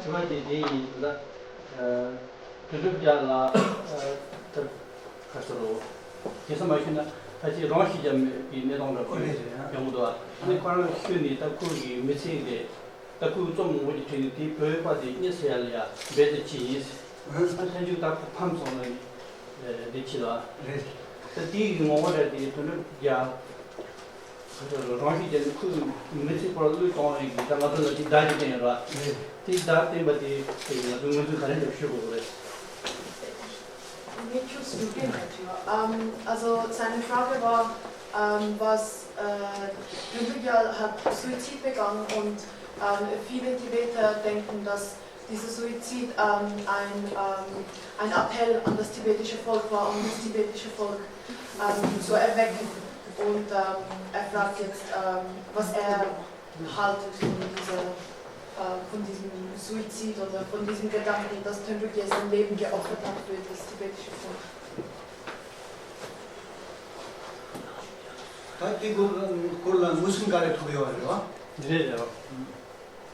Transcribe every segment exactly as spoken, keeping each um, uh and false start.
མ་དེ་དེ་ཡིན་ད། དོན་གྲུབ་རྒྱལ་ལགས་ད་ག་ཟེར་རོ། དེ་ཚོ་མ་ཞུས་ན་ད་ཅི་རང་ཤི་རྒྱ་མེད་པའི་གནས་སྟངས་འདྲ་པོ་ཡོང་གི་འདུག་ཨ་ནི་ཁོ་རང་ཤི་ནས་ད་ཁོ་གི་མི་ཚེ་དེ་ད་ཁོའི་རྩོམ་མང་པོ་ཞིག་བྲིས་ནས་དེའི་བོད་པ་དེ་རྙེད་ཚེ་ཡ་ལ་ཡ་རྦད་དེ་ཅི་ཡིན། ཨ་ཐན་ཅུ་ད་ཁོ་ཕམ་སོང་ན་ནི་འདི་ཅི་ལ། ད་དེའི་ངོ་བོ་རེད་དེ་དོན་གྲུབ་རྒྱལ། རང་བཞིན་ཅན་ཁོའི་མི་ཚེ་སྐོར་བློས་གཏོང་བའི་གི་ད་ང་ཚོ་ལ་དེ་བརྡ་ཅིག་བསྟན་ཡོད་ར། རེད། དེ་བརྡ་བསྟན་པ་དེ་དེ་ང་ཚོས་ངོས་འཛིན་ག་རེ་འདྲ་ཞུ་དགོས་རེད། Nicht zu spät, ja. Ähm, also seine Frage war, ähm, was äh, Dümbügya hat Suizid begangen und ähm, viele Tibeter denken, dass dieser Suizid ähm, ein, ähm, ein Appell an das tibetische Volk war, um das tibetische Volk ähm, zu erwecken. Und ähm, er fragt jetzt, ähm, was er haltet von, dieser, äh, von diesem Suizid oder von diesem Gedanken, dass Tönrüge sein Leben geopfert hat für das tibetische Volk. ད་དེ་སྐོར་སྐོར་ལ་ངོས་འཛིན་ག་རེ་ཐུབ་ཡོད་རེད་བ། འདི་རེད་རེད་བ།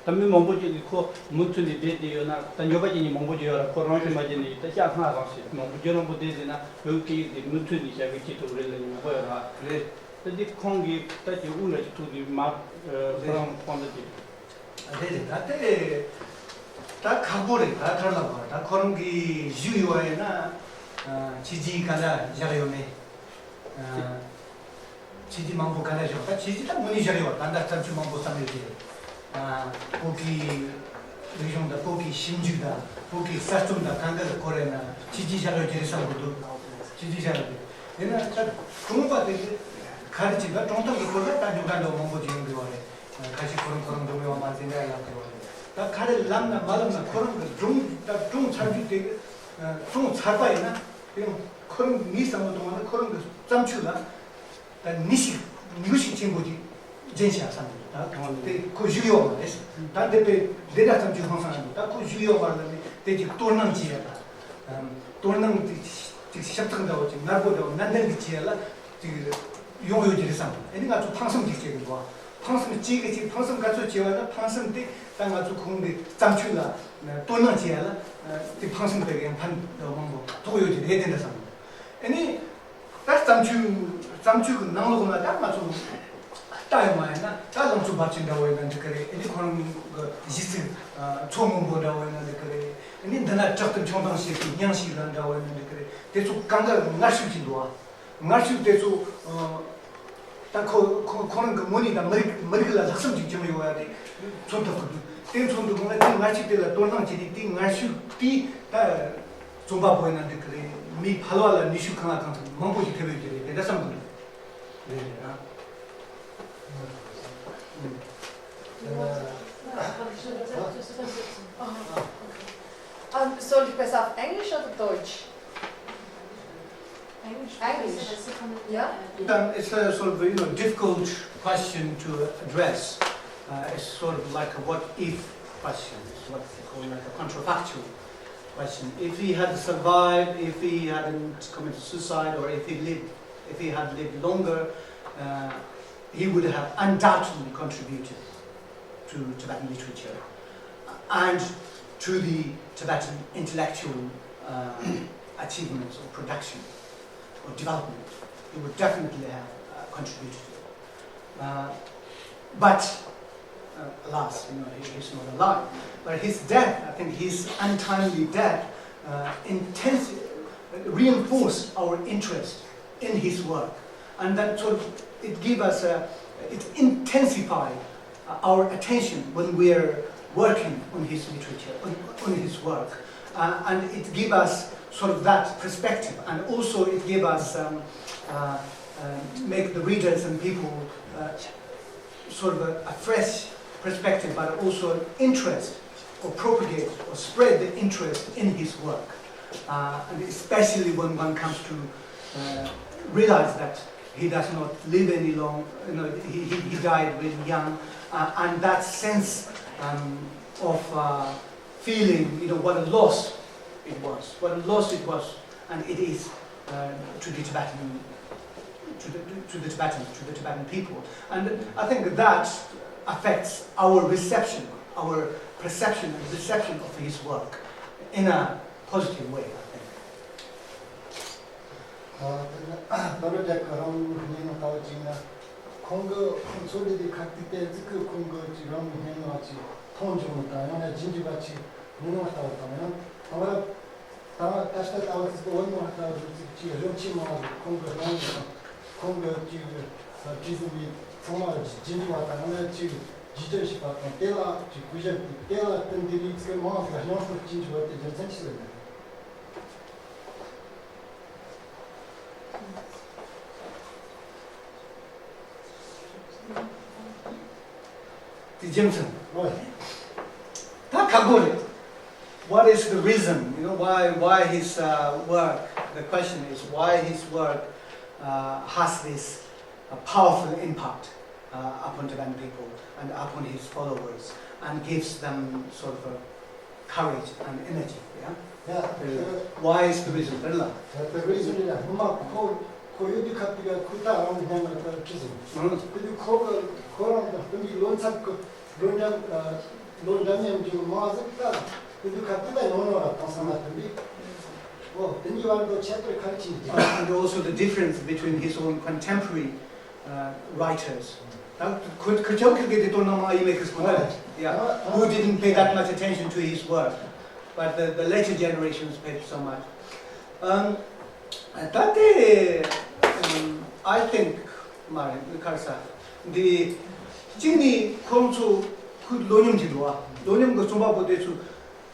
ད་མི་མང་པོ་ཅིག་གིས་ཁོ་མུ་མཐུད་ནས་བསྡད་བསྡད་ཡོད་ན་ད་འགྱོད་པ་སྐྱེ་མཁན་མང་པོ་ཅིག་ཡོད་ར། ཁོ་རང་ཤི་མ་རྒྱུ་ནས་ད་ཤ་སྔ་རང་ཤི་མང་པོ་རྒྱུན་རིང་པོ་བསྡད་བསྡད་ན་བོད་སྐད་ཡིག་དེ་མུ་མཐུད་ནས་བྱ་དགོས་ཀྱི་འདུག་རེད་ལབ་མཁན་མང་པོ་ཡོད་ར། རེད། ད་འདི་ཁོང་གིས་ད་ཅིག་དབུགས་འདྲ་ཅིག་ཐུག་དུས་མ་ཁོ་རང་དཔང་རྟགས་ཅིག་རེད་རེད། ད་དེ་ད་ཁག་པོ་རེད། ད་ཁར་ལ་བ་ད་ཁོ་རང་གིས་བཞུགས་ཡོད་ཡིན་ན་ཆི་ཇི་ག་ལ་བཞག་ཡོད་མེད། ཆི་ཇི་མང་པོ་ག་ལ་བཞག་ད་ཆི་ཇི་ད་དངོས་གནས་བཞག་ཡོད། ད་ལྟ་བརྩམས་ཆོས་མང་པོ་བརྩམས་ཡོད་དེ། བོད་ཀྱི་རིག་གཞུང་དང་བོད་ཀྱི་ཞིབ་འཇུག་དང་བོད་ཀྱི་གསར་རྩོམ་དང་གང་ག་ལ་སྐོར་ཡིན་ན་ཆི་ཇི་བཞག་ཡོད་ཀྱི་རེད་བསམ་གི་འདུག་ཆི་ཇི་བཞག་ཡོད་དེ། ཡིན་ན་ད་གྲོང་པ་དེ་ག་རེ་བྱེད་ད་གྲོང་སྟོན་གྱི་སྐོར་ལ་ད་རྙོག་དྲ་འདྲ་མང་པོ་ཅིག་ཡོང་གི་ཡོད་རེད། ཁ་ཤས་ཁོ་རང་ཁོ་རང་འགྲོ་གི་ཡོད་མ་རེད་ཟེར་ནས་ལབ་གི་ཡོད་རེད། ད་ག་རེ་ལབ་ན་མ་ལབ་ན་ཁོ་རང་གི་སྒྲུང་ད་སྒྲུང་ཚར་རྒྱུ་དེ་སྒྲུང་ཚར་པ་ཡིན་ན་དེ་ཡང་ཁོ་རང་ངའི་བསམ་བློ་གཏོང་བ་ན་ཁོ་རང་གི་བརྩམས་ཆོས་ལ་ད་ནུས་ཤུགས་ནུས་ཤུགས་ཆེན་པོ་ཅིག་སྦྱིན་བྱ་བསམ་གི་འདུག་ད་དེ་ཁོ་བཞུགས་ཡོད་མ་རེད། ད་འདི་པའི་འདི་འདྲ་བརྩམས་ཆོས་ཧང་སང་རེད་འདུག་ད་ཁོ་བཞུགས་ཡོད་མ་རེད་ལབ་ནས་དེ་ཅིག་དོ་སྣང་བྱེད་ཡ་ད་དོ་སྣང་དེ་ཅིག་ཞིབ་ཚགས་འདྲ་བོ་ཅིག་ངར་པོ་འདྲ་བོ་ནན་ཏན་གྱི་བྱེད་ཡ་ལ་ཅིག་ཡོང་ཡོད་ཀྱི་རེད་བསམ། ཨ་ནི་ང་ཚོ་ཕངས་སེམས་ཅིག་བྱེད་ཀྱི་འདུག་ཕངས་སེམས་ཅིག་གི་ཅིག་ཕངས་སེམས་ག་ཚོད་བྱེད་བ་ན་ཕངས་སེམས་དེ་ད་ང་ཚོ་ཁོང་གི་བརྩམས་ཆོས་ལ་དོ་སྣང་བྱེད་ཡ་ལ་དེ་ཕངས་སེམས་དེ་གའི་ཕན་མང་པོ་ཐོགས་ཡོད་ཀྱི་རེད་དེ་འདྲ་བསམ། ཨ་ནི་ད་བརྩམས་ཆོས་བརྩམས་ཆོས་ཀྱི་ནང་ལོགས་ལ་ད་ང་ཚོ་ལྟ་ཡོང་བ་ཡིན་ན་ད་ལང་ཚོ་རྦབ་ཆེན་འདྲ་བོ་ཡིན་ན་འགྲིག་གི་རེད། ཨ་ནི་ཁོ་རང་གི་གཞས་ཚིག་མཚོ་སྔོན་པོ་འདྲ་བོ་ཡིན་ན་འགྲིག་གི་རེད། ཨ་ནི་འདི་ན་བྲག་ཏུ་མཆོང་ལྡིང་བྱེད་པའི་སྙིང་ཞིག་ལ་འདྲ་བོ་ཡིན་ན་འགྲིག་གི་རེད། དེ་ཚོ་གང་ག་ངར་ཤུགས་ཀྱིས་འདུག་ཨ། ངར་ཤུགས་དེ་ཚོ་ད་ཁོ་ཁོ་ཁོ་རང་གི་ངོས་ནས་ད་མི་རིགས་མི་རིགས་ལ་ལྷག་བསམ་ཅིག་བྱུང་ཡོད་ཡ་དེ་མཚོན་ཐུབ་ཀྱི་འདུག་དེ་མཚོན་དུས་སྒང་ལ་དེ་ངར་ཤུགས་དེ་ལ་དོ་སྣང་བྱས་ནས་དེ་ངར་ཤུགས་དེ་ད་རྩོམ་པ་པོ་ཡིན་ན་འགྲིག་གི་རེད། མིའི་ཕལ་བ་ལ་ནུས་ཤུགས་གང་ལ་གང་འཚམ་མང་པོ་ཞིག་ཐེབས་ཡོད་ཀྱི་རེད། དེ་འདྲ་བསམ་གི་འདུག་རེད་རེད་ཨ། Ah, okay. Ähm, soll ich besser auf Englisch oder Deutsch? Englisch. Englisch. Ja? Um, it's a sort of a, you know, difficult question to address. Uh, it's sort of like a what if question. It's what they call like a contrafactual question. If he had survived, if he hadn't committed suicide, or if he lived, if he had lived longer, uh, he would have undoubtedly contributed to Tibetan literature and to the Tibetan intellectual uh, achievements or production or development. He would definitely have uh, contributed to it. Uh, but uh, alas, you know, he, he's not alive. But his death, I think his untimely death, uh, intensi- reinforced our interest in his work. And that sort of, it gave us, a, it intensified our attention when we are working on his literature, on, on his work. Uh, and it gave us sort of that perspective, and also it gave us, um, uh, uh, make the readers and people uh, sort of a, a fresh perspective, but also an interest or propagate or spread the interest in his work. Uh, and especially when one comes to uh, realize that he does not live any long, you know, he, he, he died really young, uh, and that sense um, of uh, feeling, you know, what a loss it was, what a loss it was, and it is uh, to the Tibetan, to the, to the Tibetans, to the Tibetan people. And I think that affects our reception our perception and reception of his work in a positive way, I think. ད་ལོ་རྒྱལ་ཁབ་རང་ཉིན་ནང་ལྟ་བུ་ཅིག་ན་ཁོང་གི་ཁོང་ཚོ་འདི་དེ་ཁ་ཐུག་དེ་ཟིག་གི་ཁོང་གི་ཅིག་རང་ཉིན་ནང་ཅིག་མཐོང་བྱུང་བ་དང་ཡང་ན་རྗེས་འཇུག་པ་ཅིག་ཉིན་ནང་ལྟ་བུ་དང་ཡང་ད་བར། ད་ད་ལྟ་ལྟ་བུ་ཟིག་བོད་མི་ལྟ་བུ་ཟིག་ཅིག་རིན་ཆེན་མང་བ་ཟིག་ཁོང་གི་སྣང་བ་དང་ཁོང་གི་ཅིག་བྲིས་ཟིན་པའི་ཚང་མ་རྗེས་འཇུག་པ་དང་ཡང་ན་ཅིག་བརྒྱུད་སྤྲོད་བྱས་པ་དང་དེ་ལ་ཅིག་གུས་ཞབས་དང་དེ་ལ་བསྟུན་ཏེ་རིགས་ཚོ་མང་ཟིག་སྙིང་སྟོབས་སྐྱེ་འཇུག་པ་དེ་རྒྱུ་མཚན་ཅི་ཟིག་ཡིན་ན། དེ་རྒྱུ་མཚན། ད་ཁག་པོ་རེད། What is the reason? You know, why, why his uh, work, the question is, why his work uh, has this uh, powerful impact uh, upon Tibetan people and upon his followers and gives them sort of a courage and energy, yeah? Yeah. Uh, why is the reason? Rela? The reason is that Mama Ko Ko Yudu Kapika Kuta Ram Hanga Prison. Kudu Ko Ko Ram the Pumi Lon Sak Lon Dam Lon Dam Yam Ju Maza Kudu Kapita Yonora Tansana Pumi. Oh, then you are the chapter Karchi. And also the difference between his own contemporary uh, writers. ད་ཁོ་ཁོ་ཅག་གི་དེ་དོན་ནང་མ་ཡིན་མེད་ཀི་སྐོར་ལ། Yeah, who didn't pay that much attention to his work, but the, the later generations paid so much. Um, ད་དེ་um, I think མ་རེད་ཁར་ས་འདི་གཅིག་ནི་ཁོང་ཚོ་ཁོའི་ལོ་ཉམས་ཀྱི་འདུག་ཨ། ལོ་ཉམས་ཀྱི་གསུང་པ་པོ་དེ་ཚོ་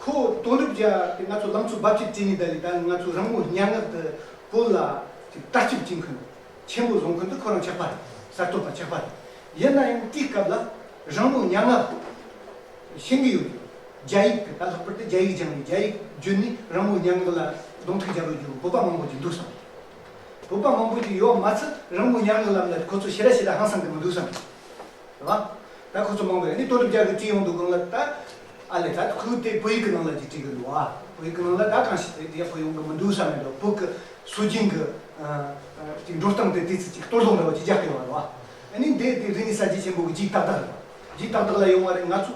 ཁོ་དོན་གྲུབ་རྒྱལ་དེ་ང་ཚོ་ལང་ཚོ་རྦབ་ཆུ་བྲིས་ནི་ད་ལི་ད་ང་ཚོ་རང་མོས་སྙན་ངག་གི་བོད་ལ་ཅིག་ལྟ་ཞིབ་བྱེད་མཁན་ཆེན་པོ་བཟོ་མཁན་དེ་ཁོ་རང་ཆགས་པ་རེད། གསར་གཏོད་པ་ཆགས་པ་རེད། ཡིན་ན་ཡང་དེའི་སྐབས་ལ་རང་མོས་སྙན་ངག་ཤེས་ཀྱི་ཡོད་རེད། རྒྱ་ཡིག་གི་ད་ལྷག་པར་དུ་རྒྱ་ཡིག་སྦྱངས་ནས་རྒྱ་ཡིག་བརྒྱུད་ནས་རང་མོས་སྙན་ངག་ལ་གདོང་ཐུག་རྒྱག་རོགས་བརྒྱུད་བོད་པ་མང་པོ་ཅིག་འདུག་བསམ། བོད་པ་མང་པོ་ཅིག་ཡོད་མ་ཚད་རང་མོས་སྙན་ངག་ལམ་ལ་ཁོ་ཚོ་ཞེ་དྲག་ཞེ་དྲག་ཧང་སང་གི་མི་འདུག་བསམ། རེད་བ། ད་ཁོ་ཚོ་མང་པོ་ཡིན་ནི་དོན་གྲུབ་རྒྱལ་གྱིས་བྲིས་ཡོང་དུས་སྒང་ལ་ད་ཨ་ལས་ད་ཁོས་དེ་བོད་ཡིག་གི་ནང་ལ་ཅིག་བྲིས་གི་འདུག་ཨ། བོད་ཡིག་གི་ནང་ལ་ད་གང་ཞིག་དེ་དེ་བོད་ཡོང་གི་མི་འདུག་བསམ་མེད་འགྲོ། བོད་ཀྱི་སྲོལ་རྒྱུན་གྱི་ཅིག་འགྲོ་སྟངས་དེ་དེ་ཚོ་ཅིག་གཏོར་བརླག་འདྲ་བ་ཅིག་རྒྱག་གི་ཡོད་རེད་བ། ཨ་ནི་འདི་དེ་རིག་གནས་གསར་བརྗེ་ཆེན་པོ་གི་ལྗིད་ཏག་ཏག་རེད་བ། ལྗིད་ཏག་ཏག་ལ་ཡོང་བ་རེད། ང་ཚོ་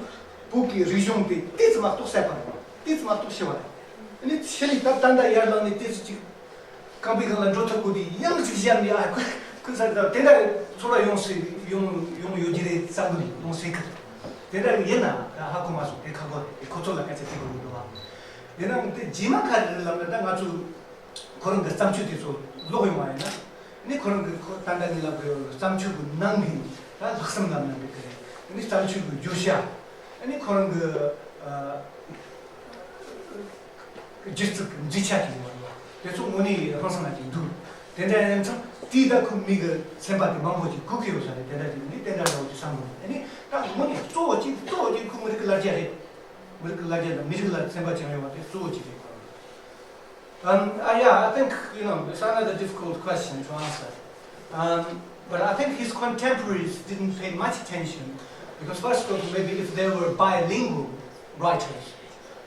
བོད་ཀྱི་རིག་གཞུང་དེ་ཏོག་ཙམ་མ་གཏོགས་ཟད་པ་རེད་བ། ཏོག་ཙམ་མ་གཏོགས་ཤི་བ་རེད། ཨ་ནི་ཕྱི་ནས་ད་ད་ལྟ་ཡར་ལངས་ནས་ཏོག་ཙམ་ཅིག་རྐང་པའི་སྒང་ལ་འགྲོ་ཐུབ་དགོས་དུས་ཡང་ཅིག་བཞག་ནས་ཨ་ཁུ་ཁུ་ས་རེད། དེ་འདྲ་ཚོར་བ་ཡོང་སྲིད་ཡོང་ཡོང་ཡོད་ཀྱི་རེད་བསམ་གི་འདུག་ཡོང་སྲིད་གི། དེ་འདྲ་ཡིན་ན་ད་ཧ་གོ་མ་སོང་། དེ་ཁག་པོ་རེད། དེ་ཁོ་ཚོ་ལ་སྐད་ཆ་དྲིས་དགོས་ཀྱི་འདུག་བ། ཡིན་ནའང་དེ་རྗེས་མ་ག་རེ་རེད་ལབ་ན་ད་ང་ཚོ་ཁོ་རང་གི་བརྩམས་ཆོས་དེ་ཚོ་ཀློག་ཡོང་བ་ཡིན་ན་ནི་ཁོ་རང་གི་ཁོ་ད་ལྟ་ནི་ལབ་དགོས་ཡོད་བརྩམས་ཆོས་ཀྱི་ནང་གི་ད་ལྷག་བསམ་ལབ་ན་འགྲིག་གི་རེད། ནི་བརྩམས་ཆོས་ཀྱི་བརྗོད་བྱ་ནི་ཁོ་རང་གི་ཨ། སྒྱུ་རྩལ་གྱི་མཛེས་ཆ་ཅིག་ཡོད་རེད་བ། དེ་ཚོ་དངོས་གནས་ཧང་སང་ན་ཅིག་འདུག་དེ་འདྲ་ཡིན་ཙང་དེའི་ད་ཁོ་མི་གི་སེམས་པ་དེ་མང་པོ་ཅིག་གོ་གི་ཡོད་ས་རེད། དེ་འདྲ་ཅིག་འདི་དེ་འདྲ་འདྲ་བོ་ཅིག་བསམ་གི་འདུག་ཨ་ནི་ད་དངོས་གནས་གཙོ་བོ་ཅིག་གཙོ་བོ་ཅིག་ཁོ་མི་རིགས་ཀྱི་ལ་རྒྱ་རེད། མི་རིགས་ཀྱི་ལ་རྒྱ་དང་མི་རིགས་ལ་སེམས་པ་བཅངས་ཡོད་པ་དེ་གཙོ་བོ་ཅིག་རེད་ཁོ་རང་། Um, uh, yeah, I think, you know, it's another difficult question to answer. Um, but I think his contemporaries didn't pay much attention because, first of all, maybe if they were bilingual writers,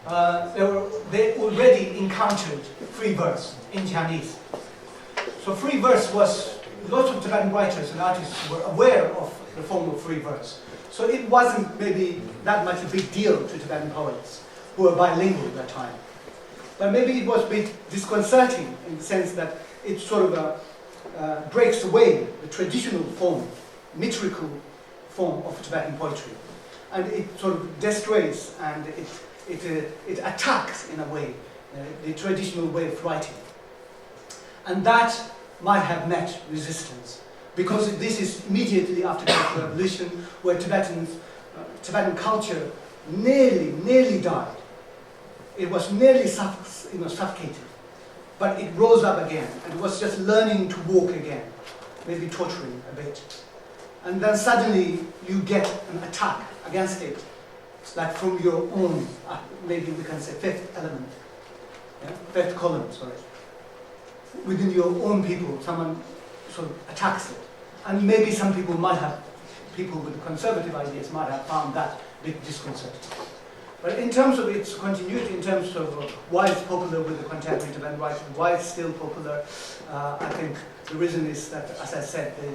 uh, they, were, they already encountered free verse in Chinese. So free verse was, lots of Tibetan writers and artists were aware of the form of free verse. So it wasn't maybe that much a big deal to Tibetan poets who were bilingual at that time. But maybe it was a bit disconcerting in the sense that it sort of uh, uh, breaks away the traditional form, metrical form of Tibetan poetry. And it sort of destroys and it, it, uh, it attacks, in a way, uh, the traditional way of writing. And that might have met resistance, because this is immediately after the Cultural Revolution, where Tibetans, uh, Tibetan culture nearly, nearly died. It was nearly suff- you know, suffocated, but it rose up again and was just learning to walk again, maybe tottering a bit. And then suddenly you get an attack against it, like from your own, uh, maybe we can say fifth element, yeah? Fifth column, sorry. Within your own people, someone sort of attacks it. And maybe some people might have, people with conservative ideas might have found that a bit disconcerting. But in terms of its continuity, in terms of uh, why it's popular with the contemporary Tibetan writers, why it's still popular, uh, I think the reason is that, as I said, the,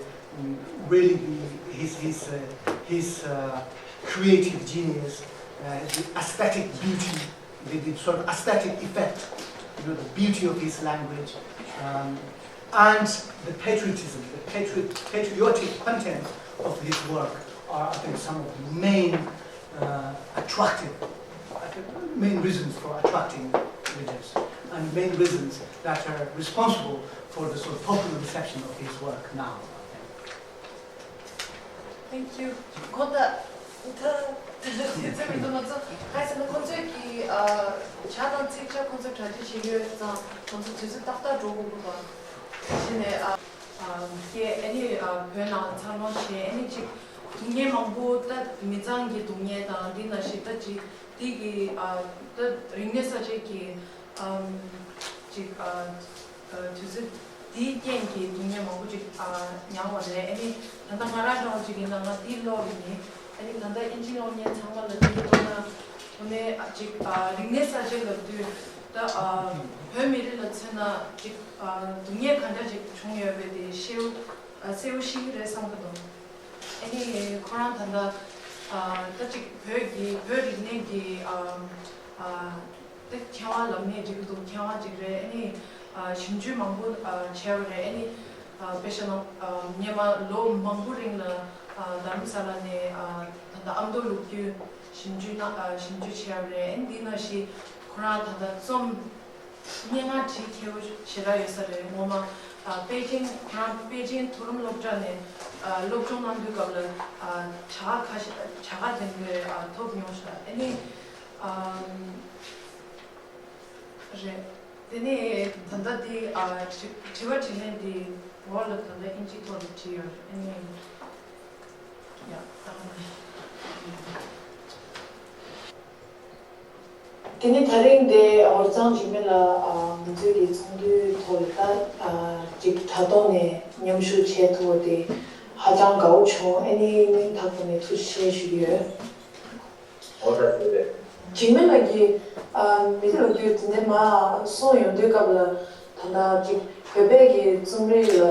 mm, really the, his, his, uh, his uh, creative genius Uh, the aesthetic beauty, the, the sort of aesthetic effect, you know, the beauty of his language, um, and the patriotism, the patri- patriotic content of his work are, I think, some of the main uh, attractive, I think, main reasons for attracting readers and main reasons that are responsible for the sort of popular reception of his work now. Thank you. ཁོ་ད་ད་དེ་ཚོ་མི་འདུག་ང་ཚོ་ག་རེ་ཟེར་ན་ཁོ་ཚོས་ཀྱི་ཨ་བྱ་དང་ཚིག་ཆ་ཁོ་ཚོ་གྲ་སྒྲིག་བྱེད་ཀྱི་ཡོད་ཙང་ཁོ་ཚོ་དུས་ཚོད་ཏག་ཏག་འགྲོ་དགོས་ཀྱི་འདུག་དེ་ནས་ཨ་ཨ་སྐད་ཨ་ནི་ཨ་བོད་ནང་འཚར་ལོངས་བྱས་ཨ་ནི་ཅིག་སྡུག་བསྔལ་མང་པོ་ད་མི་ཚང་གི་སྡུག་བསྔལ་དང་འདི་ན་ཞིག་ད་ཅིག་འདི་གི་ཨ་ད་རིག་གནས་གསར་བརྗེ་གི་ཨམ་ཅིག་ཨ། དུས་ཚོད་འདིའི་རྐྱེན་གྱིས་སྡུག་བསྔལ་མང་པོ་ཅིག་མྱངས་པ་རེད། ཨ་ནི་ད་ལྟ་ང་རང་འདྲ་བོ་ཅིག་ཡིན་ན་ང་འདི་ཀློག་གི་ཡིན། ཨ་ནི་ད་ལྟ་ཨིན་ཇི་ཀློག་མཁན་ཚང་མ་ལ་འདི་ཀློག་ན་དངོས་གནས་ཅིག་རིག་གནས་གསར་བརྗེ་ལབ་དུས་ད་བོད་མི་རིགས་ལ་མཚོན་ན་ཅིག་སྡུག་བསྔལ་ག་འདྲ་ཅིག་བྱུང་ཡོད་པའི་དེ་ཤེའུ་གསལ་པོ་ཤེས་ཀྱི་རེད་བསམ་གྱི་འདུག་ཨ་ནི་ཁོ་རང་ད་ལྟ་ད་ཅིག་བོད་ཀྱི་བོད་རིག་གནས་ཀྱི་དེ་མཁས་དབང་ལབ་ནས་འགྲིག་གི་འདུག་མཁས་དབང་ཅིག་རེད། ཨ་ནི་ཞིབ་འཇུག་མང་པོ་བྱས་པ་རེད། ཨ་ནི་དཔེ་བཞག་ན་སྔོན་མ་ལོ་མང་པོ་རིང་ལ་རྡ་རམ་ས་ལ་ནས་ད་ལྟ་ཨ་མདོ་ལུག་རྒྱུད་ཞིབ་འཇུག་གནང་ཞིབ་འཇུག་བྱས་པ་རེད། ཨ་ནི་འདི་ནང་བཞིན་ཁོ་རང་ད་ལྟ་རྩོམ་སྙན་ངག་བྲིས་མཁས་པོ་ཞེ་དྲག་ཡོད་ས་རེད། ངོ་མ་པེ་ཅིང་ཁོ་རང་པེ་ཅིང་མཐོ་རིམ་སློབ་གྲྭ་ནས་སློབ་སྦྱོང་གནང་དུས་སྐབས་ལ་བྱ་དགའ་ཁ་ཤས་བྱ་དགའ་དེ་འདྲ་ཐོབ་མྱོང་ཤག་ཨ་ནི། རེད། དེ་ནས་ད་ལྟ་དེ་དྲི་བ་དྲིས་ལན་དེ་འོག་ལ་ད་ལྟ་ཨིན་ཇིའི་ཐོག་ལ་བྲིས་ཡོད་རེད། ཨ་ནི་ཡ་ད་ག་ནས། དེ་ནས་ད་རིང་འདི་ཧོར་གཙང་འཇིགས་མེད་ལགས་ང་ཚོའི་གི་ཚོགས་འདུའི་ཐོག་ལ་ད་ཅིག་དྲ་ཐོག་ནས་མཉམ་ཞུགས་བྱེད་ཐུབ་པ་དེ་ཧ་ཅང་དགའ་བོ་བྱུང་། ཨ་ནི་སྙིང་ཐག་པ་ནས་ཐུགས་རྗེ་ཆེ་ཞུ་གི་ཡོད། འོ་ད་ཞུ་རེད། འཇིགས་མེད་ལགས་ཀྱིས་མི་ལོ་རྒྱུས་དེ་འདྲ་མ་གསུངས་ཡོང་དུས་སྐབས་ལ་ད་ལྟ་ཅིག་བོད་པའི་གི་རྩོམ་རིག་ལ་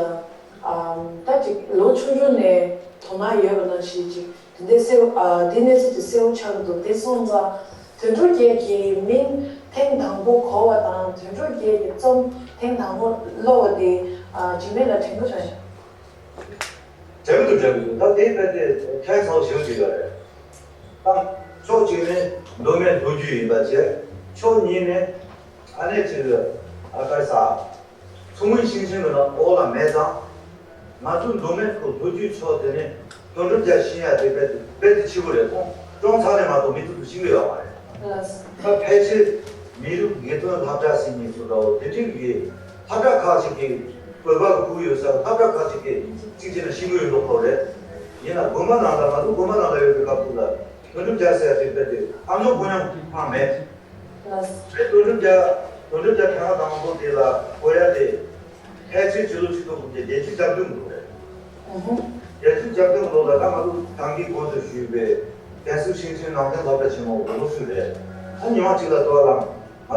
ད་ཅིག་ལོ་ཆུང་ཆུང་ནས་དོ་སྣང་ཡོད་པ་ནང་བཞིན་ཅིག་དེ་འདྲའི་གསལ་པོ་དེ་གནས་ཚུལ་དེ་གསལ་པོ་ཆགས་ཀྱི་འདུག་དེ་སོང་ཙང་དོན་གྲུབ་རྒྱལ་གྱི་མིང་ཐེངས་དང་པོ་གོ་བ་དང་དོན་གྲུབ་རྒྱལ་གྱི་རྩོམ་ཐེངས་དང་པོ་ཀློག་པ་དེ་འཇིགས་མེད་ལགས་དྲན་གྱི་རེད། དྲན་གྱི་འདུག་དྲན་གྱི་འདུག་ད་དེ་དཔེ་དེ་ཕན་ཐོགས་ཞེ་པོ་ཅིག་ཡོད་རེད། ད་ཕྱོགས་གཅིག་ནས་མདོ་སྨད་ལོ་རྒྱུས་ཡིན་པ་བྱས། ཕྱོགས་གཉིས་ནས་ཨ་ནེ་ཅིག་ཨ་ཀར་ས་མཚོ་སྔོན་ཞིང་ཆེན་གྱི་ནང་འོག་ལ་མེད་ཙང་། ང་ཚོ་མདོ་སྨད་ཁུལ་ལོ་རྒྱུས་ཕྱོགས་དེ་ནས་དོན་གྲུབ་རྒྱལ་ཤེས་ཡ་དེ་དཔེ་དེ་དཔེ་དེ་ཆེ་པོ་རེད། ཁོང་ཀྲོང་ཚང་ནས་མ་གཏོགས་མི་ཐུབ་ཐུབ་ཤེས་ཀྱི་ཡོད་མ་རེད། ད་ཕལ་ཆེར་མི་རིགས་དགེ་ཐོན་སློབ་གྲྭ་ཟེར་མཁན་ཚོ་འདྲ་བོ་དེ་འདྲའི་གི་སློབ་གྲྭ་ཁག་ཅིག་གི་བོད་པ་གི་ཁུག་ཡོད་ས་སློབ་གྲྭ་ཁག་ཅིག་གི་གཅིག་བྱས་ན་ཤེས་ཀྱི་ཡོད་མདོག་མདོག་རེད། ཡིན་ན་དགོན་པ་ནང་ལ་ང་ཚོ་དགོན་པ་ནང་ལ་ཡོད་པའི་སྐབས་དུས་ལ་དོན་གྲུབ་རྒྱལ་ཟེར་ཡ་དེ་དཔེ་དེ་ཨ་མཆོག་ཕོ་ཉ་ཁང་མེད། རེད། དོན་གྲུབ་རྒྱལ་དོན་གྲུབ་རྒྱལ་ཐེངས་མ་དང་པོ་དེ་ལ་གོ་ཡ་དེ་ཕལ་ཆེར་ཕྱི་ལོ་ཆིག་སྟོང་དགུ་བརྒྱ་བརྒྱད་ཅུ་གྱ་བདུན་ལོ་རེད། བརྒྱད་ཅུ་གྱ་བདུན་ལོ་ལ་ད་ང་ཚོ་གངས་སྐྱིད་དགོན་དུ་ཞུས་པའི་ཀན་སུའུ་ཞིང་ཆེན་ནང་བསྟན་སློབ་གྲྭ་ཆེན་མོ་གི་སློབ་ཕྲུག་རེད། ཨ་ཉི་མ་གཅིག་ལ་དོ་ལ་ང་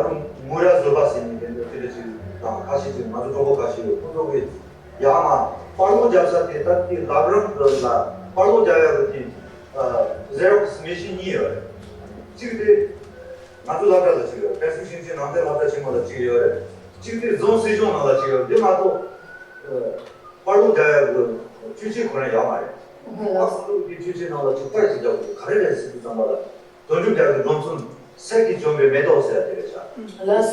རང་མུ་ར་བཟོད་པ་ཟེར་ནས་དེ་འདྲ་དེ་འདྲ་ཅིག་དང་ཁ་ཤས་ཅིག་ང་ཚོ་གྲོགས་པོ་ཁ་ཤས་ཡོད། ཁོང་ཚོ་གིས་ཡང་ན་པར་ལོག་རྒྱབ་ས་དེ་ད་དེ་ལབ་རང་དུ་ལ་པར་ལོག་རྒྱབ་ཡག་གི་དེ་ཟེ་རོག་སི་མེ་ཤིན་གཉིས་ཡོད་རེད། གཅིག་དེ། ང་ཚོ་སློབ་གྲྭ་ལ་གཅིག་ཡོད། ཀན་སུའུ་ཞིང་ཆེན་ནང་བསྟན་སློབ་གྲྭ་ཆེན་མོ་ལ་གཅིག་ཡོད་རེད། གཅིག་དེ་རྫོང་སྲིད་གཞུང་ནང་ལ་གཅིག་ཡོད། དེ་མ་གཏོགས་པར་ལོག་རྒྱག་ཡག་གི་ཅུས་ཆེན་ཁོ་རང་ཡོད་མ་རེད། ཨ་ཁོ་ཚོ་གི་ཅུས་ཆེན་ནང་ལ་གཅིག་པར་གཅིག་རྒྱག་དགོས། ག་རེ་རེད་ཟེར་དུས་ཙམ་པ་ལ་དོན་གྲུབ་རྒྱལ་གྱི་སྒྲུང་གསུམ་གསེར་གྱིས་བྱོན་པའི་མེ་ཏོག་ཟེར་ཡ་དེ་རེད་ཤག་ལགས།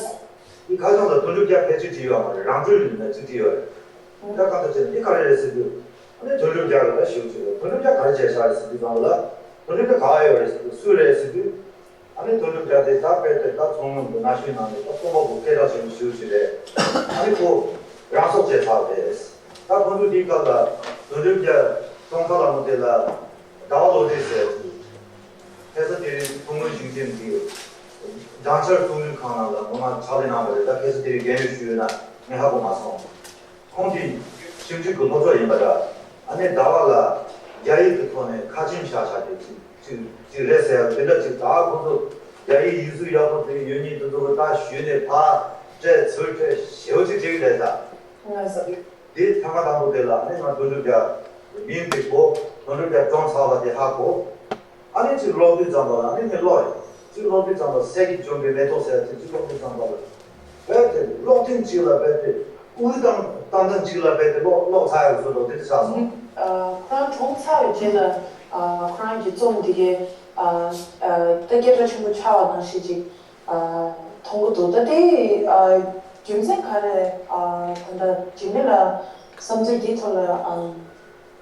དེ་ཁ་བྱང་ལ་དོན་གྲུབ་རྒྱལ་ཕལ་ཆེར་བྲིས་ཡོད་མ་རེད། རང་གྲོལ་ཡིན་ན་གཅིག་བྲིས་ཡོད་རེད། ད་གང་ལྟར་བྱས་ན་དེ་ག་རེ་རེད་ཟེར་དུས་ཨ་ནི་དོན་གྲུབ་རྒྱལ་གྱི་ད་ཞིབ་ཅིག་རེད། དོན་གྲུབ་རྒྱལ་ག་རེ་བྱས་ཤག་རེད་ཟེར་དུས་ཙམ་པ་ལ་དོན་གྲུབ་རྒྱལ་ག་ཡོད་རེད་ཟེར་དུས་སུ་རེད་ཟེར་དུས། ཨ་ནི་དོན་གྲུབ་རྒྱལ་དེ་ད་དཔེ་དེ་ད་མཚོ་སྔོན་གྱི་གནའ་ཤུལ་ནང་ནས་ད་རྩོམ་པ་པོ་སྐད་གྲགས་ཆེན་པོ་ཞེ་པོ་ཅིག་རེད། ཨ་ནི་ཁོ་རང་སྲོག་བཅད་ཚར་བ་རེད། ད་ཁོང་ཚོས་དེའི་སྐབས་ལ་དོན་གྲུབ་རྒྱལ་ཙོང་ཁ་ལ་མོ་དེ་ལ་ཟླ་བ་བློ་གྲོས་ཟེར། ཁ་སང་དེ་རིང་མཚོ་སྔོན་ཞིང་ཆེན་གྱི་སྦྲང་ཆར་རྩོམ་རིག་ཁང་ནང་ལ་ངོ་མ་ཕྱག་ལས་གནང་བ་རེད། ད་ཁ་སང་དེ་རིང་རྒན་ཡོལ་ཞུས་ཡོད་ན་ངས་ཧ་གོ་མ་སོང་། ཁོང་གི་ཞིབ་འཇུག་གི་སློབ་གྲོགས་ཡིན་པ་འདྲ། ཨ་ནི་ཟླ་བ་ལ་རྒྱ་ཡིག་གི་ཐོག་ནས་ཁ་ཆེམས་བཞག་བཞག་དེ་ཅིག་ཅིག་ཅིག་རེད་ཟེར་ཡ་དེ་འདྲ་ཅིག་ད་ཁོང་ཚོ་རྒྱ་ཡིག་ཡིག་གཟུགས་ཡག་པོ་དེ་ཡོད་མཁན་དེ་ཚོ་གི་ད་ཞུས་ནས་ཕར་སྤྲད་ཚུར་སྤྲད་ཞེ་པོ་ཅིག་བྱེད་ཀྱི་རེད་ད། ལགས་སོ། དེ་ཐེངས་མ་དང་པོ་དེ་ལ་ཨ་ནི་ང་དོན་གྲུབ་རྒྱལ་མིང་དེ་གོ། དོན་གྲུབ་རྒྱལ་གྲོངས་ཚར་བ་དེ་ཧ་གོ། ཨ་ནི་ཅིག་ཀློག་དུས་ཙམ་པ་ལ་ཨ་ནི་ངས་ཀློག་ཡོད། ཅིག་ཀློག་དུས་ཙམ་པ་སད་ཀྱིས་བཅོམ་པའི་མེ་ཏོག་ཟེར་ཡ་ཅིག་ཅིག་ཀློག་དུས་ཙམ་པ་ལ། རྦད་དེ་ཀློག་ཐེངས་གཅིག་ལ་རྦད་དེ་དབུགས་བཏང་བཏང་ཐེངས་གཅིག་ལ་རྦད་དེ་ཀློག་ཀློག་ཚར་ཡག་བཟོ་འདྲ་དེ་འདྲ་ཆགས་སོང་། ཨ། ཁོ་རང་གྲོངས་ཚར་བའི་རྗེས་ལ། ཨ། ཁོ་རང་གི་རྩོམ་འདི་གའི། ཨ། ཨ། ད་སྐད་གྲགས་ཆེན་པོ་ཆགས་པ་ནང་བཞིན་ཅིག་ཨ། མཐོང་གི་འདུག་ད་དེ། ཨ། རྒྱུ་མཚན་ག་རེ། ཨ། ད་ལྟ་འཇིགས་མེད་ལགས་བསམ་ཚུལ་འདིའི་ཐོག་ལ། ཨ།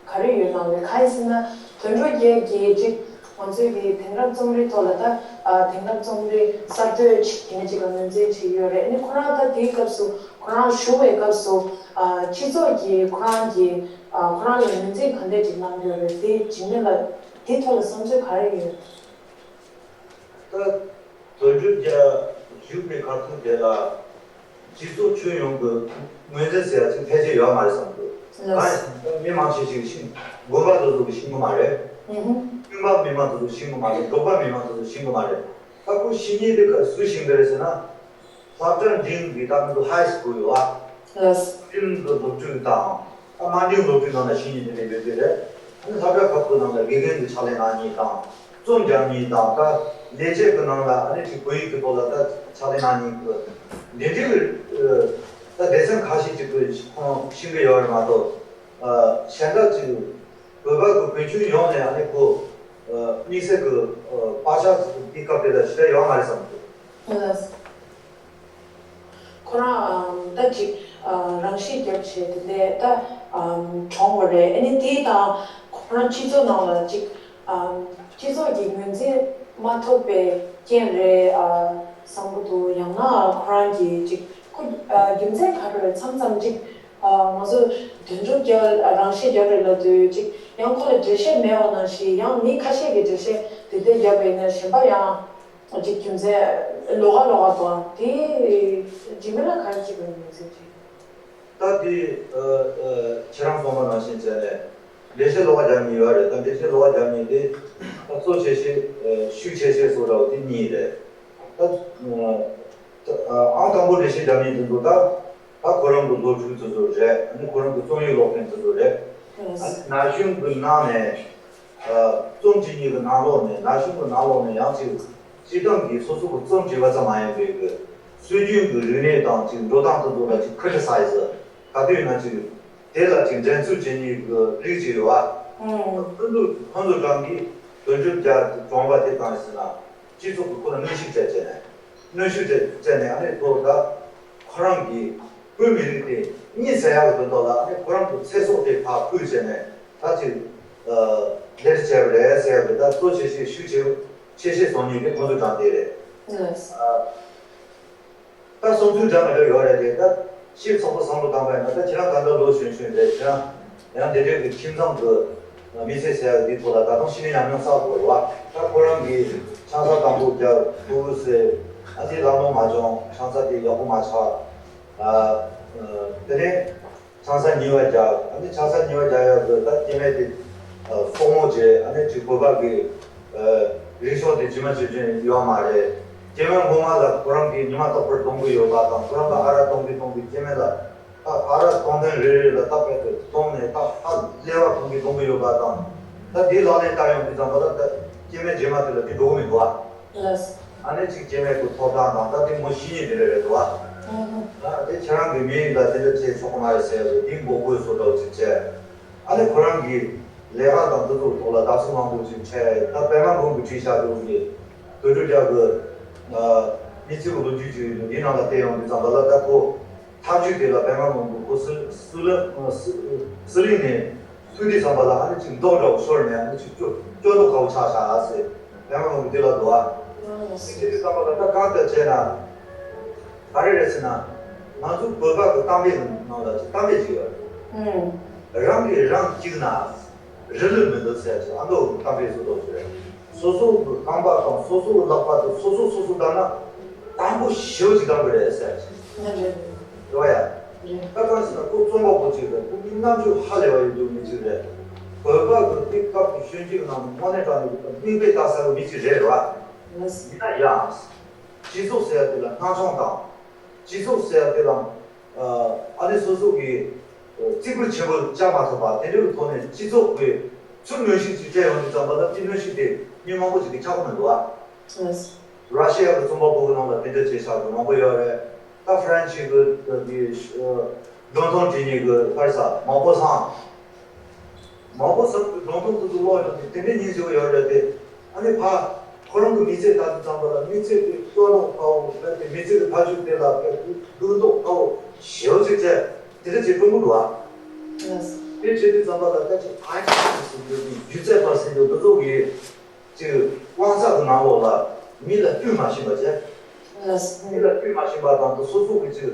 ག་རེ་ཡོད་སྣང་རེད། གང་ཡིན་ཟེར་ན། དོན་གྲུབ་རྒྱལ་གྱིས་ཅིག་ང་ཚོའི་གི་དེང་རབས་རྩོམ་རིག་ཐོག་ལ་ད། ཨ། དེང་རབས་རྩོམ་རིག་གསར་གཏོད་ཅིག་དེ་འདྲ་ཅིག་ལ་ངོས་འཛིན་བྱེད་ཀྱི་ཡོད་རེད། ཨ་ནི་ཁོ་རང་ད་དེའི་སྐབས་སུ་ཁོ་རང་བཞུགས་པའི་སྐབས་སུ། ཨ། སྤྱི་ཚོགས་ཀྱིས་ཁོ་རང་གི། ཨ། ཁོ་རང་ལ་ངོས་འཛིན་ག་འདྲ་ཅིག་གནང་གི་ཡོད་རེད། དེ་འཇིགས་མེད་ལགས་དེའི་ཐོག་ལ་བསམ་ཚུལ་ག་རེ་ཡོད། ད་དོན་གྲུབ་རྒྱལ་བཞུགས་པའི་ཁ་ཐུག་དེ་ལ་སྤྱི་ཚོགས་ཁྱོན་ཡོངས་ཀྱི་ངོས་འཛིན་ཟེར་ཡ་ཅིག་ཕལ་ཆེར་ཡོད་མ་རེད་བསམ་འདུག་ལགས། གང་ཡིན་ཟེར་ན་མི་མང་ཆེ་ཤོས་ཤིང་དགོན་པ་དེ་ཚོ་གིས་ཤེས་ཀྱི་མ་རེད། ཨུ་ཧུ། སྟོན་པ་མི་མང་དེ་ཚོ་གིས་ཤེས་ཀྱི་མ་རེད། འབྲོག་པ་མི་མང་དེ་ཚོ་གིས་ཤེས་ཀྱི་མ་རེད། ད་ཁོ་ཤེས་མཁན་དེ་ག་སུས་ཤེས་ཀྱི་རེད་ཟེར་ན། སློབ་གྲྭ་འབྲིང་གི་ད་མི་འདུག་ཧའི་སི་ཀུལ་ཡོད་ཨ། ལགས། འབྲིང་གི་སློབ་ཕྲུག་དང་། ཨ། དམའ་འབྲིང་སློབ་ཕྲུག་ནང་ལ་ཤེས་མཁན་དེ་འདྲ་ཡོད་ཀྱི་རེད། ཨ་ནི་སློབ་གྲྭ་ཁག་གི་ནང་ལ་དགེ་རྒན་གྱི་ཕྱག་ལས་གནང་མཁན་དང་། རྩོམ་རྒྱག་མཁན་དང་། ད་ལས་བྱེད་ཀྱི་ནང་ལ་ཨ་ནི་ཅིག་བོད་ཡིག་གི་ཐོག་ལ་ད་ཕྱག་ལས་གནང་མཁན་གྱི་འདི་འདྲའི་གི་ད་སྡེ་ཚན་ཁ་ཤས་ཅིག་གི་ཁོང་ཤེས་ཀྱི་ཡོད་རེད་མ་གཏོགས། ཨ། གཞན་དག་ཅིག་བོད་པ་གི་བོད་ཁྱོན་ཡོངས་ནས་ཨ་ནི་ཁོ། ཨ། དམིགས་བསལ་གྱི། ཨ། བག་ཆགས་ཅིག་དེའི་སྐབས་དེ་ལ་ཞེ་དྲག་ཡོད་མ་རེད་བསམ་གྱི་འདུག་ལགས། ཁོ་རང་ད་ཅིག་ཨ། རང་ཤེས་རྒྱབ་བྱས་དེ་འདྲ་ད། ཨ། གྲོངས་པ་རེད། ཨ་ནི་དེ་དང་ཁོ་རང་སྤྱི་ཚོགས་ནང་ལ་ཅིག་ཨ། སྤྱི་ཚོགས་ཀྱི་ངོས་འཛིན་མ་ཐོབ་པའི་རྐྱེན་རེད། ཨ། བསམ་གྱི་འདུག་ཡང་ན་ཁོ་རང་གིས་ཅིག་ཁོ། ཨ། རྒྱུ་མཚན་ག་རེ་རེད། མཚམས་མཚམས་ཅིག་ཨ། ང་ཚོ་དོན་གྲུབ་རྒྱལ་རང་ཤེས་རྒྱབ་རེད་ལབ་དུས་ཅིག་ཡང་ཁོ་ལ་འགྲེལ་བཤད་མེད་པ་ནང་བཞིན། ཡང་མི་ཁ་ཤས་ཀྱིས་འགྲེལ་བཤད་དེ་འདྲ་རྒྱབ་པ་ཡིན་ན་གཞན་པ་ཡང་ཅིག་རྒྱུ་མཚན་ལོགས་ཀ་ལོགས་ཀ་འདུག་དེ་འཇིགས་མེད་ལགས་ག་རེ་ཅིག་ལ་ངོས་འཛིན་བྱེད། ད་དེ། ཨ། ཨ། ཁྱེད་རང་གསུངས་པ་ནང་བཞིན་བྱས་ནས་འགྲེལ་བཤད་ལོགས་ཀ་རྒྱབ་མཁན་ཡོད་རེད། ད་འགྲེལ་བཤད་ལོགས་ཀ་རྒྱབ་མཁན་དེ་ད་གཙོ་ཆེ་ཤོས། ཨ། ཤུགས་ཆེ་ཤོས་བཟོ་འདྲ་བོ་དེ་གཉིས་རེད། ད། ཨ། ཨང་དང་པོ་འགྲེལ་བཤད་རྒྱབ་མཁན་དེ་ཚོ་ད། ད་ཁོ་རང་གི་སློབ་ཕྲུག་དེ་ཚོ་རེད། ཨ་ནི་ཁོ་རང་གི་རྩོམ་ཡིག་ཀློག་མཁན་དེ་ཚོ་རེད། ཨ་ནི་ན་གཞོན་གྱི་ནང་ནས། ཨ། རྩོམ་བྲིས་མཁན་གྱི་ནང་ལོགས་ནས། ན་གཞོན་གྱི་ནང་ལོགས་ནས་ཡང་ཅིག་སྤྱིར་བཏང་གི་སོ་སོ་གི་རྩོམ་བྲིས་པ་ཙམ་མ་ཡིན་པའི་གི་སྲོལ་རྒྱུན་གྱི་རིག་གནས་དང་ཅིག་འགྲོ་སྟངས་དེ་ཚོ་ལ་ཅིག་ཁུར་ཁྲི་ས་ཡི་ཟེར། ག་དུས་ཡིན་ན་ཅིག་དེ་ལ་ཅིག་འགྲན་རྩོད་བྱེད་མཁན་གྱི་རིགས་ཅིག་ཡོད་པ། ཨང་། ཁོ་ཚོ་ཁོ་ཚོ་རང་གིས་དོན་གྲུབ་རྒྱལ་གྱི་གྲོངས་པ་དེ་གང་ཡིན་ཟེར་ན། སྤྱི་ཚོགས་ཀྱིས་ཁོ་ལ་གནོན་ཤུགས་སྤྲད་བྱས་ནས། གནོན་ཤུགས་སྤྲད་བྱས་ནས། ཨ་ནི་ཁོ་ད་ཁོ་རང་གིས་བོད་མི་རིགས་དེ་གཉིད་སད་ཡག་གི་དོན་དག་ལ། ཨ་ནི་ཁོ་རང་གི་ཚེ་སྲོག་དེ་ཕར་ཕུལ་བྱས་ནས་ད་ཅིག་ཨ། ལས་བྱས་པ་རེད་ཟེར་ཡག་གི་ད་གཙོ་ཆེ་ཤོས་ཤུགས་ཆེ་ཆེ་ཤོས་བཟོ་མཁན་དེ་ཁོ་ཚོ་རང་དེ་རེད། ལགས། ཨ། ད་བསམ་ཚུལ་འདྲ་མི་འདྲ་ཡོད་རེད་དེ། ད་སྤྱིར་ཚོགས་པ་བཟང་པོ་བཏང་པ་ཡིན་ན། ད་ཁྱེད་རང་ད་ལྟ་ལོ་གཞོན་གཞོན་རེད། ཁྱེད་རང་ཡང་དེ་འདྲའི་གི་ཁྱིམ་ཚང་གི་མི་ཚེ་ཟེར་ཡག་འདིའི་ཐོག་ལ་ད་དུང་ཤི་ནས་ཉམས་མྱོང་བསགས་དགོས་རེད་བ། ད་ཁོ་རང་གིས་ཆང་ས་དང་པོ་རྒྱག་ཕྲུ་གུ་བསད། ཨ། དེ་ལྷག་མ་མ་བྱུང་། ཆང་ས་དེ་ཡག་པོ་མ་ཆགས། ཨ། ཨ། དེ་ནས་ཆང་ས་གཉིས་པ་རྒྱག་ཨ་ནི་ཆང་ས་གཉིས་པ་རྒྱག་ཡག་གི་ད་སྐྱེ་དམན་དེ། ཨ། སྲོག་རྨོག་བྱས། ཨ་ནི་ཅིག་བོད་པ་གི། ཨ། རིག་གཞུང་དེ་ཇི་མ་ཇི་བཞིན་ཡོད་མ་རེད། སྐྱེ་དམན་སྔོན་མ་ལ་ཁོ་རང་གིས་ཉི་མ་རྟག་པར་གཏོང་གི་ཡོད་པ་དང་། ཁོ་རང་གིས་ཨ་རག་གཏོང་གི་གཏོང་གི་སྐྱེ་དམན་ལ། ཨ། ཨ་རག་གཏོང་ཐེངས་རེ་རེ་ལ་ད་རྦད་དེ་གཏོང་ནས་ད་ཧ་ལས་པ་གཏོང་གི་གཏོང་གི་ཡོད་པ་དང་། ད་དེའི་ལག་ལེན་བསྟར་ཡོང་དུས་ཙམ་པ་ལ་ད་སྐྱེ་དམན་རྗེས་མ་དེ་ལ་དེ་འགྲོ་གི་མི་འདུག་ཨ། ལགས། ཨ་ནི་ཅིག་སྐྱེ་དམན་གྱི་ཐོབ་ཐང་དང་། ད་དེ་མོ་ཤི་ཉེན་དེ་འདྲ་རེད་འདུག་ཨ། ཨང་། ད་དེ་ཁྱེད་རང་གི་མི་ཡིན་ལ་དེ་འདྲ་བྱེད་ཆོག་གི་མ་རེད་ཟེར་ཡག་གི་དེ་འབོད་སྐུལ་བཟོ་འདྲ་བོ་ཅིག་བྱས། ཨ་ནི་ཁོ་རང་གིས་ལས་ཀ་དང་འདི་ཚོའི་ཐོག་ལ་བརྡབ་གསིག་མང་པོ་ཅིག་འཕྲད། ད་པད་མ་ལྷུན་པོ་བྲིས་བཞག་འདུག་གི། དོལ་གྲུབ་རྒྱལ་གྱི། ཨ། མི་ཚེ་གི་ལོ་རྒྱུས་ཅིག་ཡོད་འདུག་འདིའི་ནང་ལ་བལྟས་ཡོང་དུས་ཙམ་པ་ལ། ད་ཁོ་ཐབས་ཇུས་དེ་ལ་པད་མ་ལྷུན་པོ་ཁོ་སྲིད་སྲིད་བློན། ཨ། སྲིད་སྲིད་གླིང་ནས་ཐུག་དུས་ཙམ་པ་ལ། ཨ་ནི་ཅིག་མདོག་འདྲ་བོ་ཤོར་ནས། ཨ་ནི་ཅིག་སྐྱོ་སྐྱོ་མདོག་ཁ་པོ་ཆགས་ཤག་ཟེར། པད་མ་ལྷུན་པོ་འདི་ལ་འདུག་ཨ། ཨང་། ཅིག་བྱེད་དུས་ཙམ་པ་ལ་ད་གང་ལྟར་བྱས་ན། ག་རེ་རེད་ཟེར་ན། ང་ཚོ་བོད་པ་གི་གཏམ་དཔེ་གི་ནང་ལ་ཅིག་གཏམ་དཔེ་ཅིག་ཡོད་རེད། ཨང་། རང་གིས་རང་གཅིག་ན་རི་ལུ་མི་འདུག་ཟེར་ཅིག་ཨ་མདོ་གི་གཏམ་དཔེ་བཟོ་འདྲ་བོ་ཅིག་རེད། སོ་སོ་གི་རྐང་པ་དང་སོ་སོ་གི་ལག་པ་དེ་སོ་སོ་སོ་སོ་བསྡམས་ན་དམ་པོ་ཞེ་པོ་ཅིག་བསྡམ་གི་རེད་ཟེར་ཅིག་ཨ། རེད། རེད་བ་ཡ། རེད། ད་གང་ཟེར་ན་ཁོ་རྩོམ་པ་པོ་ཅིག་རེད། ཁོ་མི་རྣམ་དཔྱོད་ཧ་ལས་པ་ཡོད་རྒྱུ་མི་ཅིག་རེད། བོད་པ་གི་དེ་སྐབས་ཀྱི་གཞོན་སྐྱེས་ནང་དངོས་གནས་དྲང་གནས་ཀྱི་མིག་དཔེ་ལྟ་ས་གི་མི་ཅིག་རེད། རེད་བ། ལགས། ཡིན་ན་ཡང་། སྤྱི་ཚོགས་ཟེར་ཡ་དེ་ལ་སྣང་ཆུང་དང་། སྤྱི་ཚོགས་ཟེར་ཡ་དེ་ལ། ཨ། ཨ་ནི་སོ་སོ་གི་བརྩི་བཀུར་ཆེན་པོ་བྱ་མ་ཐུབ་པ། དེ་འདྲའི་ཐོག་ནས་སྤྱི་ཚོགས་ཀྱི་ ཚུར་གནོན་ཤུགས་ཅིག་སྤྲད་ཡོང་དུས་ཙམ་པ་ལ་དེ་གནོན་ཤུགས་དེ་མི་མང་པོ་ཅིག་གིས་ཆག་གི་མི་འདུག་ཨ། ར་ཤི་ཡ་གི་རྩོམ་པ་པོ་གི་ནང་ལ་དེ་འདྲ་བྱས་ཆགས་ཀྱི་མང་པོ་ཡོད་རེད། ད་ཧྥ་རན་སི་གི་དེ་མགྲོན་ཁང་བྲིས་ནས་གི་ཕར་ས་མང་པོ་སང་། མང་པོ་སང་གི་མགྲོན་ཁང་དེ་ཚོ་ཀློག་ཡོང་དུས་དེ་འདྲའི་སྙིང་རྗེ་པོ་ཡོད་རེད་དེ། ཨ་ནི་ཕ་ཁོ་རང་གི་མི་ཚེ་ལྟ་དུས་ཙམ་པ་ལ་མི་ཚེ་གི་སྟོན་ལོག་དཀའ་བོ་རེད་དེ། མི་ཚེ་གི་ཕ་ཤུལ་དེ་ལ་གི་འགྱུར་ལྡོག་དཀའ་བོ་ཞེ་པོ་ཅིག་བྱས་དེ་འདྲ་བྱེད་སྤྲོ་པོ་འདུག་ཨ། དེ་བྱེད་དུས་ཙམ་པ་ལ་ད་ཅིག་ཨ་ཁྱི་ཟེར་རྒྱུ་དེ་སྒྱུ་རྩལ་པ་ཟེར་རྒྱུ་འདི་ཚོ་གི་ཅིག་དབང་རྩ་གི་ནང་ལོགས་ལ་མི་ལ་བསྟུན་མ་ཤེས་པ་བྱས། ལགས་སོ། མི་ལ་བསྟུན་མ་ཤེས་པ་དང་དུ་སོ་སོ་གི་ཅིག་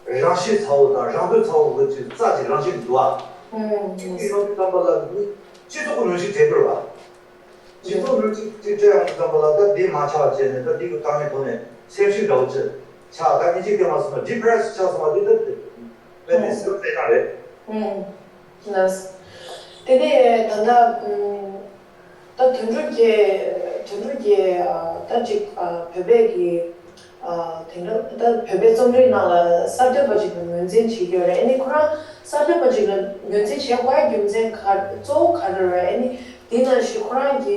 རང་ཤེད་ཚ་བོ་དང་རང་འདོད་ཚ་བོ་གི་ཅིག་རྩ་ཅིག་རང་བཞིན་འདུག་ཨ། ཨུམ། དེ་ཡོང་དུས་ཙམ་པ་ལ་མི་སྤྱི་ཚོགས་ཀྱི་གནོན་ཤུགས་དེ་འཕེར་བ། སྤྱི་ཚོགས་གནོན་ཤུགས་དེ་སྤྲད་ཡོང་དུས་ཙམ་པ་ལ་ད་དེ་མ་ཆགས་བྱས་ནས་ད་དེ་གི་དཀའ་ངལ་ཐོག་ནས་སེམས་ཤུགས་འདྲ་བོ་ཅིག་ཆགས། ད་ཨིན་ཇིའི་སྐད་མ་སོང་ན་ཌི་པི་རེ་སི་ཆགས་སོང་བ་དེ་ད་དཔེ་དེ་སེམས་ཚེགས་ཀྱང་རེད། ཨུམ། ལགས། དེ་ནས་ད་ལྟ་ཨུམ། ད་དོན་གྲུབ་ཀྱིས་དོན་གྲུབ་ཀྱིས་ཨ་ད་ཅིག་ཨ་བོད་པའི་གི་ཨ་དེ་འདྲ་ད་བོད་པའི་རྩོམ་རིག་ནང་ལ་གསར་གཏོད་པ་ཅིག་ལ་ངོས་འཛིན་བྱེད་ཀྱི་ཡོད་རེད། ཨ་ནི་ཁོ་རང་གསར་གཏོད་པ་ཅིག་ལ་ངོས་འཛིན་བྱེད་དགོས་ཡ་རྒྱུ་མཚན་ག་གཙོ་བོ་ག་རེ་རེད། ཨ་ནི་དེ་ནང་བཞིན་ཁོ་རང་གི་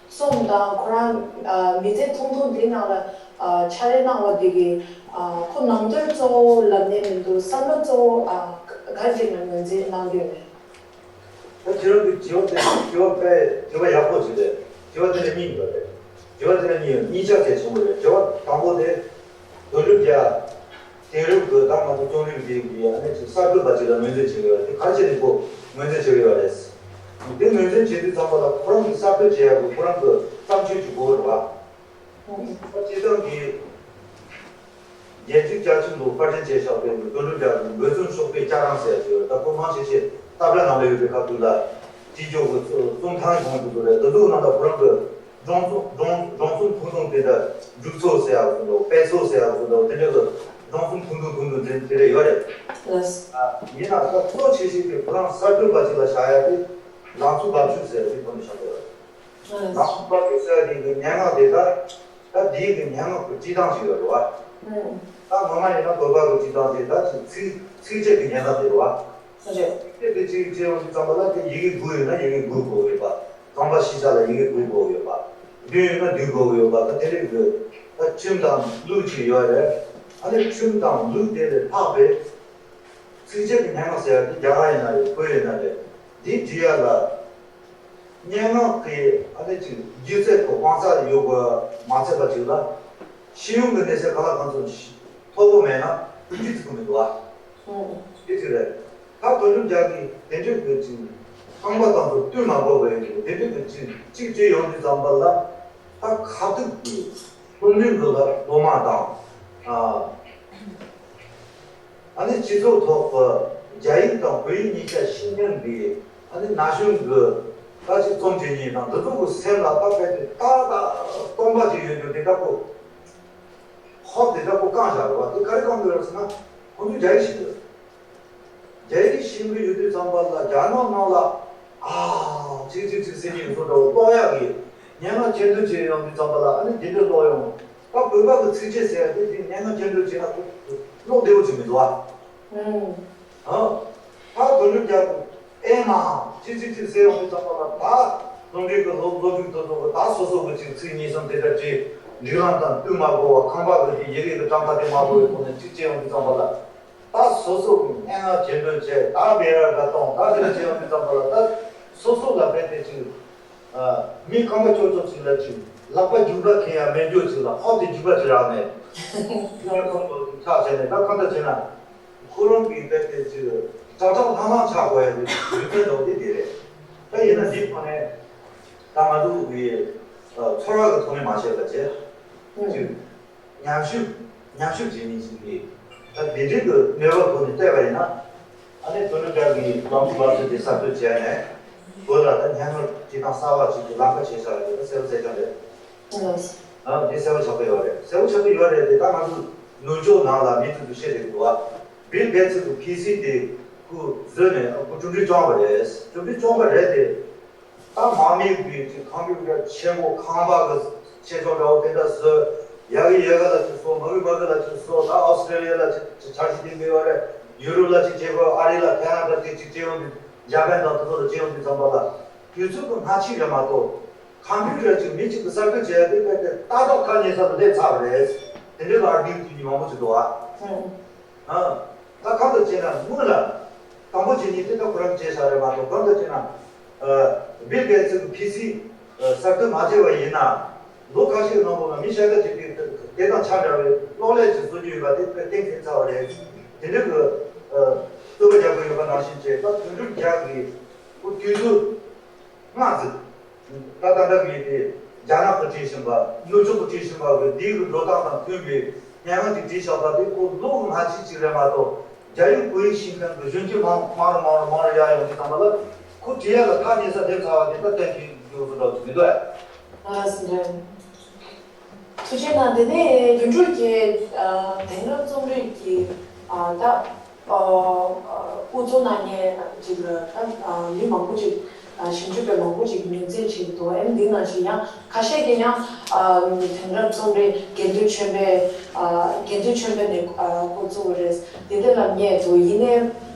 རྩོམ་དང་ཁོ་རང་ཨ་མི་ཚེ་ཐུང་ཐུང་འདི་ནང་ལ་ཨ་ཕྱག་ལས་གནང་བ་འདི་གི་ཨ་ཁོ་ནང་དོན་གཙོ་བོ་ལབ་ནས་མི་འདུག་བསམ་བློ་གཙོ་བོ་ཨ་ག་ག་ཅིག་ལ་ངོས་འཛིན་གནང་གི་ཡོད་མེད། ད་ཁྱེད་རང་གི་དྲི་བ་དེ་དྲི་བ་དཔེ་དྲི་བ་ཡག་པོ་ཞིག་རེད། དྲི་བ་དེ་ལ་གཉིས་ཡོད་རེད། དྲི་བ་དེ་ལ་གཉིས་ཡོད། གཉིས་ཆ་གལ་ཆེན་པོ་རེད། དྲི་བ་དང་པོ་དེ་དོན་གྲུབ་རྒྱལ། དེང་རབས་ཀྱི་ད་ང་ཚོ་རྩོམ་རིག་འདི་གི་ཨ་ནི་ཅིག་གསར་གཏོད་པ་ཅིག་ལ་ངོས་འཛིན་བྱེད་ཀྱི་ཡོད་རེད། དེ་ག་རེ་བྱས་ནས་ཁོ་ངོས་འཛིན་བྱེད་ཀྱི་ཡོད་རེད། དེ་ངོས་འཛིན་བྱེད་དུས་ཙམ་པ་ལ་ཁོ་རང་གི་གསར་གཏོད་བྱེད་ཡག་གི་ཁོ་རང་གི་བརྩམས་ཆོས་ཅིག་དགོས་རེད་བ། སྤྱིར་བཏང་གི་རྒྱལ་སྤྱིའི་བཅའ་ཁྲིམས་ལུགས་པར་སྐྲུན་བྱས་བཞག་པའི་དོན་གྲུབ་རྒྱལ་གྱི་འོས་འཚམ་ཤོག་དཔེ་སྐྱ་རེངས་ཟེར་ཡག་ཅིག་ཡོད། ད་ཁོ་མང་ཆེ་ཆེ་སྟབས་བདེ་ནང་ལ་ཡོད་པའི་ཁ་ཐུག་ལ་སྤྱི་སྤྱོད་ཀྱི་རྩོམ་ཐང་གི་གོང་དུ་བཟོ་རེད། དེ་ཚོའི་ནང་ལ་ཁོ་རང་གི་སྒྲུང་རྩོམ་སྒྲུང་སྒྲུང་རྩོམ་ཐུང་ཐུང་དེ་འདྲ་འབྲུག་ཚོ་ཟེར་ཡག་བཟོ་འདུག་དཔལ་ཚོ་ཟེར་ཡག་བཟོ་འདུག་དེ་འདྲ་གི་སྒྲུང་རྩོམ་ཐུང་ཐུང་ཐུང་ཐུང་དེ་དེ་འདྲ་ཡོད་རེད། ལགས། ཡིན་ན་ད་གཙོ་ཆེ་ཤོས་དེ་ཁོ་རང་གསར་གཏོད་པ་ཅིག་ལ་བཞག་ཡག་དེ་ལང་ཚོ་འབབ་ཆུ་ཟེར་ཡག་དེ་ཁོ་ནས་བཞག་ཡོད་རེད། ལགས། ལང་ཚོ་འབབ་ཆུ་ཟེར་ཡག་དེ་གི་སྙན་ངག་དེ་ད་ད་དེའི་གི་སྙན་ངག་གི་བྲིས་སྟངས་ཤིག་ཡོད་རེད་བ། ད་ངོ་མ་ཡིན་ན་བོད་པ་གི་བྲིས་སྟངས་དེ་ད་ཅིག་ཚིགས་ཚིགས་བཅད་ཀྱི་སྙན་ངག་དེ་རེད་བ། རེད། དེ་དེ་གཅིག་བྱས་ཡོང་དུས་ཙམ་པ་ལ་དེ་ཡི་གེ་དགུ་ཡོད་ན་ཡི་གེ་དགུ་དགོས་ཡོད་པ། རྐང་པ་བཞི་ཆ་ལ་ཡི་གེ་དགུ་དགོས་ཡོད་པ། བདུན་ཡོད་ན་བདུན་དགོས་ཡོད་པ། ད་དེ་རིགས་ཀྱི་ད་ཁྲིམས་དང་ལུགས་ཅིག་ཡོད་རེད། ཨ་ནི་ཁྲིམས་དང་ལུགས་དེ་ལས་ལྷག་པའི་ཚིགས་བཅད་ཀྱི་སྙན་ངག་ཟེར་ཡ་དེ་རྒྱ་གར་ཡིན་ན་རེད། བོད་ཡིན་ན་རེད། འདི་འབྲི་ཡ་ལ་སྙན་ངག་གི་ཨ་ནི་ཅིག་སྒྱུ་རྩལ་གྱི་དབང་རྩ་ཡོད་དགོས་མ་ཚད་པ་ཅིག་ལ་ཤེས་ཡོན་གྱི་གནས་ཚད་ག་ལ་གང་འཚམ་མཐོ་པོ་མེད་ན་ཀུན་གྱིས་བརྩི་གི་མི་འདུག་ཨ། དེ་ཅིག་རེད། ད་དོན་གྲུབ་རྒྱལ་གྱིས་དེ་འདྲའི་གི་ཅིག་ཁང་པ་དང་དུ་བསྟུན་མ་དགོས་པའི་གི་དེ་འདྲའི་གི་ཅིག་ཅིག་བྲིས་ཡོང་དུས་ཙམ་པ་ལ་ད་ཁ་ཐུག་གི་སློབ་གླིང་གི་ལ་སློབ་མ་དང་། ཨ་ནི་སྤྱི་ཚོགས་ཐོག་གི་རྒྱ་ཡིག་དང་བོད་ཡིག་གཉིས་ཆ་ཤེས་མཁན་གི་ཨ་ནི་ན་གཞོན་གི་ད་ཅིག་རྩོམ་བྲིས་མཁན་དང་འདི་ཚོ་གི་སེམས་ལ་ད་གལ་ཏེ་ཏག་ཏག་སྟོང་པ་ཅིག་ཡོད་རྒྱུ་དེ་ལྟ་བུ། ཧོབ་དེ་འདྲ་པོ་བཀང་བཞག་རེད་བ། དེ་ག་རེ་བཀང་གི་རེད་ཟེར་ན་ཁོང་ཚོས་རྒྱ་ཡིག་ཤེས་ཀྱི་རེད། རྒྱ་ཡིག་ཤེས་ཀྱི་ཡོད་དུས་ཙམ་པ་ལ་རྒྱ་ནག་ནང་ལ་ཨ་ཅིག་ཅིག་ཅིག་ཟེར་གྱི་ཡོད་ཚོ་འདྲ་བོ་ཀློག་ཡག་གི་སྙན་ངག་སྤྱི་འདོམས་བྱེད་ཡོང་དུས་ཙམ་པ་ལ་ཨ་ནི་དེ་འདྲ་ཀློག་ཡོང་། ད་བོད་པ་གི་ཚིགས་བཅད་ཟེར་ཡག་དེ་དེ་སྙན་ངག་སྤྱི་འདོམས་བྱེད་ན་ཁོ་ཀློག་བདེ་བོ་ཅིག་མི་འདུག་ཨ། ཨང་། ཨ། ད་དོན་གྲུབ་རྒྱལ་པོ་ཨེ་མ། ཅི་ཅི་ཅི་ཟེར་ཡོང་དུས་ཙམ་པ་ལ་ད་རྩོམ་རིག་གི་སློབ་སློབ་ཕྲུག་དེ་ཚོ་གི་ད་སོ་སོ་གི་ཅིག་ཚིག་གཉིས་གསུམ་དེ་འདྲ་བྲིས། སྒྲིག་ལམ་དང་བསྟུན་མ་དགོས་པ། ཁང་པ་གི་དེ་ཡི་གེ་གི་གྲངས་ཀ་དེ་མ་དགོས་པའི་ཐོག་ནས་ཅིག་བྱས་ཡོང་དུས་ཙམ་པ་ལ་ད་སོ་སོ་གི་སྙན་ངག་སྤྱི་འདོམས་བྱས། ད་བེ་ར་འདྲ་གཏོང་། ད་དེ་འདྲ་བྱས་ཡོང་དུས་ཙམ་པ་ལ་ད་སོ་སོ་ལ་རྦད་དེ་ཅིག་ཨ་མི་ཁམས་པ་ཅོག་ཅོག་ཅིག་ལ་ཅིག་ལག་པ་རྒྱུག་པ་འཁེལ་ཡ་མེད་རྒྱུ་ཅིག་ལ་ཧོབ་དེ་རྒྱུག་པ་ཅིག་རག་ནས་ཁོང་ཚོ་ཆགས་བྱས་ནས་ད་གང་ལྟར་བྱས་ན། ཁོ་རང་གི་དཔེ་དེ་ཅིག་ཀྲག་ཀྲག་ལྷང་ལྷང་ཆགས་དགོས་ཡ་དེ་རྒྱུ་མཚན་འདྲ་བོ་དེ་དེ་རེད། ད་ཡིན་ན་འདི་ཐོག་ནས་ད་ང་ཚོ་གི་ཚོར་བ་གི་ཐོག་ནས་མ་བཤད་པ་བྱས། ཅིག་ཉམས་ཞིབ་ཉམས་ཞིབ་བྱེད་མཁན་ཞིག་གིས་ད་འདི་འདྲའི་གི་གནས་བབ་ཐོག་ནས་བལྟས་པ་ཡིན་ན། ཨ་ནི་དོན་གྲུབ་རྒྱལ་གྱིས་ལམ་བུ་བར་སྲིད་དེ་གསར་གཏོད་བྱས་ནས་བོད་ལ་ད་སྙན་ངག་བྲིས་སྟངས་གསར་བ་ཅིག་གི་ལམ་ཁ་ཕྱེ་བཞག་ཡོད་པ་གསལ་པོ་གསལ་རྐྱང་རེད། ལགས། ཨ་འདི་གསལ་པོ་ཆགས་ཀྱི་ཡོད་རེད། གསལ་པོ་ཆགས་ཀྱི་ཡོད་རེད་དེ། ད་ང་ཚོ་ནུབ་ཕྱོགས་ནང་ལ་མི་ཚོས་བཤད་བསྡད་ཀྱི་འདུག་བ། བིལ་གེ་ཚི་གི་ཕི་སི་དེ་ཁོས་བཟོས་ནས་ཁོས་གྲུབ་འབྲས་བྱུང་བ་རེད། གྲུབ་འབྲས་བྱུང་བ་རེད་དེ། ད་དམག་མི་གི་ཅིག་ཁང་པའི་ཆེན་པོ་ཁང་པ་གི་ཆེ་ཆུང་འདྲ་བོ་དེ་འདྲ་བཟོས། ཡ་གི་ཡ་གི་ལ་ཅིག་བཟོ། མ་གི་མ་གི་ལ་ཅིག་བཟོ། ད་ཨོ་སི་ཀྲེ་ལི་ཡ་ལ་ཅིག་ཅིག་འཆར་གཞི་དེ་འདྲ་ཡོད་རེད། ཡུ་རོབ་ལ་ཅིག་བྱེད་དགོས། ཨ་རི་ལ་ཐའི་ལན་ལ་ཅིག་ཅིག་བྱེད་ཡོང་དུས། འཇར་པན་དང་དེ་ཚོ་ལ་བྱེད་ཡོང་དུས་ཙམ་པ་ལ། དུས་ཚོད་ཀྱི་སྔ་ཕྱི་རེད་མ་གཏོགས། ཁམ་པུ་ཊར་ཅིག་མི་གཅིག་གིས་གསར་གཏོད་བྱས་ཏེ་ད་ལྟ་ཐག་ཉེ་ས་ལ་སླེབས་ཚར་བ་རེད། དེ་འདྲའི་ལ་ཨར་གིའུ་བྱེད་མཁན་མང་པོ་ཅིག་འདུག་ཨ། ཨ། ད་གང་ལྟར་བྱས་ན་སྔོན་ལ་དང་པོ་བྱེད་མཁན་དེ་ད་ཁོ་རང་བྱས་བཞག་རེད་མ་གཏོགས། གང་ལྟར་བྱས་ན། ཨ། བིལ་གེ་ཊི་སི་གི་ཕི་སི་གསར་གཏོད་མ་བྱས་པ་ཡིན་ན། ལོ་ཁ་ཤས་ནང་ལོགས་ལ་མི་ཤ་སྟག་ཅིག་གིས་དེ་དང་ཆ་འདྲ་བའི་གློག་ཀླད་ཅིག་བཟོ་རྒྱུ་ཡོད་པ་དེ་གཏན་འཁེལ་ཚར་བ་རེད། དེ་འདྲ་གི་རྩོད་པ་རྒྱག་གི་ཡོད་པ་ནང་བཞིན་བྱས། ད་དོན་གྲུབ་རྒྱལ་གྱིས་ཁོ་དུས་ཚོད་སྔ་ཟིག་ད་ལྟ་འདྲ་གི་དེ་རྒྱ་ནག་གིས་བྲིས་བཞིན་པ། ནུབ་ཕྱོགས་ཀྱིས་བྲིས་བཞིན་པ་གི་འདི་གི་འགྲོ་སྟངས་དང་མཐུན་པའི་སྙན་ངག་ཅིག་བྲིས་བཞག་པ་དེ་ཁོ་ལོ་གི་སྔ་ཕྱི་ཅིག་རེད་མ་གཏོགས། རྒྱ་ཡིག་བོད་ཡིག་ཤེས་མཁན་གྱི་གཞོན་སྐྱེས་མང་མང་རུ་མང་རུ་མང་རུ་ཡར་ཡོང་དུས་ཙམ་པ་ལ། ཁོ་བྲིས་ཡ་ལ་ཐག་ཉེ་ས་སླེབས་ཚར་བ་དེ་ད་གཏན་འཁེལ་རྒྱུ་བཟོ་འདྲ་ཅིག་མི་འདུག་ཨ། ལགས་སོ། ཐུགས་རྗེ་གནང་། དེ་ནས་དོན་གྲུབ་ཀྱིས་ཨ་དེང་རབས་རྩོམ་རིག་གི་ཨ་ད་ཨ་ཨ་དབུ་འཛུགས་གནང་མཁན་ཅིག་ལ་ད་ཨ་མི་མང་པོ་ཅིག་ཨ་ཞིབ་འཇུག་པ་མང་པོ་ཅིག་མིང་ཚིག་བྱེད་ཀྱི་འདུག་ཨ་ནི་འདི་ནང་བཞིན་ཡང་ཁ་ཤས་ཀྱིས་ཡང་ཨ་དེང་རབས་རྩོམ་རིག་དགེ་འདུན་ཆོས་འཕེལ། ཨ་དགེ་འདུན་ཆོས་འཕེལ་ནས་ཨ་འགོ་བཙུགས་པ་རེད། དེ་འདྲ་ལབ་མཁན་འདུག་ཡིན་ནའི་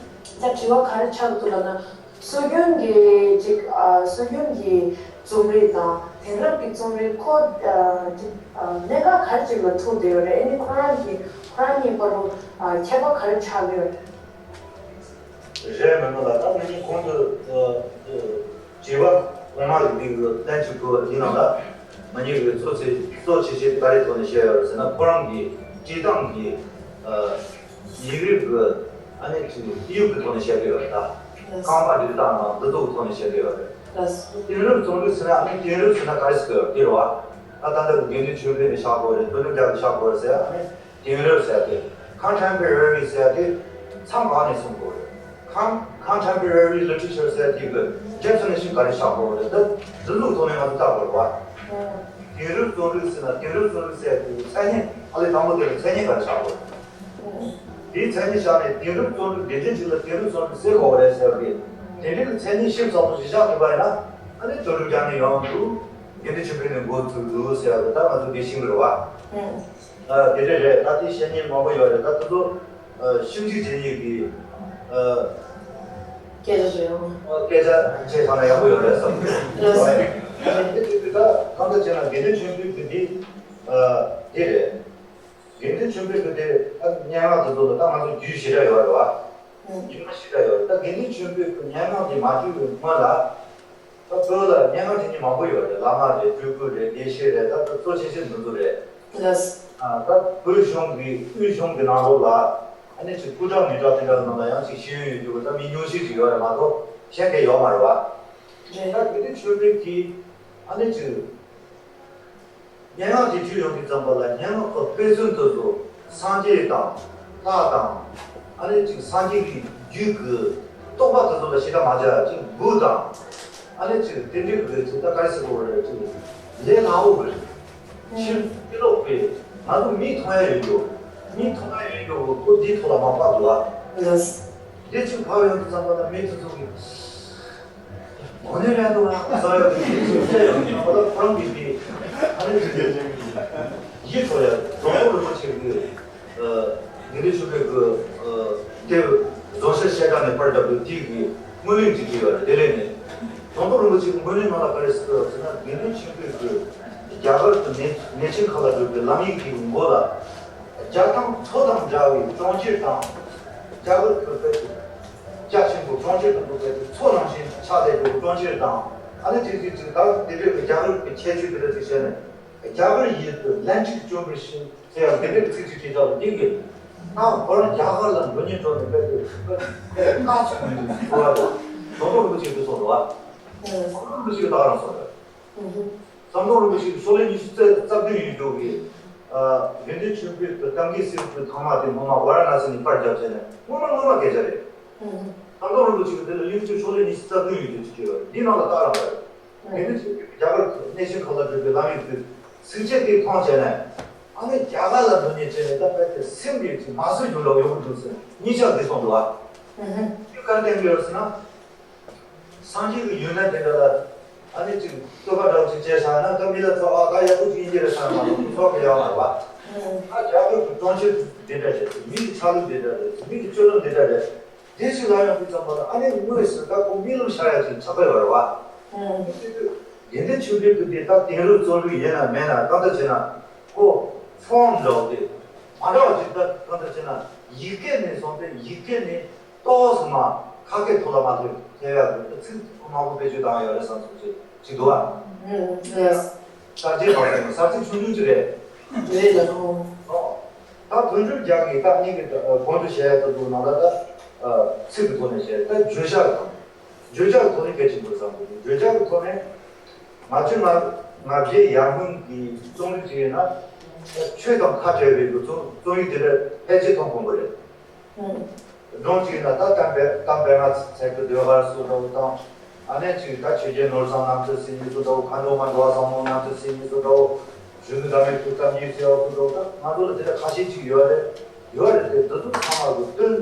ད་དྲི་བ་ག་རེ་ཆགས་འདུག་ལབ་ན། སྲོལ་རྒྱུན་གྱི་ཅིག་ཨ་སྲོལ་རྒྱུན་གྱི་རྩོམ་རིག་དང་དེང་རབས་ཀྱི་རྩོམ་རིག་ཁོ་ཨ་ཅིག་ཨ་གནད་འགག་ག་རེ་ཅིག་ལ་ཐུག་བསྡད་ཡོད་རེད། ཨ་ནི་ཁོ་རང་གི་ཁོ་རང་གཉིས་བར་དུ་ཨ་ཁྱད་པར་ག་རེ་ཆགས་ཀྱི་ཡོད་རེད། རེད། མི་མང་ལགས། ད་ང་གཉིས་གོང་དུ་ཨ་ཨ་དྲི་བ་གོང་མ་གི་འདི་གི་ལན་གཅིག་དགོས་པ་དེའི་ནང་ལ། ང་གཉིས་ཀྱི་གཙོ་ཆེ་གཙོ་ཆེ་ཤོས་དེ་ག་རེ་ཐོག་ནས་བཤད་ཡོད་རེད་ཟེར་ན། ཁོ་རང་གི་བྲིས་སྟངས་ཀྱི་ཨ་ཡིག་རིགས་ཀྱི་ཨ་ནི་ཅིག་དབྱིབས་ཀྱི་ཐོག་ནས་བཤད་ཀྱི་ཡོད་རེད། ད་རྐང་པ་འདི་བཏང་ན་འདི་ཚོ་གི་ཐོག་ནས་བཤད་ཀྱི་ཡོད་རེད། དེང་རབས་རྩོམ་རིག་ཟེར་ན། ཨ་ནི་དེང་རབས་ཟེར་ན་ག་རེ་ཟེར་གྱི་ཡོད་རེད། དེ་རེད་བ། ད་ད་ལྟ་གི་དགེ་འདུན་ཆོས་འཕེལ་ནས་བཞག་དགོས་རེད། དོན་གྲུབ་རྒྱལ་གྱིས་བཞག་དགོས་རེད་ཟེར། ཨ་ནི་དེང་རབས་ཟེར་དེ། Contemporary ཟེར་དེ་མཚམས་གང་ནས་མཚོན་དགོས་རེད། Con- Contemporary literature ཟེར་དེ་གི་རྒྱབ་ཚུགས་ནས་ཤིག་ག་རེ་བཞག་དགོས་རེད། ད་འདི་ལུགས་ཐོག་ནས་ང་ཚོ་བལྟ་དགོས་རེད་བ། དེང་རབས་རྩོམ་རིག་ཟེར་ན། དེང་རབས་རྩོམ་རིག་ཟེར་དེ་མཚན་ཉིད། ཨ་ལས་དང་པོ་དེ་ལ་མཚན་ཉིད་ག་རེ་བཞག་དགོས་རེད། དེའི་མཚན་ཉིད་བཞག་ནས་དེང་རབས་རྩོམ་རིག་འདི་འདྲ་ཅིག་ལ་དེང་རབས་རྩོམ་རིག་ཟེར་དགོས་རེད་ཟེར་བ་དེ། དེ་འདྲའི་མཚན་ཉིད་ཞིབ་ཚགས་པོ་ཞིག་བཞག་ཐུབ་པ་ཡིན་ན། ཨ་ནི་དོན་གྲུབ་རྒྱལ་ནས་ཡོང་འདུག་དགེ་འདུན་ཆོས་འཕེལ་ནས་འགོ་བཙུགས་འདུག་ཟེར་བ་དེ་ད་ང་ཚོ་འདི་ཤེས་ཀྱི་རེད་བ། ཨ་དེ་འདྲ་རེད། ད་དེ་བཤད་མཁན་མང་པོ་ཡོད་རེད། ད་དེ་ཚོ་ཨ་ཞིབ་འཇུག་བྱེད་མཁན་གྱི་ཨ་སྐད་ཆ་བཤད་ཡོང་། སྐད་ཆ་བྱས་ཚར་ན་ཡག་པོ་ཡོད་རེད་བསམ་གྱི་རེད། ཨ་ནི་དེ་དུས་ད་གང་ལྟར་བྱས་ན་དགེ་འདུན་ཆོས་འཕེལ་གྱི་འདི་ཨ་དེ་རེད། དགེ་འདུན་ཆོས་འཕེལ་གྱི་དེ་ཨ་སྙན་ངག་དེ་ཚོ་ལ་ད་ང་ཚོ་རྒྱུས་ཞེ་དྲག་ཡོད་རེད་བ། རྒྱུས་མངའ་ཞེ་དྲག་ཡོད་རེད། ད་དགེ་འདུན་ཆོས་འཕེལ་གྱི་སྙན་ངག་དེ་མ་བྲིས་པའི་སྔོན་ལ། ད་བོད་ལ་སྙན་ངག་བྲིས་མཁན་མང་པོ་ཡོད་རེད། བླ་མ་རེད། སྤྲུལ་སྐུ་རེད། དགེ་བཤེས་རེད། ད་གཙོ་ཆེ་ཤོས་འདི་ཚོ་རེད། ལགས། ཨ་ད་བོད་གཞུང་གི་དབུས་གཞུང་གི་ནང་ལོགས་ལ་ཨ་ནི་ཅིག་སྐུ་དྲག་མི་དྲག་དེ་འདྲ་གི་ནང་ལ་ཡང་ཅིག་ཤེས་ཡོན་ཡོད་རྒྱུ་གི་ད་མི་ཉུང་ཤས་ཅིག་ཡོད་རེད་མ་གཏོགས་གཞན་གང་ཡོད་མ་རེད་བ། རེད། ད་དགེ་འདུན་ཆོས་འཕེལ་གྱིས་ཨ་ནི་ཅིག་སྙན་ངག་དེ་བྲིས་ཡོང་དུས་ཙམ་པ་ལ། སྙན་ངག་གི་དཔེ་མཚོན་དེ་ཚོ་སངས་རྒྱས་དང་ལྷ་དང་། ཨ་ནི་ཅིག་སངས་རྒྱས་ཀྱི་རྒྱུད་ཀྱི་རྟོགས་པ་དེ་ཚོ་ལ་ཞེ་དྲག་མ་སྦྱར་ཅིག་འབུ་དང་། ཨ་ནི་ཅིག་དེ་འདྲའི་གི་ཅིག་ད་ག་རེ་ཟེར་དགོས་རེད། ཅིག་ལས་སླ་བོ་གི་ཕྱིར་ཕྱི་ལོགས་པའི་ང་ཚོ་མིག་མཐོང་ཡ་ཡོད་རྒྱུ། མིག་མཐོང་ཡ་ཡོད་རྒྱུ་གི་ཁོ་འདིའི་ཐོག་ལ་མར་ཕབ་འདུག་ཨ། ལགས། འདི་ཅིག་ཕབ་ཡོང་དུས་ཙམ་པ་ལ་མི་དེ་ཚོ་གི་དངོས་གནས་རེད་འདུག་ཨ་བསམ་ཡག་གི་ཅིག་ཅིག་བཤད་ཡོང་དུས་ཙམ་པ་ལ། ཁོ་རང་གི་དེ་ཨ་ནི་ཅིག་ཡིད་འཕྲོག་ཡ། རོང་པོ་རིན་པོ་ཆེ་གི་ཨ་དགེ་འདུན་ཆོས་འཕེལ་གི་ཨ་དེབ་རྫོང་གཞིས་བཤད་གྲྭ་ནས་པར་བརྒྱབ་པའི་དེ་གི་སྨོན་གླེང་ཅིག་བྲིས་ཡོད་རེད། བདེ་ལེགས་ནས། རོང་པོ་རིན་པོ་ཆེ་གི་སྨོན་གླེང་ནང་ལ་ག་རེ་ཟེར་ཡོད་ཟེར་ན། དགེ་འདུན་ཆོས་འཕེལ་གི་རྒྱ་གར་དུ་གནས་གནས་ཆེན་ཁག་ལ་བསྒྲུབས་པའི་ལམ་ཡིག་དེའི་མགོ་ལ། རྒྱ་ཐང་མཚོ་དང་འདྲ་བའི་གྲོང་ཁྱེར་དང་། རྒྱ་གར་གྱི་དཔེ་དེ་རྒྱ་ཆེན་པོ་གྲོང་ཁྱེར་དང་པོ་དཔེ་དེ་མཚོ་ནང་བཞིན་ཆགས་བསྡད་པའི་གྲོང་ཁྱེར་དང་། ཨ་ནི་ཅིག་ཅིག་ཅིག་ད་དེ་འདྲའི་རྒྱ་གར་གྱི་ཁྱད་ཆོས་དེ་འདྲ་ཅིག་བཤད་ནས། རྒྱ་གར་ཡུལ་དུ་ལན་ཅིག་བྱོན་པར་ཞུ་ཟེར་ཡང་དེ་འདྲའི་ཚིག་ཅིག་བྲིས་ཚར་བ་འདི་གིས། ད་ཁོ་རང་རྒྱ་གར་ལ་འགྲོ་སྙིང་བྲོ་ནས་དཔེ་དེ་དཔེ་དཀའ་ཚེགས་མི་འདུག་ཟེར་བ་རེད། ཟམ་གདོང་རིན་པོ་ཆེ་གིས་གསུངས་འདུག་བ། ཟམ་གདོང་རིན་པོ་ཆེ་གིས་ད་ག་རང་གསུངས་རེད། ཟམ་གདོང་རིན་པོ་ཆེ་གི་ཤོག་ལྷེ་ཉི་ཤུ་རྩ་བདུན་ཡོད་རྒྱུ་གི་ཨ་དགེ་འདུན་ཆོས་འཕེལ་གྱི་གཏམ་གྱི་སེམས་ཀྱི་ཐང་མ་དེ་སྔོན་མ་ཝཱ་ར་ཎ་སི་ནས་པར་བརྒྱབ་བྱས་ནས་སྔོན་མ་སྔོན་མ་སྐད་ཆ་རེད། ཟམ་གདོང་རིན་པོ་ཆེ་གི་དེ་ལ་ཡུན་ཚད་ཤོག་ལྷེ་ཉི་ཤུ་རྩ་བདུན་ཡོད་རྒྱུ་ཅིག་ཡོད་རེད། འདི་ནང་ལ་ལྟ་རང་རེད། དགེ་འདུན་ཆོས་འཕེལ་གྱིས་རྒྱ་གར་གྱི་གནས་ཆེན་ཁག་ལ་བསྒྲུབས་པའི་ལམ་ཡིག་དེ་ཚིགས་བཅད་དེ་མཐོང་བྱས་ནས། ཨ་ནི་རྒྱ་གར་ལ་འགྲོ་སྙིང་བྲོ་ནས་ད་དཔེ་དེ་སེམས་ཀྱི་ཅིག་མ་བཟོད་རྒྱུ་ལ་ཡོང་གི་འདུག་ཟེར་གཉིས་ཆར་འདི་གསུངས་འདུག་བ། དེ་ག་རེ་བསྟན་གྱི་ཡོད་ཟེར་ན། སངས་རྒྱས་ཀྱི་ཡོན་ཏན་དེ་འདྲ་ལ་ཨ་ནི་ཅིག་བསྟོད་པ་འདྲ་བོ་ཅིག་བྱས་བཞག་ན། ད་མི་ལ་ཚོགས། ཨ་ད་ཡག་པོ་ཅིག་ཡིན་གྱི་རེད་བསམ་མ་གཏོགས་ཚོགས་ཀྱི་ཡོད་མ་རེད་བ། ཨ་རྒྱ་གར་གྱི་གྲོང་ཁྱེར་འདི་འདྲ་རེད། མི་གི་ཆ་ལུགས་འདི་འདྲ་རེད། མི་གི་སྤྱོད་ལམ་འདི་འདྲ་རེད། དེ་ཞིག་ལ་ཡོང་དུས་ཙམ་པ་ལ་ཨ་ནི་དངོས་སུ་ད་ཁོ་རྨི་ལམ་ཤར་ཡ་ཅིག་ཆགས་ཀྱི་ཡོད་རེད་བ། ཨང་། དེ་དུས་དགེ་འདུན་ཆོས་འཕེལ་གྱི་དེ་ད་དེང་རབས་རྩོམ་རིག་ཡིན་ན་མིན་ན་གང་ལྟར་བྱས་ན་ཁོ་ཕོན་འདྲ་བོ་དེ་མ་འདྲ་བ་ཅིག་ད་གང་ལྟར་བྱས་ན་ཡི་གེ་ནས་བཟུང་སྟེ་ཡི་གེ་ནས་ཏོག་ཙམ་མ་ཁ་སྐད་ཐོག་ལ་མ་ཐོན་ཐེབས་ཡག་གི་ཚིག་མང་པོ་བེད་སྤྱོད་བཏང་ཡོད་རེད་བསམ་སོང་ཅིག་ཅིག་འདུག་ཨ། ཨང་། གསར་བརྗེ་བར་དུ་གསར་བརྗེ་ཆུང་ཆུང་ཅིག་རེད། རེད་ལ་ཁོང་། ཨོ། ད་དོན་གྲུབ་རྒྱལ་གྱིས་ད་སྙིང་གི་གོང་དུ་བཤད་ཡག་ཏུ་འདུག་ནང་ལ་ད་ཚིག་གི་ཐོག་ནས་བཤད་ད་བརྗོད་བྱ་གི་ཐོག་ནས། བརྗོད་བྱ་གི་ཐོག་ནས་གལ་ཆེན་པོ་བསམ་གི་འདུག་བརྗོད་བྱ་གི་ཐོག་ནས་ང་ཚོའི་ང་ང་བརྒྱད་ཡར་སྔོན་གྱི་རྩོམ་རིག་ཅིག་ཡིན་ན་ཆོས་དང་ཁ་བྲལ་བའི་གི་རྩོམ་རྩོམ་ཡིག་དེ་འདྲ་ཕལ་ཆེར་མཐོང་དཀོན་པོ་རེད། སྒྲུང་གཅིག་ཡིན་ན་ད་གཏམ་དཔེ་གཏམ་དཔེ་ང་ཚེ་གི་ཟློས་གར་སུ་འདྲ་བོ་དང་། ཨ་ནེ་གཅིག་ད་ཆོས་རྒྱལ་ནོར་བཟང་རྣམ་ཐར་ཟེར་མཁན་སུ་འདྲ་བོ། མཁའ་འགྲོ་མ་འགྲོ་བ་བཟང་མོ་རྣམ་ཐར་ཟེར་མཁན་སུ་འདྲ་བོ། གཞོན་ནུ་ཟླ་མེད་ཐུགས་དམ་གཉིས་ཟེར་བ་སུ་འདྲ་བོ། ད་ང་ཚོ་ལ་དེ་འདྲ་ཁ་ཤས་ཅིག་ཡོད་རེད། ཡོད་རེད་དེ་འདི་ཚོ་ཚང་མ་གི་དོན་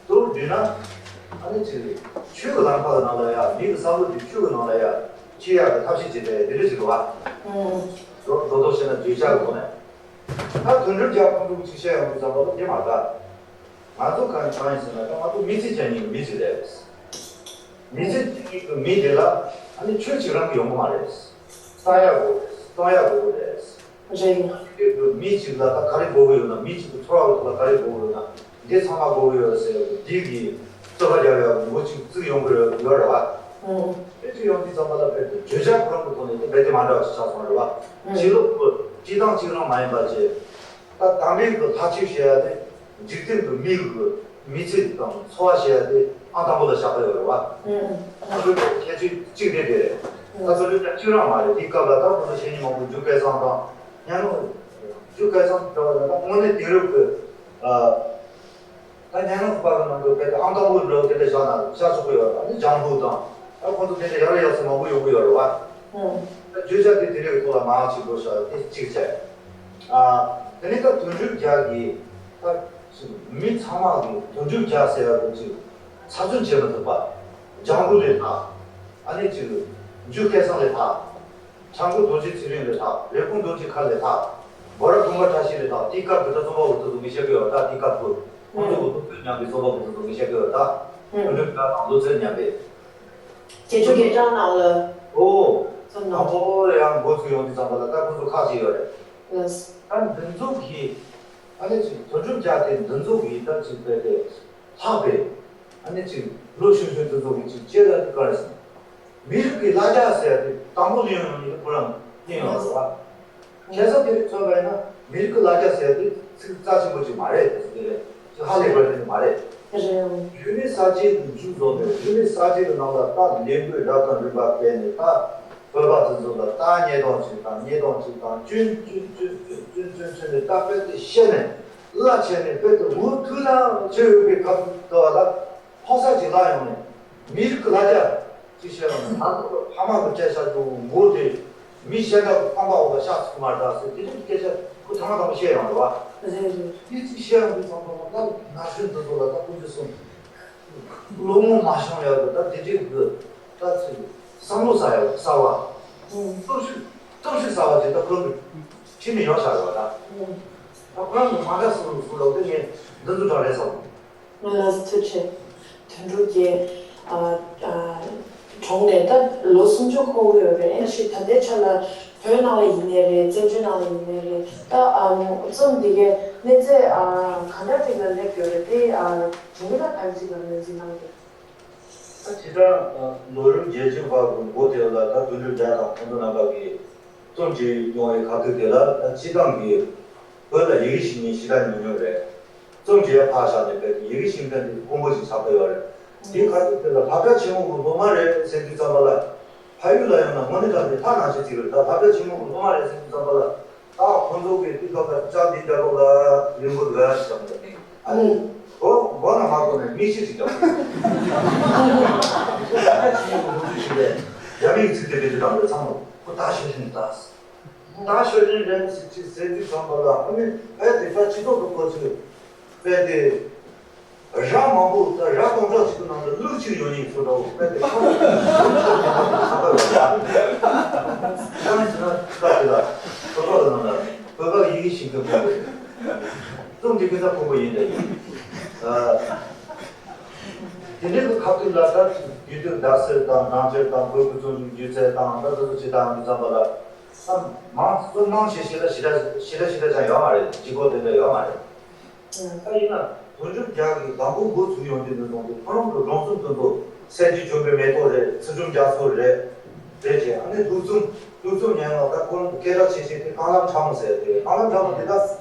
དུ་བསྡུས་ན། ཨ་ནེ་གཅིག་ཆོས་ཀྱི་ལམ་ཁ་གི་ནང་ལ་ཡ་མི་གི་བསམ་བློ་དེ་ཆོས་ཀྱི་ནང་ལ་ཡ་ཁྱེར་ཡག་གི་ཐབས་ཤེས་བྱེད་པའི་དེ་འདྲ་ཅིག་འདུག་བ། རྡོག་རྡོག་བཤད་ན་བརྗོད་བྱ་གི་ཐོག་ནས། ད་དོན་གྲུབ་རྒྱལ་ཁོང་ཚོ་གི་ཅིག་བཤད་ཡོང་དུས་ཙམ་པ་ལ་དེ་མ་དགའ། ང་ཚོ་གང་གང་ཡིན་ཟེར་ན་ད་ང་ཚོ་མི་ཚེ་སྐྱེལ་མཁན་གྱི་མི་ཅིག་རེད། མི་ཚེ་སྐྱེལ་མཁན་གྱི་མི་དེ་ལ་ཨ་ནི་ཆོས་གཅིག་རང་གིས་ཡོང་གི་མ་རེད། བསག་ཡག་དགོས་རེད། གཏོང་ཡག་དགོས་རེད། རེད། ཨ་ནི་དེ་གི་མི་གཅིག་ལ་ད་ག་རེ་དགོས་ཀྱི་ཡོད་ན། མི་གཅིག་གི་འཚོ་བ་གི་ཐོག་ལ་ག་རེ་དགོས་ཀྱི་ཡོད་ན། འདི་ཚང་མ་དགོས་ཀྱི་ཡོད་ཟེར་འདི་གི་རྩོད་པ་རྒྱག་ཡག་གི་མགོ་གཅིག་བཙུགས་ཡོང་གི་ཡོད་རེད་བ། ཨང་། དེ་གཅིག་ཡོང་དུས་ཙམ་པ་ལ་རྦད་དེ་བརྗོད་བྱ་ཁོ་རང་གི་ཐོག་ནས་དེ་རྦད་དེ་མ་འདྲ་བ་ཞིག་ཆགས་སོང་རེད་བ། ཨང་། བྱེད་ལུགས་ཁོ་སྤྱི་བཏང་གཅིག་རང་མ་ཡིན་པ་བྱས། ད་དམ་པའི་གི་ལྷ་ཆོས་བཤད་ཡ་དེ་འཇིག་རྟེན་གི་མི་གི་མི་ཚེ་དང་འཚོ་བ་བཤད་ཡ་དེ་ཨང་དང་པོ་ལ་བཞག་གི་ཡོད་རེད་བ། ཨང་། ད་ཁོའི་ཁྱད་ཆོས་གཅིག་དེ་དེ་རེད། ད་ཁོ་ལུས་ཀྱང་གཅིག་རང་མ་རེད། དེའི་སྐབས་ལ་ད་ཁོ་ཚོ་བཤེས་གཉེན་མང་པོ་རྒྱུ་སྐལ་བཟང་དང་ཉ་ནོ། རྒྱུ་སྐལ་བཟང་འདྲ་བ་ལ་ད་དངོས་གནས་དེང་རབས་གི་ཨ། ད་ཉ་ནོ་པ་གི་ནང་དུ་བལ་ཏེ་ཨང་དང་པོ་འདྲ་བོ་དེ་འདྲ་བཞག་ན་བཞག་ཆོག་གི་ཡོད་རེད། ཨ་ནི་ལྗང་བུ་དང་། ད་ཁོ་ཚོ་དེ་འདྲ་ཡག་ལ་ཡག་ཚོ་མང་པོ་ཡོང་གི་ཡོད་རེད་བ། ཨང་། ད་བརྗོད་བྱ་དེ་དེ་འདྲའི་ཐོག་ལ་མང་ཆེ་འགྲོ་བཞག་དེ་གཅིག་བྱས། ཨ། དེ་ནས་ད་དོན་གྲུབ་རྒྱལ་གྱིས་ད་མི་ཚང་མ་གིས་དོན་གྲུབ་རྒྱལ་ཟེར་བ་དེ་ཅིག་ཚབ་མཚོན་བྱེད་མི་ཐུབ་པ། ལྗང་བུ་ལས་ལྷག་ཨ་ནི་ཅིག་རྒྱུ་སྐལ་བཟང་ལས་ལྷག་བྱ་མགོ་རྡོ་རྗེ་ཚེ་རིང་ལས་ལྷག་རེབ་གོང་རྡོ་རྗེ་མཁར་ལས་ལྷག་འབོ་ར་ཀུན་དགའ་བཀྲ་ཤིས་ལས་ལྷག་དེའི་སྐབས་ཀྱི་ད་རྩོམ་པ་པོ་དེ་ཚོ་མི་བཤད་གི་ཡོད་ད། དེའི་སྐབས་སུ་ཁོང་ཚོ་གི་སློབ་ཚན་མཉམ་པའི་རྩོམ་པ་པོ་དེ་ཚོ་མི་བཤད་གི་ཡོད་ད། ཨང་། དོན་གྲུབ་རྒྱལ་དང་སློབ་ཚན་མཉམ་པའི། རྒྱལ་སྤྱི་རྒྱལ་གྲངས་ནང་ལ། ཨོ། རྩོམ་ནང་དང་པོ་ཡང་འགོ་ཚུགས་ཡོང་དུས་ཙམ་པ་ལ་ད་ཁོང་ཚོ་ཁག་ཅིག་ཡོད་རེད། ལགས། ད་འདི་ཚོ་གི་ཨ་ནི་ཅིག་དོན་གྲུབ་རྒྱལ་དེ་འདི་ཚོ་གི་ད་ཅིག་རྦད་དེ་ལྷག་པའི་ཨ་ནི་ཅིག་ལོ་ཆུང་ཆུང་དེ་ཚོ་གི་ཅིག་ལྕེ་ལ་དཀར་སོང་། མི་རིགས་ཀྱི་གླ་ཆ་ཟེར་ཡ་དེ་དང་པོ་ལེན་ཡོང་ནི་ཁོ་རང་ལེན་ཡོང་རེད་བ། ཁ་སང་དེ་རིང་མཚོན་པ་ཡིན་ན་མི་རིགས་ཀྱི་གླ་ཆ་ཟེར་ཡ་དེ་ཚིག་རྩ་ཆེན་པོ་ཅིག་མ་རེད། དེ་ཚོ་དེ་རེད་ཅིག་ཧ་ལས་པ་དེ་མ་རེད། རེད། རིག་གནས་གསར་བརྗེ་གི་མཇུག་རྫོགས་ནས་རིག་གནས་གསར་བརྗེ་གི་ནང་ལ་ད་ལས་འགུལ་རབ་དང་རིམ་པ་སྤེལ་ནས་ད་བོད་པ་དེ་ཚོ་ལ་ད་ཉིས་སྟོང་གཅིག་དང་ཉིས་སྟོང་གཅིག་དང་བཅུ་བཅུ་བཅུ་བཅུ་བཅུ་བཅུ་ནས་ད་དཔེ་དེ་བཤད་ནས་གླ་བྱས་ནས་དཔེ་དེ་འུ་ཐུག་ན་བྱེད་འོས་པའི་སྐབས་དུ་བ་ལ། ཕོ་གསར་གྱི་ལ་ཡོང་ནས་མི་རིགས་ཀྱི་ལ་རྒྱ་ཅིག་བཤད་ཡོང་ནས་ང་ཚོ་ཕ་མ་གི་སྤྲད་བཞག་རྒྱུ་མགོ་དེ་མི་གཞན་དག་གི་རྐང་པ་འོག་ལ་བཞག་ཚུགས་མ་རེད་ཟེར་དེ་འདྲའི་སྐད་ཆ་ཁོ་ཐེངས་མ་དང་པོ་བཤད་ཡོང་རེད་བ། རེད་རེད། དེ་ཅིག་བཤད་ཡོང་དུས་ཙམ་པ་ལ་ད་ན་གཞོན་འདི་ཚོ་ལ་ད་ཁོ་ཚོས་སོང་བློ་ངོ་མ་ཤོང་ཡག་གི་ད་དེ་འདྲའི་གི་ད་ཅིག་བསམ་བློ་ཟ་ཡག་གསར་བ། ཨང་། སྟོབས་ཤུགས་སྟོབས་ཤུགས་གསར་བ་ཅིག་ད་ཁོ་ཚོ་ཁྱིམ་ནས་ཡོང་བཞག་ཡོད་ད། ཨང་། ད་ཁོ་རང་གི་མ་འདྲ་སུ་སུ་ལ་དེ་ངས་འདི་ཚོ་འདྲ་རེད་བསམ། ལགས་སོ་ཐུགས་རྗེ་ཆེ། དོན་གྲུབ་རྒྱལ། ཨ། ཨ། གྲོངས་ནས་ད་ལོ་སུམ་ཅུ་འཁོར་གྱི་ཡོད་རེད། ཨེ་ཤི་ད་ལྟའི་ཆ་ལ་བོད་ནང་ལ་ཡིན་ནའི་རེད། བཙན་བྱོལ་ནང་ལ་ཡིན་ནའི་རེད། ད་ཨ་རྩོམ་འདི་གའི་གནས་ཚད་ཨ་ག་འདྲ་ཅིག་ལ་སླེབས་ཡོད་རེད་དེ། ཨ་གཞུང་གི་ལ་ག་རེ་ཅིག་ལ་ངོས་འཛིན་གནང་གི། ད་ཇི་ལྟར་ལོ་རིམ་རྒྱས་འབྱེད་པ་གི་འགོ་དེ་ལ་ད་དོན་གྲུབ་རྒྱལ་དང་ཁོང་ཚོ་རྣམ་པ་གིས་རྩོམ་བྲིས་ཡོང་བའི་ཁ་ཐུག་དེ་ལ་ད་སྤྱི་བཏང་གི་བོད་ལ་ཡི་གེ་ཤེས་མཁན་ཞེ་དྲག་ཉུང་ཉུང་རེད། རྩོམ་བྲིས་ཡ་ཕར་བཞག་ནས་བོད་ཀྱི་ཡི་གེ་ཤེས་མཁན་དེ་དཀོན་པོ་ཞིག་ཆགས་ཀྱི་ཡོད་རེད། དེའི་ཁ་ཐུག་དེ་ལ་ལྷ་བྲག་ཆེན་མོ་གི་སློབ་མ་རེད་ཟེར་དུས་ཙམ་པ་ལ་ཕ་ཡུལ་ལ་ཡོང་ན་དངོས་གནས་དྲང་གནས་ལྷ་ནང་བཞིན་བརྩི་གི་རེད། ད་ལྷ་བྲག་ཆེན་མོ་གི་སློབ་མ་རེད་ཟེར་དུས་ཙམ་པ་ལ། ད་ཁོང་ཚོ་གིས་དེ་སྐབས་ལ་ལྕགས་འདི་འདྲ་པོ་ལ་ལུས་པོ་འདུག་ཡ་ཞིག་བྱ་མི་འདུག་ནི། ཨ་ནི་མགོ་མགོ་ན་མ་གོ་ནས་མིག་ཤེལ་ཞིག་བརྒྱབ། ད་ཕྱི་ཡི་ལོ་རྒྱུས་ཞིག་ལས་རྒྱ་མིའི་ཚིག་དེ་བེད་སྤྱོད་བཏང་བའི་ཚང་མ་ཁོ་ད་ཤོད་ཤིང་ད། ད་ཤོད་ཤིང་རེད་ཟེར་ཅིག་ཟེར་དུས་ཙམ་པ་ལ་ཨ་ནི་ཨེ་དེ་ད་སྤྱི་ཚོགས་ཀྱི་སྐོར་ཚོས་དཔེ་དེ། ར་མང་པོ་དང་ར་སྟོང་ཕྲག་གཅིག་གི་ནང་དུ་ལུག་གཅིག་ཡོད་ཉིད་ཚོ་འདྲ་བོ་དཔེ་དེ་ཁོ་ན་ཁ་པར་ཡོད་ད། ཁོ་ན་ཇི་ན་ཁ་དེ་ལ་བོད་པ་གི་ནང་ལ་བོད་པ་ཡི་གེ་ཤེས་མཁན་མང་པོ་ཡོད། རྩོམ་འདི་ཁ་ཚ་ཁོ་པོ་ཡིན་ད་ཡིན། དེ་འདྲའི་གི་ཁ་ཐུག་ལ་ད་དུས་དུས་བརྡ་གསར་དང་སྦྲང་ཆར་དང་བོད་ཀྱི་རྩོམ་རིག་སྒྱུ་རྩལ་དང་ད་དུ་ཅི་དང་མི་ཚང་པ་ལ་ད་མང་གཙོ་མང་ཆེ་ཤོས་ལ་ཞེ་དྲག་ཞེ་དྲག་ཞེ་དྲག་ཅང་ཡོད་མ་རེད། ལྗིད་ཁོག་དེ་འདྲ་ཡོད་མ་རེད། ད་ཡིན་ན་དོན་གྲུབ་རྒྱལ་གྱིས་དང་པོ་འགོ་ཚུགས་ཡོང་དུས་ནས་བཟུང་སྟེ་ཁོ་རང་གི་སྒྲུང་རྩོམ་དེ་ཚོ་གསལ་བྱེད་བྱོན་པའི་མེ་ཏོག་རེད། ཚུལ་ཁྲིམས་རྒྱ་མཚོ་རེད། རེད་ཅེས་ཨ་ནི་ལྷུག་རྩོམ་ལྷུག་རྩོམ་ཉན་ཡང་ད་ཁོ་རང་གི་སྐད་གྲགས་ཆེ་ཤོས་དེ་རྐང་ལམ་ཕྲ་མོ་ཟེར་དེ་རེད། རྐང་ལམ་ཕྲ་མོ་དེ་ད་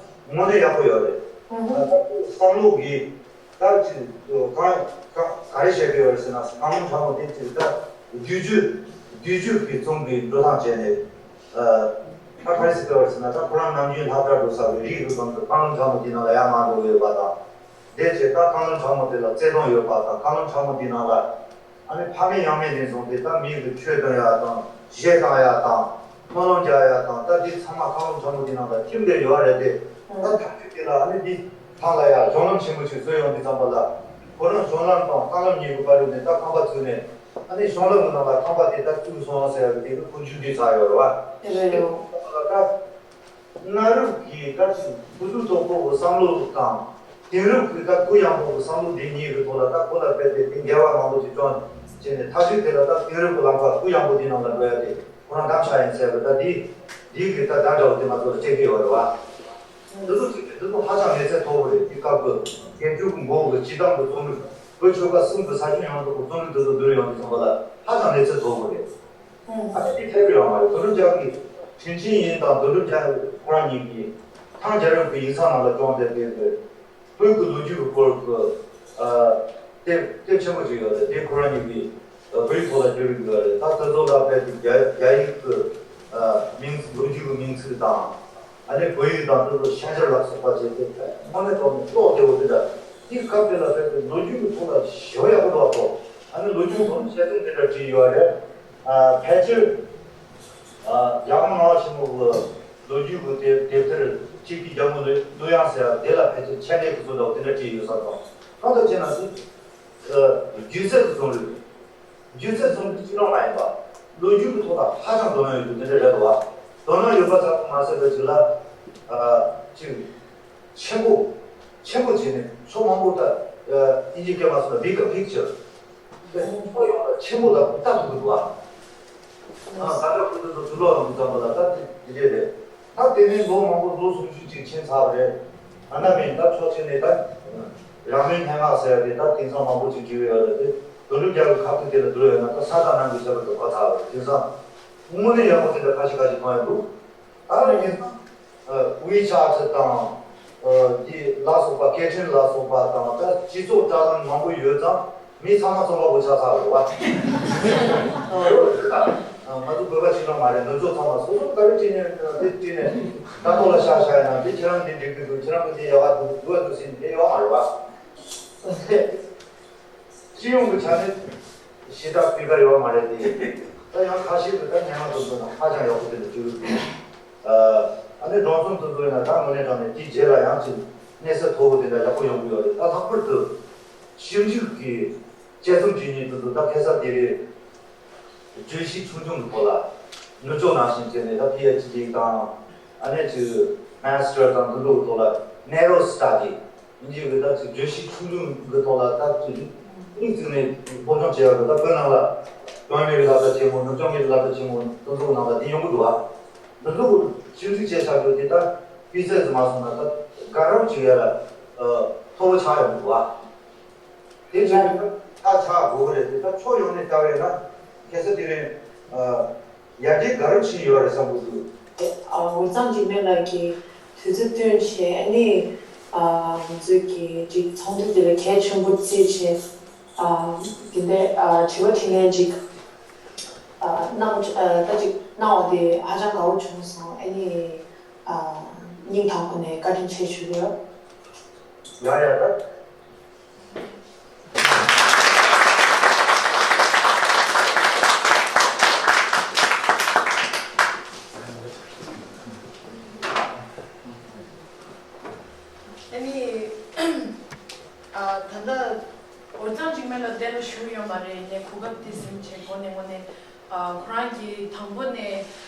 དངོས་གནས་ཡག་པོ་ཡོད་རེད། ད་བསམ་བློ་གི་ད་ཅི་གང་ག་རེ་བཤད་ཀྱི་ཡོད་རེད་ཟེར་ན་རྐང་ལམ་ཕྲ་མོ་དེ་ཅི་ད་བསྒྱུར་བཅོས་བསྒྱུར་བཅོས་ཀྱི་རྩོམ་གྱི་འགྲོ་སྟངས་བྱས་ནས། ད་ག་རེ་ཟེར་བ་ཟེར་ན་ད་ཁོ་རང་ནམ་རྒྱུན་ལྷག་དཀར་དུ་ཟ་བའི་རིགས་རུས་སམ་དུ་རྐང་ལམ་ཕྲ་མོ་དེ་ནང་ལ་ཡར་མར་འགྲོ་གི་ཡོད་པ་དང་། དེ་བྱས་ད་རྐང་ལམ་ཕྲ་མོ་དེ་ལ་བརྩེ་དུང་ཡོད་པ་དང་རྐང་ལམ་ཕྲ་མོ་དེ་ནང་ལ་ཨ་ནི་ཕ་མེས་ཡང་མེས་ནས་བཟུང་སྟེ་ད་མི་གི་ཆོས་གཏོང་ཡག་དང་གཞས་གཏོང་ཡག་དང་སྨོན་ལམ་རྒྱག་ཡག་དང་ད་དེ་ཚང་མ་རྐང་ལམ་ཕྲ་མོ་དེ་ནང་ལ་ཐིམ་བསྡད་ཡོད་རེད་དེ། ད་ཐག་གཅོད་དེ་ལ་ཨ་ནི་འདི་ཐང་ལ་ཡ་གཞུང་ལམ་ཆེན་པོ་ཅིག་བཟོས་ཡོང་དུས་ཙམ་པ་ལ་ཁོ་རང་གཞུང་ལམ་དང་རྐང་ལམ་གཉིས་ཀྱི་བར་དུ་ནས་ད་ཁང་པ་བཙུགས་ནས། ཨ་ནི་གཞུང་ལམ་གྱི་ནང་ལ་ཁང་པ་དེ་ད་བཙུགས་སོང་ཟེར་བ་དེ་གི་ཁུ་འཇུག་འདི་ཚར་ཡོད་རེད་བ། རེད། དེ་ལ་ད་གནའ་རབས་ཀྱི་ད་ཅིག་ཧུ་ཏུ་ཏོ་ཕོ་གི་བསམ་བློ་དང་དེང་རབས་ཀྱི་ད་གུ་ཡངས་པོ་གི་བསམ་བློ་འདི་གཉིས་ཀྱི་ཐོག་ལ་ད་གོ་ལ་སྤེལ་ཏེ་དེ་འགལ་བ་མང་པོ་ཅིག་བྱུང་བྱས་ནས་མཐའ་མཇུག་དེ་ལ་ད་དེང་རབས་ཀྱི་ལམ་ཁ་གུ་ཡངས་པོ་འདི་ནང་ལ་འགྲོ་ཡ་དེ་ཁོ་རང་གདམ་བྱ་ཡིན་ཟེར་བ་ད་འདི་འདི་གི་ད་བརྡ་འདྲ་བོ་དེ་ང་ཚོ་ལ་སྤྲད་ཀྱི་ཡོད་རེད་བ། འདི་ཚོ་ཅིག་འདི་ཚོ་ཧ་ཅང་གནས་ཚད་མཐོ་པོ་རེད། དེ་སྐབས་ཀྱི་དགེ་ཕྲུག་གི་མགོ་གི་སྤྱི་བཏང་གི་རྩོམ་རིག་བོད་ཆོལ་ཁ་གསུམ་གྱི་ས་ཁྱོན་ཡོངས་རྫོགས་ཀྱི་རྩོམ་རིག་འདི་ཚོ་བསྡུར་ཡོང་དུས་ཙམ་པ་ལ་ཧ་ཅང་གནས་ཚད་མཐོ་པོ་རེད། ཨ་ནི་དེ་ཐེབས་ཡོད་མ་རེད། དོན་གྲུབ་རྒྱལ་གྱིས་དྲིན་ཆེན་ཡིན་དང་དོན་གྲུབ་རྒྱལ་ཁོ་རང་གཉིས་ཀྱིས་ཐང་རྒྱལ་རབས་ཀྱི་ཡིག་ཚང་ནང་ལ་བཅོམ་སྟེ་བསྡད་པའི་བོད་ཀྱི་ལོ་རྒྱུས་ཀྱི་སྐོར་གྱི་ཨ་དེབ་དེབ་ཆེན་པོ་ཅིག་ཡོད་རེད། དེ་ཁོ་རང་གཉིས་ཀྱིས་བོད་ཡིག་ཐོག་ལ་བསྒྱུར་ཡོད་རེད། ད་དེ་ཚོ་ལ་དཔེ་དེ་རྒྱ་རྒྱ་ཡིག་གི་ཨ་མིང་ལོ་རྒྱུས་ཀྱི་མིང་ཚིག་དང་། ཨ་ནི་བོད་ཡིག་དང་དེ་ཚོ་ཤན་སྦྱར་ལ་སོགས་པ་བྱས་ཏེ་དངོས་གནས་དྲང་གནས་ཀློག་བདེ་བོ་དེ་འདྲ། དེའི་སྐབས་དེ་ལ་དཔེ་དེ་ལོ་རྒྱུས་ཀྱི་ཐོག་ལ་ཞེ་པོ་ཡག་པོ་འདུག་གོ། ཨ་ནི་ལོ་རྒྱུས་ཐོག་ལ་དཔྱད་རྩོམ་དེ་འདྲ་བྲིས་ཡོད་རེད། ཨ་ཕལ་ཆེར་ཨ་རྒྱལ་དབང་ལྔ་པ་ཆེན་པོ་གི་ལོ་རྒྱུས་ཀྱི་དེབ་དེབ་ཐེར་གཅིག་གི་རྒྱལ་མོ་གླུ་གླུ་དབྱངས་ཟེར་བ་དེ་ལ་ཕལ་ཆེར་མཆན་འདེབས་ཀྱི་བཟོ་འདྲ་བོ་དེ་འདྲ་བྲིས་ཡོད་ས་དང་། གང་ལྟར་བྱས་ན་དེ་སྒྱུ་རྩལ་གྱི་རྩོམ་རིག་སྒྱུ་རྩལ་རྩོམ་རིག་སྤྱི་ལོ་མ་ཡིན་པ། ལོ་རྒྱུས་ཀྱི་ཐོག་ལ་ཧ་ཅང་དོ་སྣང་ཡོད་རྒྱུ་དེ་འདྲ་རེད་འདུག་བ། དོ་སྣང་ཡོད་པ་ཙམ་དུ་མ་ཟད་པ་ཅིག་ལ། ཨ་ཅིག་ཆེན་པོ། ཆེན་པོ་བྱས་ནས་ཕྱོགས་མང་པོ་ལྟ། ཨ་ཨིན་ཇིའི་སྐད་མ་སོང་ན་bigger picture། དེ་ཕྱོགས་ཡོངས་ལ་ཆེན་པོ་ལ་ལྟ་ཐུབ་ཀྱི་འདུག་བ། ཨ་ད་ལྟ་ཁོ་ཚོ་ཚོ་ཚུར་ལོག་ཡོང་དུས་ཙམ་པ་ལ་ད་དེ་དེ་འདྲས་རེད། ད་དེ་ནས་ལོ་མང་པོ་ལོ་སུམ་ཅུ་ཅིག་ཕྱིན་ཚར་བ་རེད། ཨ་ན་མིན་ད་ཕྱོགས་གཅིག་ནས་ད་རང་མོས་སྙན་ངག་ཟེར་ཡ་དེ་ད་དེང་སང་མང་པོ་ཅིག་བྲིས་ཡོད་རེད་དེ། དོན་གྲུབ་རྒྱལ་གྱི་ཁ་ཐུག་དེ་ལ་བསྡུར་ཡོད་ན་ད་ས་དང་གནམ་གྱི་ཁྱད་པར་དུ་འཕགས་ཚར་བ་རེད། དེང་སང་དངོས་གནས་ཡག་པོ་དེ་འདྲ་ཁ་ཤས་ཁ་ཤས་མཐོང་ཡོད་འདུག་ད་ནི་དེང་སང་WeChat་དང་དེ་ལ་སོགས་པ་སྐད་འཕྲིན་ལ་སོགས་པ་དང་ད་སྤྱི་ཚོགས་དྲ་ལམ་མང་པོ་ཡོད་ཙང་། མི་ཚང་མ་རྩོམ་པ་པོ་ཆགས་ཚར་བ་རེད་བ། ང་ཚོ་བོད་པ་གཅིག་རང་མ་རེད། ནུབ་ཕྱོགས་ཚང་མ་སོ་སོ་ག་རེ་བྲིས་ནས་དེ་བྲིས་ནས་དྲ་ཐོག་ལ་བཞག་བཞག་ཡིན་ན་དེ་ཁྱེད་རང་འདི་འགྲིག་གི་འདུག་ཁྱེད་རང་གི་དེ་ཡག་ག་འདུག་འདུག་བ་འདུག་ཟེར་ནས་དེ་ཡོད་མ་རེད་བ། སྤྱི་ཡོངས་ཀྱི་ཆ་ནས་ཞེ་དྲག་སྤུས་ཀ་ཡོད་མ་རེད་དེ། ད་ཡང་ཁ་ཤས་ཀྱིས་ད་སྙན་ངག་དེ་ཚོ་ནང་ཧ་ཅང་ཡག་པོ་དེ་འདྲ་བྲིས་ཡོད། ཨ་ནི་སྒྲུང་རྩོམ་དེ་ཚོ་ཡིན་ན་ད་དངོས་གནས་དྲང་གནས་དེའི་རྗེས་ལ་ཡང་ཅིག་གནས་ཚད་མཐོ་པོ་དེ་འདྲ་ཡག་པོ་ཡོང་གི་ཡོད་རེད། ད་ལྷག་པར་དུ་ཞིབ་འཇུག་གི་དཔྱད་རྩོམ་བྱེད་མཁན་དེ་ཚོ་ད་ཁ་སང་དེ་རེད། བརྗོད་གཞི་ཆུང་ཆུང་གི་ཐོག་ལ་ནུབ་ཕྱོགས་ནང་བཞིན་བྱས་ནས་ད་PhD་དང་ཨ་ནེ་ཅིག་Master་དང་དེ་ཚོ་གི་ཐོག་ལ་narrow study། ཨིན་ཇི་གི་ད་ཅིག་བརྗོད་གཞི་ཆུང་ཆུང་གི་ཐོག་ལ་ད་ཅིག་མིག་བཙུམ་ནས་སློབ་སྦྱོང་བྱས་ཡོད་རེད། ད་བོད་ནང་ལ་བོད་མི་གི་སློབ་གྲྭ་ཆེན་མོ་ནུབ་བྱང་མི་གི་སློབ་གྲྭ་ཆེན་མོ་དེ་ཚོ་གི་ནང་ལ་དེ་ཡོང་གི་འདུག་བ། དེ་ཚོ་གི་ཞིབ་འཇུག་བྱས་བཞག་རྒྱུ་དེ་ད་སྤུས་ཚད་ཙམ་མ་སོང་ན་ད་དགའ་རབ་ཅིག་ཡ་ལ་མཐོ་པོ་ཆགས་ཡོང་གི་འདུག་བ། དེ་བྱས་ན་ད་ཆགས་དགོས་ཀྱི་རེད་དེ། ད་ཕྱོགས་ཡོངས་ནས་ལྟ་བས་ན་ཁ་སང་དེ་རིང་ཡར་རྒྱས་ག་རེ་ཕྱིན་ཡོད་རེད་བསམ་གྱི་འདུག་དེ་ཨ་འོད་མཚམས་འཇིགས་མེད་ལགས་ཀྱིས་དུས་ཚོད་བཏོན་བྱས་ཨ་ནི་ཨ་ང་ཚོའི་གི་ཅིག་ཚོགས་འདུ་དེ་ལ་གལ་ཆེན་པོ་བརྩིས་བྱས་ཨ་དེ་འདྲའི་ཨ་དྲི་བ་དྲིས་ལན་ཅིག་ཨ་གནང་ཨ་ད་ཅིག་གནང་བ་དེ་ཧ་ཅང་དགའ་བོ་བྱུང་སོང་། ཨ་ནི་ཨ་སྙིང་ཐག་པ་ནས་བཀའ་དྲིན་ཆེ་ཞུ་གི་ཡོད། ཡ་ཡ་ད། ཨ་ནི། ཨ་ད་ལྟ་འོད་མཚམས་འཇིགས་མེད་ལགས་འདི་ལ་བཞུགས་ཡོད་མ་རེད། ཡིན་ནའི་གོ་སྐབས་འདི་ཟིན་བྱས་གོ་ནས་དངོས་གནས་ཨ་ཁོ་རང་གིས་དང་པོ་ནས་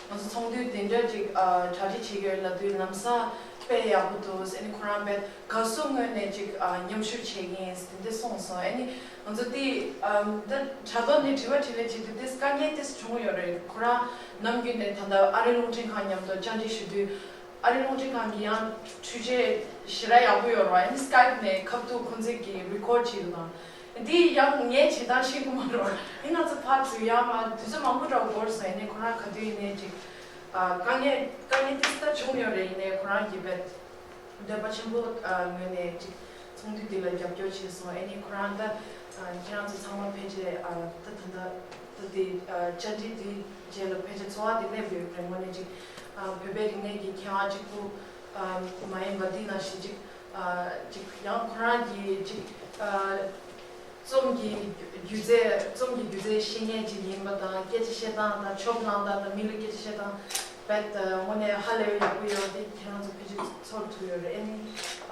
ང་ཚོ་ཚོགས་འདུ་དེ་འདྲ་ཅིག་ཨ་གྲ་སྒྲིག་བྱེད་ཀྱི་ཡོད་ལབ་དུས་ལམ་སང་ དཔེ་ཡག་པོ་འདུག་ཨ་ནི་ཁོ་རང་དཔེ་དགའ་བསུ་ངོས་ནས་ཅིག་ཨ་མཉམ་ཞུགས་བྱེད་ཀྱི་ཡིན་ཟེར་དེ་འདྲ་གསུངས་སོང་། ཨ་ནི་ང་ཚོ་དེ་ཨ་ད་དྲ་ཐོག་ནས་དྲི་བ་དྲིས་ལན་བྱེད་དུས་དེ་དཀའ་ངལ་དེ་བྱུང་ཡོད་རེད། ཁོ་རང་ནམ་རྒྱུན་ནས་ད་ལྟ་ཨ་རིའི་རླུང་འཕྲིན་ཁང་མཉམ་དུ་བཅར་འདྲི་ཞུ་དུས་ཨ་རིའི་རླུང་འཕྲིན་ཁང་གི་ཡང་འཕྲུལ་ཆས་ཞེ་དྲག་ཡག་པོ་ཡོད་རེད་བ། ཨ་ནི་སི་ཀའེབ་ནས་ཁ་ཐུག་ཁོང་ཚོས་ཀྱི་རི་ཀོཌ་བྱེད་དུ་དང་། འདི་ཡང་ངས་བྱེད་སྟངས་ཤེས་ཀྱི་མ་རེད། ཡིན་ན་ཚོ་ཕར་ཚུར་ཡང་མ་དུས་ཚོད་མང་པོ་འདྲ་བོ་འགོར་སོང་། ཡིན་ནའི་ཁོ་རང་ག་དུས་ཡིན་ནའི་ཅིག་ཨ་དཀའ་ངལ་དཀའ་ངལ་ཏོག་ཙམ་ད་བྱུང་ཡོད་རེད། ཡིན་ནའི་ཁོ་རང་གི་བེད་འདོད་པ་ཆེན་པོ་ཨ་ངོས་ནས་ཅིག་ཚོགས་འདུ་འདི་ལ་རྒྱབ་སྐྱོར་བྱས་སོང་། ཨ་ནི་ཁོ་རང་ད་ཨ་ཁྱེད་རང་ཚོ་ཚང་མ་ཕལ་ཆེར་ཨ་ད་ད་ད་ད་དེ་ཨ་བཅར་འདྲི་འདི་རྗེས་ལ་ཕལ་ཆེར་ཚོར་བ་འདི་སླེབས་ཡོད་རེད། དངོས་གནས་ཅིག་ཨ་བོད་པའི་རིག་གནས་ཀྱི་མཁས་དབང་གཅིག་པུ་ཨ་མ་ཡིན་པ་འདི་ནང་བཞིན་ཅིག་ཨ་ཅིག་ཡང་ཁོ་རང་གི་ཅིག་ཨ་རྩོམ་གྱི་སྒྱུ་རྩལ་རྩོམ་གྱི་སྒྱུ་རྩལ་ཤེས་མཁན་ཅིག་ཡིན་པ་དང་། སྐད་ཆ་བཤད་སྟངས་དང་ཕྱོགས་གླེང་སྟངས་དང་མི་ལ་སྐད་ཆ་བཤད་སྟངས་རྦད་དེ་དངོས་གནས་ཧ་ལས་པའི་ཡག་པོ་ཡོད། དེ་ཁྱེད་རང་ཚོ་ཕལ་ཆེར་ཚོར་ཐུབ་ཡོད་རེད། ཨ་ནི་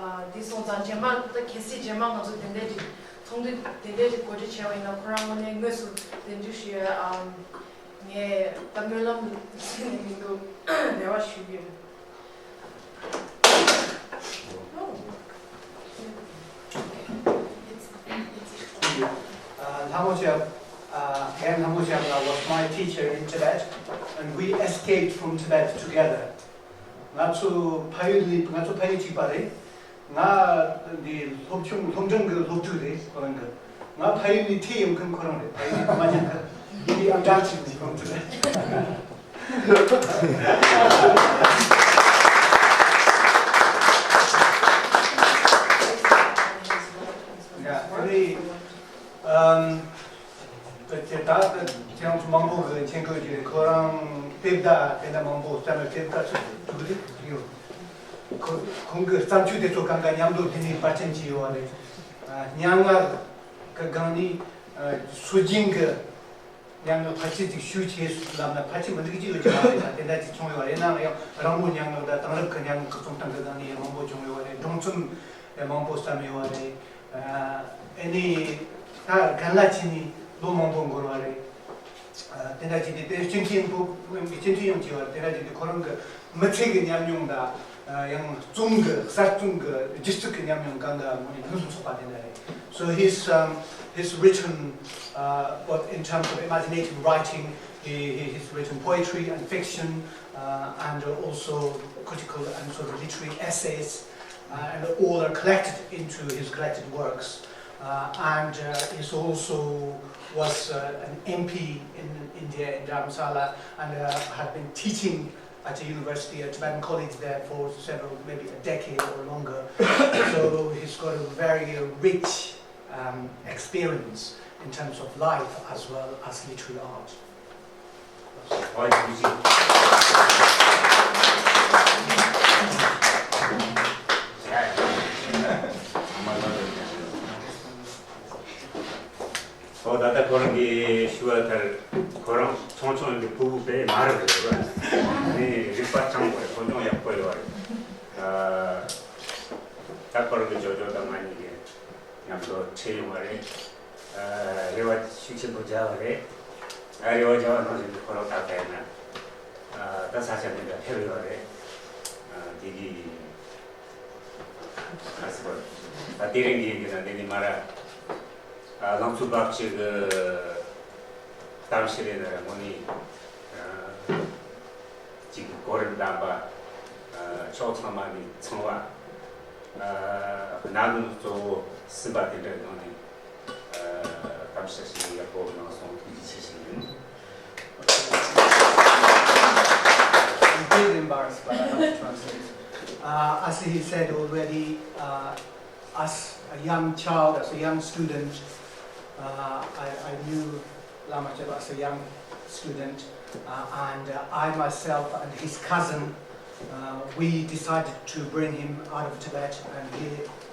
ཨ་འདི་སོང་ཙང་རྗེས་མ་ད་གལ་སྲིད་རྗེས་མ་ང་ཚོ་དེ་འདྲའི་ཅིག་ཚོགས་འདུ་དེ་འདྲའི་ཅིག་གོ་སྒྲིག་བྱས་པ་ཡིན་ན་ཁོ་རང་དངོས་གནས་དངོས་སུ་གདན་འདྲེན་ཞུ་ཡ་ཨ་ངས་ད་སྨོན་ལམ་ཟེར་ནས་མི་འདུག་རེ་བ་ཞུ་གི་ཡོད། Uh, Lhamo Cheb, uh, Ken Lhamo Cheb was my teacher in Tibet, and we escaped from Tibet together. ང་ཚོ་ཕ་ཡུལ་ནས་ང་ཚོ་ཕ་ཡུལ་གཅིག་པ་རེད། ང་འདི་སློབ་ཆུང་སློབ་འབྲིང་གི་སློབ་ཕྲུག་རེད། ཁོ་རང་གི་ང་ཕ་ཡུལ་ནས་ཐེ་ཡོང་མཁན་ཁོ་རང་རེད། ཕ་ཡུལ་ནས་མ་ཉན་མཁན་ཡིན་པའི་ཨམ་ཅག་ཅིག་ནས་ཁོང་ཚོ་རེད། ཡ་ཨ་ནི་ཨམ། ད་ཁྱེད་ད་ཁྱེད་རང་ཚོ་མང་པོ་གི་མཁྱེན་གོ་གི་ཁོ་རང་དེབ་ད་དེ་འདྲ་མང་པོ་བསམ་ན་དེབ་ད་ཚོད་ཐུག་རེད་ཡོད། ཁོ་ཁོང་གི་བརྩམས་ཆོས་དེ་ཚོ་གང་ག་མཉམ་དུ་འདི་ནས་པར་སྐྲུན་བྱས་ཡོད་རེད། ཨ་སྙན་ངག་གི་སྒང་ནས་ཨ་སྲོལ་རྒྱུན་གྱི་སྙན་ངག་ཕལ་ཆེར་ཅིག་ཞུ་བྱས་ལབ་ན་ཕལ་ཆེར་མི་འགྲིག་གི་ཡོད་ཀྱི་མ་རེད། ད་དེ་འདྲ་ཅིག་བྱུང་ཡོད་རེད། ཡིན་ནའང་ཡང་རང་མོས་སྙན་ངག་དང་དེང་རབས་ཀྱི་སྙན་ངག་གི་རྩོམ་སྟངས་ཀྱི་སྒང་ནས་ཡང་མང་པོ་བྱུང་ཡོད་རེད། སྒྲུང་རྩོམ་ཡང་མང་པོ་བརྩམས་ཡོད་རེད། ཨ་ནི་ད་རྒན་ལགས་ཕྱིན་ནས་ལོ་མང་པོ་འགོར་བ་རེད། ཨ་དེ་འདྲ་བྱས་ཏེ་དེ་སྤྱི་འཐུས་ཡང་ཕུལ། སྤྱི་འཐུས་ཡང་བྱས་པ་དེ་འདྲ་བྱས་ཏེ་ཁོ་རང་གི་མི་ཚེ་གི་ཉམས་མྱོང་དང་ཨ་ཡང་རྩོམ་གི་གསར་རྩོམ་གི་སྒྱུ་རྩལ་གི་ཉམས་མྱོང་གང་ག་ངོས་ནས་ཕུན་སུམ་ཚོགས་པ་དེ་འདྲ་རེད། So he's, um, he's written, uh, both in terms of imaginative writing, he, he, he's written poetry and fiction, uh, and also critical and sort of literary essays, uh, and all are collected into his collected works. Uh, and uh, he's also was uh, an M P in India, in Dharamsala, and uh, had been teaching at a university, a Tibetan college there for several, maybe a decade or longer. So he's got a very rich um, experience in terms of life as well as literary art. ཨོ་ད་ལྟ་ཁོ་རང་གིས་ཞུ་བ་ལྟར་ཁོ་རང་ཆུང་ཆུང་ཡིན་དུས་ཕྲུ་གུ་དཔེ་དམའ་རབ་རེད་བ། ནི་རིག་པ་སྤྱང་པོ་རེད། སློབ་སྦྱོང་ཡག་པོ་ཡོད་རེད། ད་ཁོ་རང་གི་ཇོ་ཇོ་དང་ང་གཉིས་ཀྱིས་མཉམ་དུ་ཁྲིད་ཡོང་བ་རེད། རེ་བ་ཤུགས་ཆེན་པོ་བརྒྱབ་པ་རེད། རེ་བ་བརྒྱབ་པ་ནང་བཞིན་དུ་ཁོ་རང་ད་ལྟ་ཡིན་ན་ད་ས་ཆ་འདི་འདྲ་ཕེབས་ཡོད་རེད། དེ་གི་ཨ་སི་པ། ད་དེ་རིང་གི་འདི་ན་འདི་ནི་མ་ར། ཨ་ལང་ཚོའི་རྦབ་ཆུ་གི་གཏམ་བཤད་རེད་ན་ར་དངོས་གནས་ཨ་ཅིག་གོ་རིམ་ལྡན་པ། ཨ་ཕྱོགས་ཚང་མ་ནས་ཚང་བ། ཨ་གནད་དོན་གཙོ་བོ་གསུམ་པ་དེ་འདྲ་ངང་ནས་ཨ་གཏམ་བཤད་ཞིག་ཡག་པོ་གནང་སོང་། ཐུགས་རྗེ་ཆེ་ཞུ་ཡིན། He did embarrass, but I have to translate. Uh, as he said already, uh, as a young child, as a young student, uh, I, I knew Lama Chöba as a young student, uh, and uh, I myself and his cousin, uh, we decided to bring him out of Tibet, and he,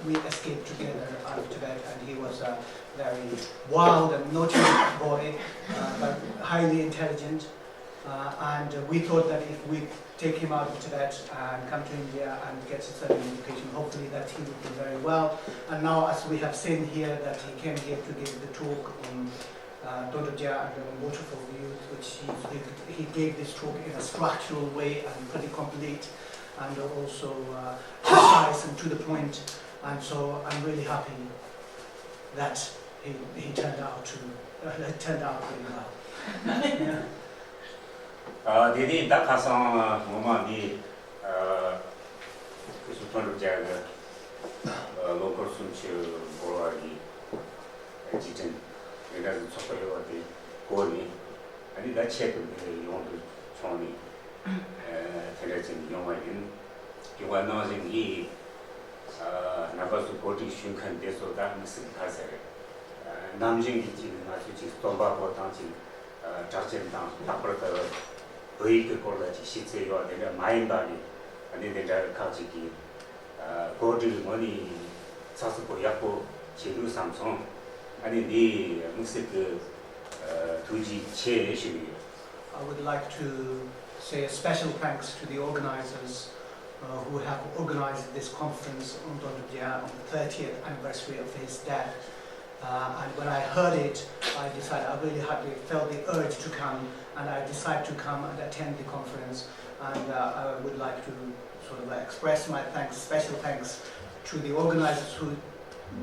we escaped together out of Tibet, and he was a very wild and naughty boy, uh, but highly intelligent. Uh, and uh, we thought that if we take him out of Tibet and come to India and get a certain education, hopefully that he would do very well. And now, as we have seen here, that he came here to give the talk on uh, Dondrobja and the Waterfall Views, which he, he gave this talk in a structural way and pretty complete. and also uh, precise and to the point, and so I'm really happy that he, he turned out to uh, turned out really well. Yeah. ཨ་དེ་དུས་ད་ཁ་སང་ངོ་མ་འདི་ཨ་སྐུ་ཞབས་མཐོ་སློབ་རྒྱ་གི་ཨ་ལོ་འཁོར་སུམ་ཅུ་འཁོར་བ་གི་རྗེས་དྲན་དེ་འདྲ་གི་ཚོགས་པ་ཡོད་པ་དེ་གོ་ནས་ཨ་ནི་ད་ཆེད་དུ་འདི་ཡོང་དུ་བྱུང་ནས་ཨ་དེ་འདྲ་ཅིག་ཡོང་བ་ཡིན། ཡོང་བ་ནང་བཞིན་ངས་ཨ་རྣམ་པ་ཚོ་གོ་སྒྲིག་ཞུ་མཁན་དེ་ཚོ་ད་དམིགས་བསལ་ག་ཟེར་རེད། ནམ་རྒྱུན་གྱི་ཅིག་ང་ཚོ་ཅིག་རྩོམ་པ་པོ་དང་ཅིག་གྲགས་ཅན་དང་ལྷག་པར་དུ་བོད་ཡིག་གི་སྐོར་ལ་ཅིག་ཤེས་ཚད་ཡོད་དེ་འདྲ་མ་ཡིན་པ་ནི་ཨ་ནི་དེ་འདྲ་ཁག་ཅིག་གིས་གོ་སྒྲིག་དངོས་གནས་ཚགས་ཚུད་པོ་ཡག་པོ་བྱེད་འདུག་བསམ་སོང་། ཨ་ནི་འདི་དམིགས་བསལ་གྱི་ཐུགས་རྗེ་ཆེ་ཞུ་གི་ཡོད། I would like to say a special thanks to the organizers uh, who have organized this conference on Dondrubya on the thirtieth anniversary of his death. Uh, and when I heard it, I decided I really had the, felt the urge to come, and I decided to come and attend the conference. And uh, I would like to sort of express my thanks, special thanks, to the organizers who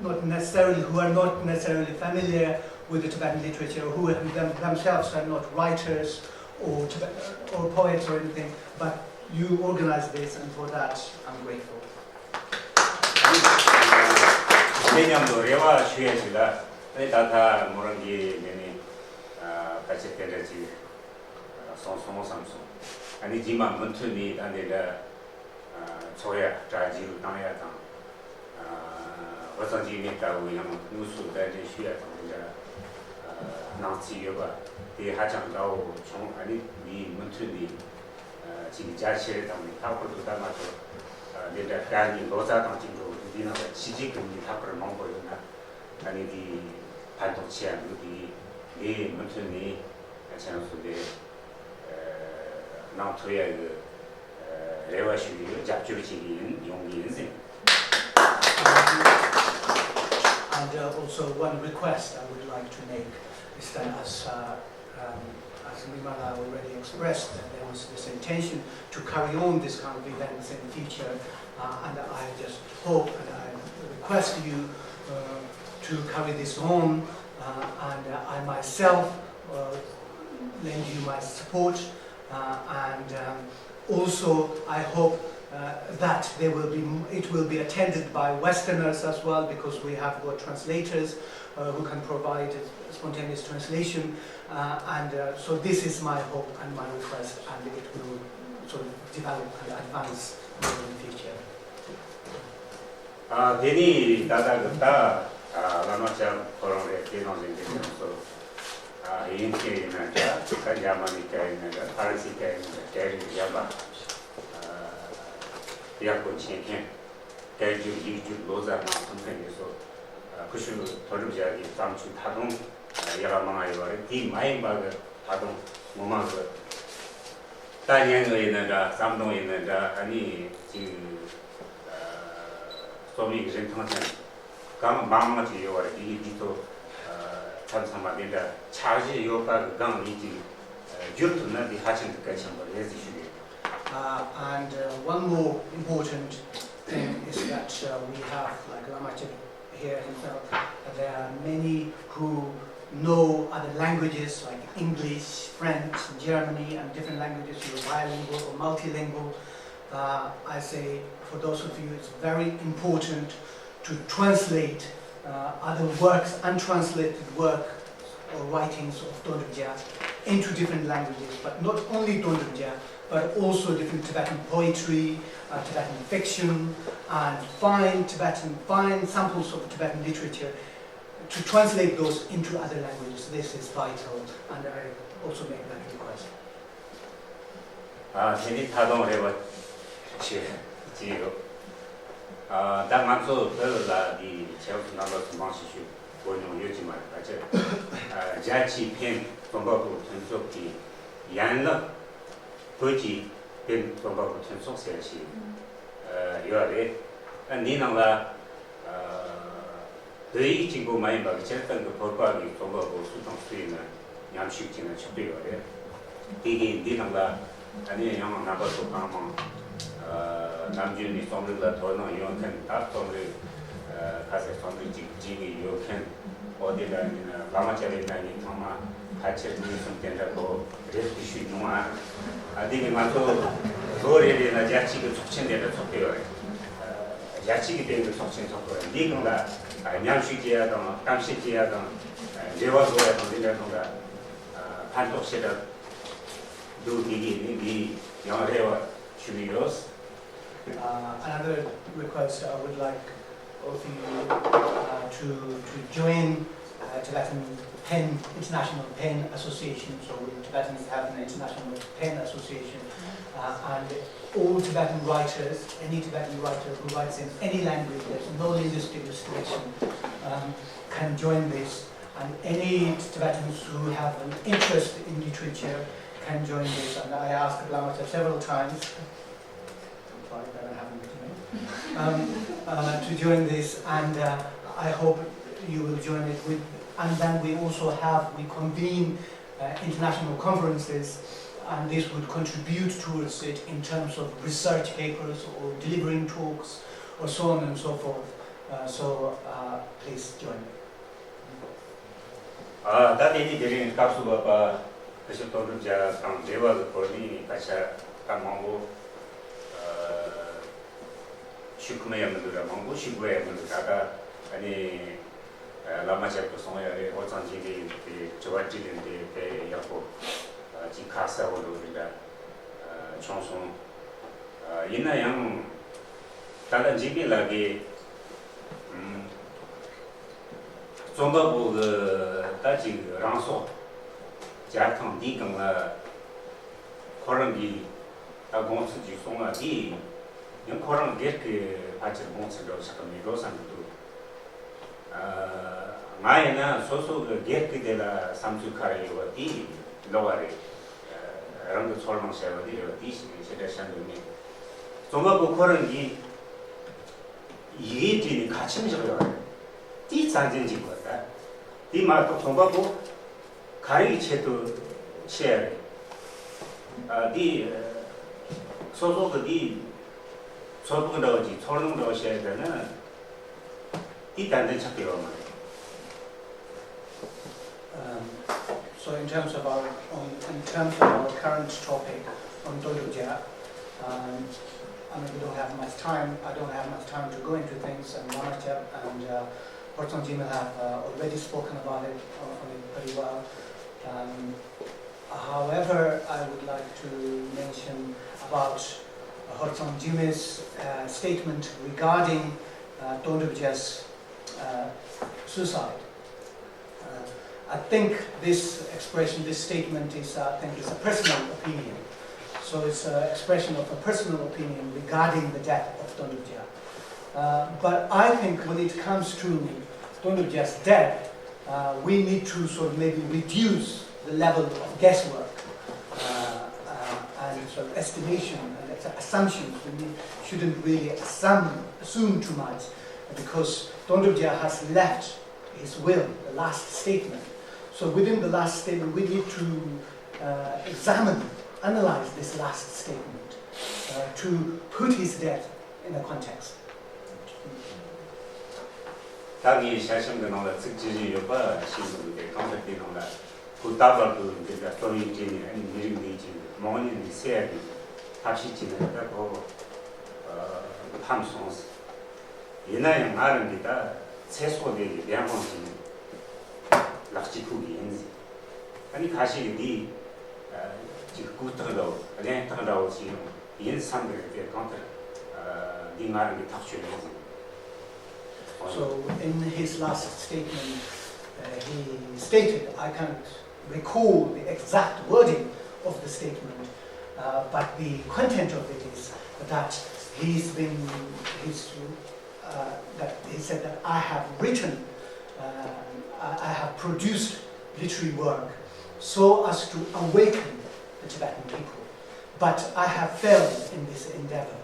not necessarily who are not necessarily familiar with the Tibetan literature, who have them, themselves are not writers or Tibet, or poets or anything, but you organize this, and for that I'm grateful. དེ་མཉམ་དུ་རེ་བ་ཞུ་ཡ་ཞིག་ལ་ཨེ་ད་ལྟ་མོ་རང་གིས་ངས་ནི་ཕལ་ཆེར་དེ་འདྲ་ཅིག་སོང་སོང་བསམ་སོང་། ཨ་ནི་རྗེས་མ་མུ་མཐུད་ནས་ད་འདི་འདྲ་ཚོགས་ཡ་གྲ་རྒྱས་རུ་བཏང་ཡ་དང་། ཨ་བ་ཚང་གཅིག་ནས་ལྟ་བུ་ཡང་དངོས་སུ་གདན་འདྲེན་ཞུ་ཡ་དང་འདི་འདྲ་ཨ་གནང་རྩིས་ཡོད་པ་དེ་ཧ་ཅང་དགའ་བོ་བྱུང་། ཨ་ནི་འདིའི་མུ་མཐུད་ནས་ཨ་ཅིག་རྒྱ་ཆེ་རེ་དང་ནི་ལྷག་པར་དུ་ད་ང་ཚོ་ཨ་འདི་འདྲ་བཀའ་ཉིན་ལོ་ཙཱ་དང་གཅིག་འགྲོ་འདི་ནང་ལ་ཕྱི་རྒྱལ་གྱི་མི་ལྷག་པར་མང་པོ་ཡོད་ན་ཨ་ནི་འདི་ཕན་ཐོགས་ཆེ་ཡ་འདུག་འདི་འདི་མུ་མཐུད་ནས་ཨ་ཁྱེད་རང་ཚོ་འདི་ཨ་གནང་ཐུབ་ཡ་གི་རེ་བ་ཞུ་གི་ཡོད། རྒྱབ་སྐྱོར་བྱེད་ཀྱི་ཡིན། ཡོང་གི་ཡིན་ཟེར། And uh, also one request I would like to make is that as uh, um, as Mimala already expressed that there was this intention to carry on this kind of events in the future, uh, and I just hope and I request you uh, to carry this on, uh, and uh, I myself uh, lend you my support uh, and um, also I hope uh, that there will be, it will be attended by Westerners as well, because we have got translators uh, who can provide spontaneous translation. Uh, and uh, so this is my hope and my request, and it will sort of develop and advance more in the future. ཨ་དེ་ནས་ད་ལྟ་གི་ད་ཨ་བླ་མ་ལྕམ་ཁོ་རང་རེད། དེ་ནང་བཞིན་དེ་ནས་སོ་ཨ་དབྱིན་སྐད་ཡིན་ན་འདྲ། ད་འཇར་མ་ནི་སྐད་ཡིན་ན་འདྲ། ཧྥ་རན་སི་སྐད་ཡིན་ན་འདྲ། སྐད་རིགས་གཞན་པ་ཨ་ཡག་པོ་མཁྱེན་མཁན། སྐད་སྒྱུར་ཡིག་སྒྱུར་ལོ་ཙཱ་གནང་ཐུབ་མཁན་དེ་ཚོ་ཨ་སྐུ་ཞབས་མཐོ་སྒྲུབ་རྒྱལ་གྱི་བརྩམས་ཆོས་ད་དུང་ཨ་ཡག་མང་ཡོད་རེད། དེ་མ་ཡིན་པ་གི་ད་དུང་ངོ་མ་གི་ད་སྙན་ངག་ཡིན་ན་འདྲ། བརྩམས་སྒྲུང་ཡིན་ན་འདྲ། ཨ་ནི་ཅིག་ཨ་རྩོམ་ཡིག་རིན་ཐང་ཅན་གང་མང་མང་ཅིག་ཡོད་པ་རེད། དེ་ཡིན་དུས་ཚོ་ཨ་མཚམས་མཚམས་མ་དེ་འདྲ་ཆ་གཞི་ཡོད་པ་གི་སྒང་ནས་ཅིག་ཨ་བསྒྱུར་ཐུབ་ན་དེ་ཧ་ཅང་གི་གལ་ཆེན་པོ་རེད་ཟེར་ཞུ་གི་ཡོད། Uh, and uh, one more important thing is that uh, we have, like Lama Chip here himself, there are many who know other languages like English, French, Germany, and different languages, you're bilingual or multilingual. Uh, I say for those of you, it's very important to translate uh, other works, untranslated work or writings of Dondrubja into different languages, but not only Dondrubja, but also different Tibetan poetry, uh, Tibetan fiction, and fine Tibetan, fine samples of Tibetan literature to translate those into other languages. This is vital, and I also make that request. ཨ་དེ་ནི་ད་དུང་རེ་བ་ཆེ་ཅི་ཡོད། ཨ་ད་ང་ཚོ་བོད་ལ་འདི་ཆེ་བ་རྣམ་པ་ཚོ་མང་ཆེ་ཤོས་གོ་མྱོང་ཡོད་ཀྱི་མ་རེད། ཕལ་ཆེར་ཨ་རྒྱ་ཆེའི་ཕན་རྩོམ་པ་པོ་མཐུན་ཚོགས་ཀྱི་ཡན་ལག་བོད་ཀྱི་ཕན་རྩོམ་པ་པོ་མཐུན་ཚོགས་ཟེར་ཞིག་ཨ་ཡོད་རེད། ཨ་འདི་ནང་ལ་ཨ་བོད་ཡིག་གཅིག་པོ་མ་ཡིན་པར་སྤྱིར་བཏང་གི་བོད་པ་གི་རྩོམ་པ་པོ་སུ་དང་སུ་ཡིན་ན་མཉམ་ཞུགས་བྱས་ན་ཆོག་གི་ཡོད་རེད། དེ་གིས་འདི་ནང་ལ་ཨ་ནི་ཡང་རྣམ་པ་ཚོ་གང་མང་ཨ་ ནམ་རྒྱུན་ནས་རྩོམ་རིག་ལ་དོ་སྣང་ཡོད་མཁན། ད་རྩོམ་རིག་ཁ་ཟེར་རྩོམ་རིག་ཅིག་བྲིས་ནས་ཡོད་མཁན། ཨོ་དེ་ལ་ཡིན་ན་བླ་མ་སྐྱབས་ཡིན་ན་ངས་ཚང་མ་ཕལ་ཆེར་ཉིན་གསུམ་དེ་འདྲ་གོ་རེ་ཞིག་ཞུས་མྱོང་ཨ། ཨ་དེ་གི་ང་ཚོ་ལོ་རེ་རེ་ལ་རྒྱལ་སྤྱི་གི་ཚོགས་ཆེན་དེ་འདྲ་ཚོགས་ཀྱི་ཡོད་རེད། རྒྱལ་སྤྱི་གི་སྟེང་གི་ཚོགས་ཆེན་ཚོགས་ཀྱི་ཡོད་རེད། འདིའི་སྒང་ལ་མཉམ་ཞུགས་བྱེད་ཡ་དང་གཏམ་བཤད་བྱེད་ཡ་དང་འབྲེལ་བ་བཟོ་ཡ་དང་འདི་འདྲ་སྒང་ལ་ཕན་ཐོགས་ཞེ་དྲག་འདུག་དེ་གི་ནི་འདི་ཡང་རེ་བ་ཞུ་གི་ཡོད། Uh, another request I would like of you uh, to, to join uh, Tibetan Pen, International Pen Association. So we Tibetans have an International Pen Association, uh, and all Tibetan writers, any Tibetan writer who writes in any language, there's no linguistic restriction, um, can join this. And any Tibetans who have an interest in literature can join this. And I asked Lama several times, sorry that I haven't written it, um, uh, to join this, and uh, I hope you will join it with. And then we also have, we convene uh, international conferences, and this would contribute towards it in terms of research papers or delivering talks or so on and so forth. Uh, so uh, please join. ཨ། ད་དེ་ནི་དེ་རིང་སྐབས་སུ་བབ་པ་སྐུ་ཞབས་དོན་གྲུབ་རྒྱལ་དང་འབྲེལ་བ་གི་སྐོར་ནས་སྐད་ཆ་ད་མང་པོ་ཨ་ཞུ་ཁོམ་ཡང་མི་འདུག་ར། མང་པོ་ཞུ་དགོས་ཡང་མི་འདུག་ད་ལྟ་ཨ་ནི་ཨ་བླ་མ་ཞབས་ཀྱིས་གསུངས་ཡ་རེད། ཧོར་གཙང་འཇིགས་མེད་ཡིན་ཏེ་དྲི་བ་དྲིས་ལན་དེ་དཔེ་ཡག་པོ་ཨ་ཅིག་ཁ་གསལ་པོ་འདུག་རེད་འདྲ་ཨ་བྱུང་སོང་། ཨ་ཡིན་ན་ཡང་ད་ལྟ་འཇིགས་མེད་ལགས་ཀྱིས་ཨམ། རྩོམ་པ་པོ་གི་ད་ཅིག་རང་སྲོག་བཅད་ཐེངས་འདིའི་སྒང་ལ་ཁོ་རང་གིས་ད་དགོངས་ཚུལ་ཅིག་གསུངས་ན། དེ་ཡང་ཁོ་རང་སྒེར་གྱི་ཕལ་ཆེར་དགོངས་ཚུལ་འདྲ་བོ་ཆགས་ཀྱི་མེད་འགྲོ་བསམ་གྱི་འདུག་ཨ། ང་ཡིན་ན་སོ་སོ་གི་སྒེར་གྱི་དེ་ལ་བསམ་ཚུལ་ག་རེ་ཡོད་པ་དེ་ལོག་པ་རེད། རང་གི་ཚོར་སྣང་བཤད་པ་དེ་རེད་པ། དེ་ཞེ་དྲག་བཤད་འདོད་མེད། རྩོམ་པ་པོ་ཁོ་རང་གིས་ཡི་གེ་བྲིས་ནས་ཁ་ཆེམས་བཞག་ཡོད་རེད། དེའི་རྩ་འཛིན་གཅིག་པ་ད། དེ་མ་གཏོགས་རྩོམ་པ་པོ་ག་རེའི་ཆེད་དུ་བཤད་ཡ་རེད། ཨ། དེ་སོ་སོ་གི་དེ་ཚོད་དཔག་འདྲ་བོ་ཅིག་ཚོར་སྣང་འདྲ་བོ་བཤད་ཡ་ད་ན་དེ་ཏན་ཏན་ཆགས་ཀྱི་ཡོད་མ་རེད། Um, so in terms of our on, in terms of our current topic on Todugja, um, I mean, we don't have much time. I don't have much time to go into things, and Ramachab and uh, Hortsong Jim have uh, already spoken about it uh, on it pretty well. Um, however, I would like to mention about Hortsong Jimmy's uh, statement regarding uh, Tondubja's uh, suicide. Uh, I think this expression, this statement is, I think, is a personal opinion. So it's an expression of a personal opinion regarding the death of Tondubja. Uh, but I think when it comes to Tondubja's death, uh, we need to sort of maybe reduce the level of guesswork uh, uh, and sort of estimation and assumptions. We need, shouldn't really assum, assume too much because Tondubja has left his will, the last statement. So within the last statement, we need to uh, examine, analyze this last statement uh, to put his death in a context. ད་ངས་ཞལ་ཆེམས་ཀྱི་ནང་ལ་ཚིག་ཇི་བཞིན་ཡོད་པ་ཞིག་འདུག་སྟེ། གང་ལྟར་དེའི་ནང་ལ་ཁོས་ད་བར་དུ་འདི་འདྲ་རྩོམ་ཡིག་བྲིས་ནས་ཨ་ནི་མི་རིགས་འདིའི་ཆེད་དུ་མང་ཉུང་འདི་སེལ་ཡ་གི་ཐབས་ཤེས་བྱས་ན་ད་ཁོ་ཕམ་སོང་ཟེར། ཡིན་ན་ཡང་ང་རང་གིས་ད་ཚེ་སྲོག་དེ་གི་བདེན་དཔང་བྱས་ནས་ལག་གཅིག་ཁུར་གི་ཡིན་ཟེར། ཨ་ནི་ཁ་ཤས་ཀྱིས་འདི་ཅིག་ལྐུགས་རྟགས་འདྲ་བོ་གླེན་རྟགས་འདྲ་བོ་ཞིག་ཡང་ཡིན་བསམ་གི་རེད་དེ། གང་ལྟར་འདི་ང་རང་གི་ཐག་གཅོད་ཡིན་ཟེར། So in his last statement, uh, he stated, I can't recall the exact wording of the statement, uh, but the content of it is that he's been, he's, uh, that he said that I have written, uh, I I have produced literary work so as to awaken the Tibetan people, but I have failed in this endeavor.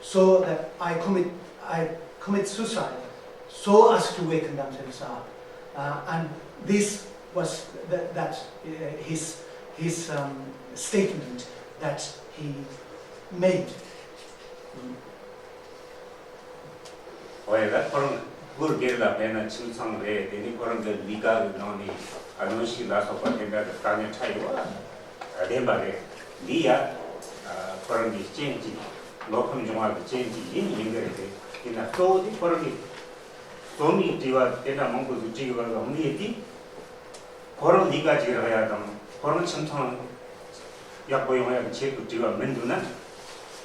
So that I commit, I commit suicide so as to waken themselves up. Uh, and this was that, that uh, his, his um, statement that he made. འོ་ཡ་ད་ཁོ་རང་སྒོར་སྒེར་ལ་དཔེར་ན་ཁྱིམ་ཚང་རེད། དེ་ནི་ཁོ་རང་གི་ལས་ཀ་གི་ནང་ནས་ཨ་གནོན་ཤུགས་ལ་སོགས་པ་དེ་འདྲ་གི་དཀའ་ངལ་འཕྲད་ཡོད་པ་བདེན་པ་རེད། འདི་ཡ་ཁོ་རང་གི་རྐྱེན་གཅིག་བློ་ཕམ་འབྱུང་བ་གི་རྐྱེན་གཅིག་ཡིན་ཡིན་གི་རེད། དེ་ཡིན་ན་གཙོ་བོ་དེ་ཁོ་རང་གི་རྩོམ་ཡིག་བྲིས་པ་དེ་འདྲ་མང་པོ་ཟིག་བྲིས་ཡོད་པ་གི་དབང་ཡོད་དེ། ཁོ་རང་ལས་ཀ་ཅིག་རག་ཡ་དང་ཁོ་རང་ཁྱིམ་ཚང་ཡག་པོ་ཡོང་ཡ་གི་ཆེད་དུ་བྲིས་པ་མིན་འདུག་ན།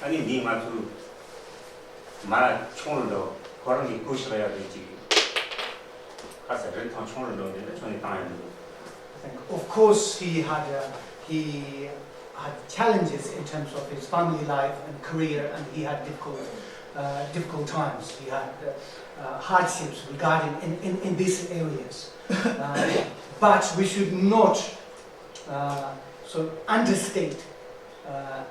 ཨ་ནི་འདིས་ང་ཚོའི་མ་ཆུང་རུ་འགྲོ། ཁོ་རང་གི་སྐུ་གཤེགས་ཡ་དེ་ཅིག་ཁ་ས་རིན་ཐང་ཆུང་རུ་འགྲོ་དེ་འདྲ་ཆུང་ནས་བཏང་ཡ་མི་འདུག I think, of course, he had uh, he had challenges in terms of his family life and career, and he had difficult uh, difficult times. He had uh, uh, hardships regarding in, in, in these areas. Uh, but we should not uh, sort of understate uh,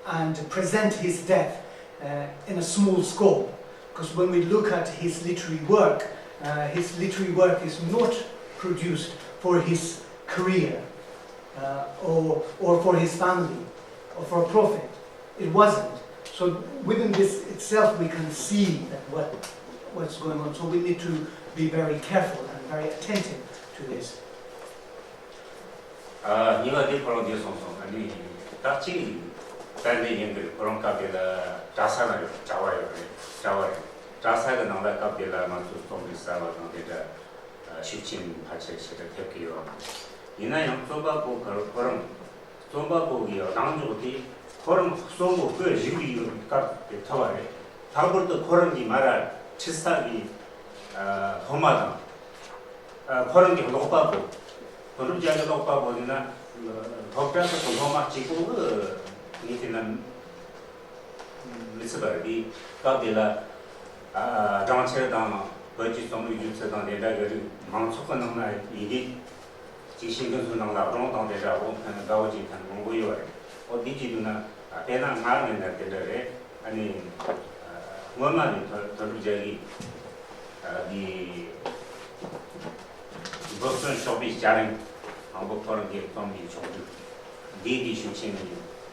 and present his death uh, in a small scope. Because when we look at his literary work, uh, his literary work is not produced for his career uh, or, or for his family or for profit. It wasn't. So within this itself, we can see that what what's going on. So we need to be very careful and very attentive to this. ཨ། གཉིས་པ་དེ་ཁོ་རང་འདི་གསུངས་སོང་། ཨ་ནི་ད་གཅིག་དཔལ་ལྡན་ཡིན་གྱི་རེད། ཁོ་རང་སྐབས་དེ་ལ་གྲྭ་ས་ན་ཡོད། གྲྭ་བ་ཡོད་རེད། གྲྭ་བ་རེད། གྲྭ་ས་གི་ནང་ལ་སྐབས་དེ་ལ་ང་ཚོ་རྩོམ་རིག་གསར་བ་དང་དེ་འདྲ་ཤུགས་ཆེན་ཕལ་ཆེར་ཞེ་དྲག་ཐེབས་ཀྱི་ཡོད་མ་རེད། ཡིན་ན་ཡང་རྩོམ་པ་པོ་ཁོ་རང་རྩོམ་པ་པོ་གི་གདེང་འཇོག་དེ་ཁོ་རང་རྩོམ་པོ་བཀོད་བཞག་གི་ཡོད་པའི་སྐབས་དེ་ཐོབ་པ་རེད། ལྷག་པར་དུ་ཁོ་རང་གི་མ་ར་ཁྲིད་ས་གི་སློབ་མ་དང་། ཁོ་རང་གི་ཀློག་པ་པོ། དོན་གྲུབ་རྒྱལ་གྱི་ཀློག་པ་པོ་ཡིན་ན་སློབ་གྲྭ་སོགས་ཀྱི་སློབ་མ་གཅིག་པོ་གི་ངས་བལྟས་ན་མི་སྲིད་པ་རེད། དེ་སྐབས་དེ་ལ་སྦྲང་ཆར་དང་བོད་ཀྱི་རྩོམ་རིག་སྒྱུ་རྩལ་དང་དེ་འདྲ་གི་རིགས་མང་ཚོགས་ཀྱི་ནང་ན་ཡིན་དུས། ཅིག་ཤིང་ཀུན་སོང་ནང་ལ་སྒྲུང་དང་དེ་འདྲ་འོ་མཁན་དགའ་བོ་ཅིག་མཁན་མང་པོ་ཡོད་རེད། འོ་འདི་ཅིག་འདུག་ན་དཔེར་ན་ང་ངས་ན་དེ་འདྲ་རེད། ཨ་ནི་སྔོན་མ་ནས་དོན་དོན་གྲུབ་རྒྱལ་གྱིས་འདི་འབུ་གསོན་གཤོག་པའི་སྐྱ་རེངས་དང་པོ་ཁོ་རང་གིས་རྩོམ་པའི་ཕྱོགས་བསྒྲིགས་འདི་འདི་ཤུགས་ཆེན་ནས་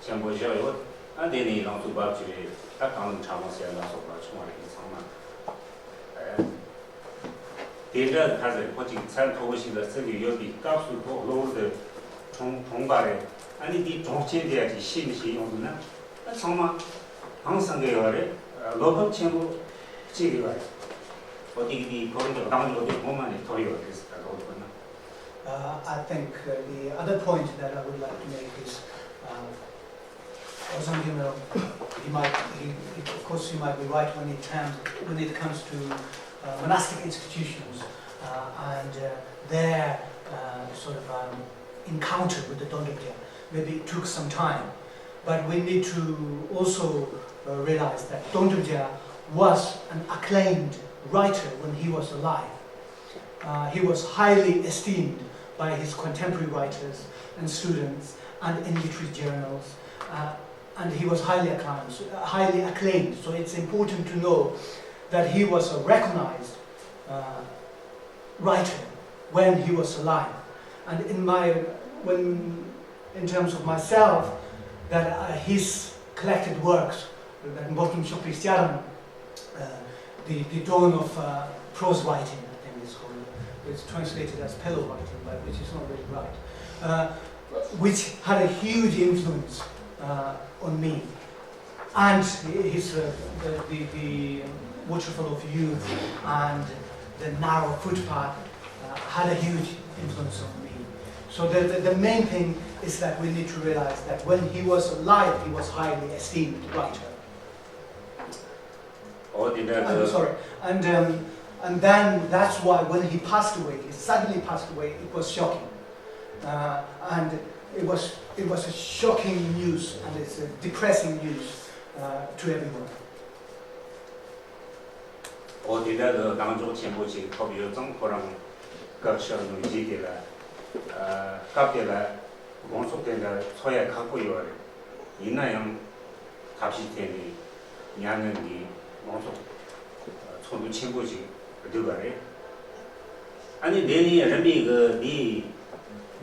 ཆེན་པོ་བཞག་ཡོད། ཨ་དེ་ནས་ལང་ཚོ་རྦབ་ཀྱི་རེད། ད་གངས་ལུང་ཁྲ་མོ་ཟེར་ལ་སོགས་པ་བྱུང་བ་རེད། ཚང་མ། དེ་འདྲ་ཁ་ཟེར་ཁོ་ཅིག་ཚད་མཐོ་པོ་ཞིག་ལ་བརྩི་གི་ཡོད་པའི་སྐབས་སུ་ཁོ་གློ་བུར་དུ་གྲོངས་གྲོངས་པ་རེད། ཨ་ནི་དེའི་གྲོངས་རྐྱེན་དེ་ཡ་ཅིག་ཤེས་མི་ཤེས་ཡོང་འདུག་ན། ཨ་ཚང་མ་ཧང་སང་གི་ཡོད་རེད། བློ་ཕམ་ཆེན་པོ་ཅིག་ཡོད་རེད། ཁོ་དེ་གི་དེའི་ཁོ་རང་གི་གདེང་འཇོག་དེ་ངོ་མ་ནས་ཐོབ་ཡོད་རེད་ཟེར། ད་ལོ་དགོས་ན། Uh, I think uh, the other point that I would like to make is uh, Ozan Gimel, he might, he, he, of course, he might be right when it, terms, when it comes to uh, monastic institutions uh, and uh, their uh, sort of um, encounter with the Dondrubja. Maybe it took some time, but we need to also uh, realize that Dondrubja was an acclaimed writer when he was alive. Uh, he was highly esteemed by his contemporary writers and students and in literary journals. Uh, and he was highly acclaimed, highly acclaimed. So it's important to know that he was a recognized uh, writer when he was alive. And in my, when, in terms of myself, that uh, his collected works, that Mbotum Shokri Syaram, uh, the, the dawn of uh, prose writing, I think it's called. It's translated as pillow writing, but which is not really right. Uh, which had a huge influence uh, on me. And his, uh, the, the, the Waterfall of Youth and the Narrow Footpath uh, had a huge influence on me. So the, the, the main thing is that we need to realize that when he was alive, he was highly esteemed writer. Oh, did that? I'm sorry. And, um, and then that's why when he passed away, he suddenly passed away, it was shocking. Uh, and it was, it was a shocking news and it's a depressing news uh, to everyone. ཨོ་དེ་འདྲ་གི་གདེང་འཇོག་ཆེན་པོ་ཞིག་ཐོབ་ཡོད་ཙང་ཁོ་རང་སྐབས་ཤར་ནུབ་རྗེས་དེ་ལ་སྐབས་དེ་ལ་དགོང་ཚོགས་དེ་འདྲ་ཚོགས་ཡ་ཁག་པོ་ཡོད་རེད། ཡིན་ན་ཡང་ཐབས་ཤེས་བཙལ་ནས་མྱ་ངན་གྱི་དགོང་ཚོགས་ཚོགས་འདུ་ཆེན་པོ་ཞིག་བསྡུས་པ་རེད། ཨ་ནི་འདི་ནི་རིམ་པས་གི་འདི་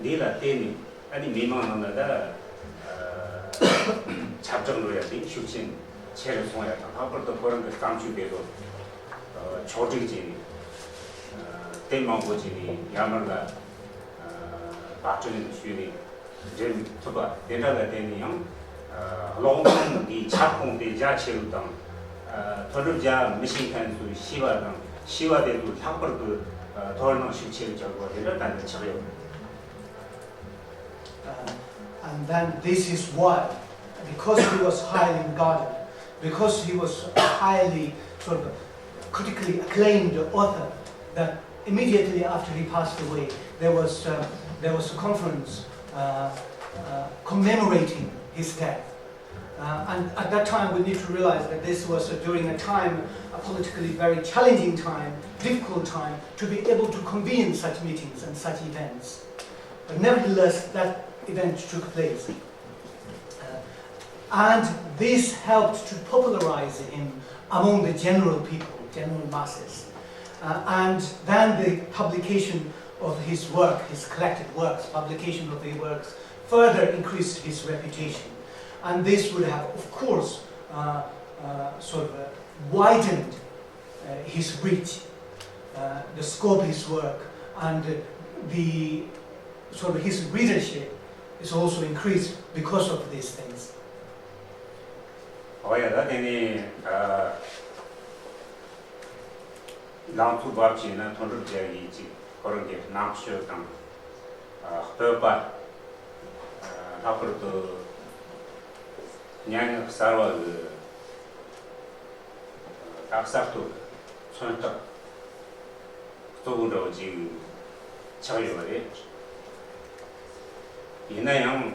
འདི་ལ་བརྟེན་ནས་ཨ་ནི་མི་མང་ནང་ལ་ད་ཁྱབ་བསྒྲགས་འགྲོ་ཡ་དེ་ཤུགས་ཆེན་ ཆེ་རུ་སོང་ཡ་དང་། ལྷག་པར་དུ་ཁོ་རང་གི་བརྩམས་ཆོས་དེ་ཚོ་ཕྱོགས་སྒྲིག་བྱས་ནས། དེབ་མང་པོ་བྱས་ནས་ཡར་མར་ལ་པར་སྐྲུན་ཞུས་ནས་འགྲེམས་ཐུབ་པ་དེ་འདྲ་ལ་བརྟེན་ནས་ཡང་། ཀློག་མཁན་གྱི་ཁྱབ་ཁོངས་དེ་རྒྱ་ཆེ་རུ་དང་། མཐོ་སྒྲུབ་རྒྱ་མི་ཤེས་མཁན་ཚོས་ཤེས་པ་དང་། ཤེས་པ་དེ་ཚོ་ལྷག་པར་དུ་མཐོ་སྣང་ཤུགས་ཆེ་རུ་བྱ་དགོས་པ་དེ་འདྲ་ཏན་ཏན་ཆགས་ཡོད། Uh, and then this is why, because he was highly regarded, because he was a highly sort of critically acclaimed author, that immediately after he passed away, there was, uh, there was a conference uh, uh, commemorating his death. Uh, and at that time, we need to realize that this was uh, during a time, a politically very challenging time, difficult time, to be able to convene such meetings and such events. But nevertheless, that event took place. Uh, and this helped to popularize him among the general people, general masses. Uh, and then the publication of his work, his collected works, publication of the works, further increased his reputation. And this would have, of course, uh, uh, sort of uh, widened uh, his reach, uh, the scope of his work, and uh, the sort of his readership is also increased because of these things. ཨོ་ཡ། ད་དེ་ནས་ཨ་ལང་ཚོ་བབས་ཀྱིས་ན་མཐོ་སྒྲུབ་རྒྱལ་གྱི་ཅིག་ཁོ་རང་གི་རྣམ་དཔྱོད་དང་། ཨ་སྤོབས་པ། ཨ་ལྷག་པར་དུ་སྙན་ངག་གསར་བ་གི་ད་གསར་གཏོད་མཚོན་རྟགས་གཙོ་བོ་འདྲ་བོ་ཅིག་ཆགས་ཡོད་པ་རེད། ཡིན་ན་ཡང་།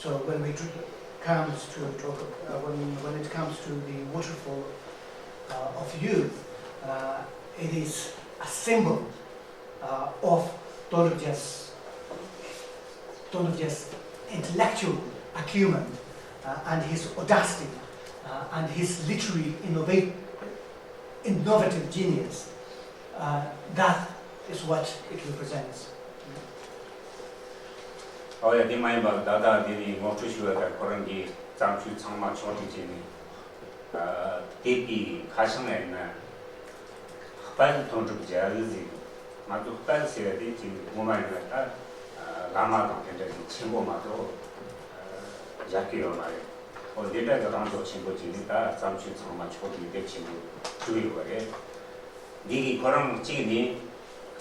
So when we tr- comes to talk, uh, when when it comes to the waterfall uh, of youth, uh, it is a symbol uh, of Tondrupja's Tondrupja's intellectual acumen uh, and his audacity uh, and his literary innovate, innovative genius. Uh, that is what it represents. ཨོ་ཡ། དེ་མ་ཡིན་པར་ད་ལྟ་འདི་ནས་ངོ་སྤྲོད་ཞུ་བ་ལྟར་ཁོ་རང་གི་བརྩམས་ཆོས་ཚང་མ་ཕྱོགས་སྒྲིག་བྱས་ནས། ཨ་དེབ་ཀྱི་ཁ་བྱང་ཡིན་ན་དཔལ་དོན་གྲུབ་རྒྱལ་ཟེར། ང་ཚོ་དཔལ་ཟེར་བ་དེ་ཅིག་ངོ་མ་ཡིན་ན་ད་ཨ་བླ་མ་དང་དེ་འདྲ་ཅིག་ཆེན་པོ་མ་གཏོགས་ཨ་སྦྱར་གི་ཡོད་མ་རེད། འོ་འདི་འདྲ་གི་རང་ཕྱོགས་ཆེན་པོ་ཅིག་ནས་ད་བརྩམས་ཆོས་ཚང་མ་ཕྱོགས་སྒྲིག་དེབ་ཆེན་པོ་བྲིས་ཡོད་པ་རེད། འདི་གི་ཁོ་རང་གཅིག་ནི་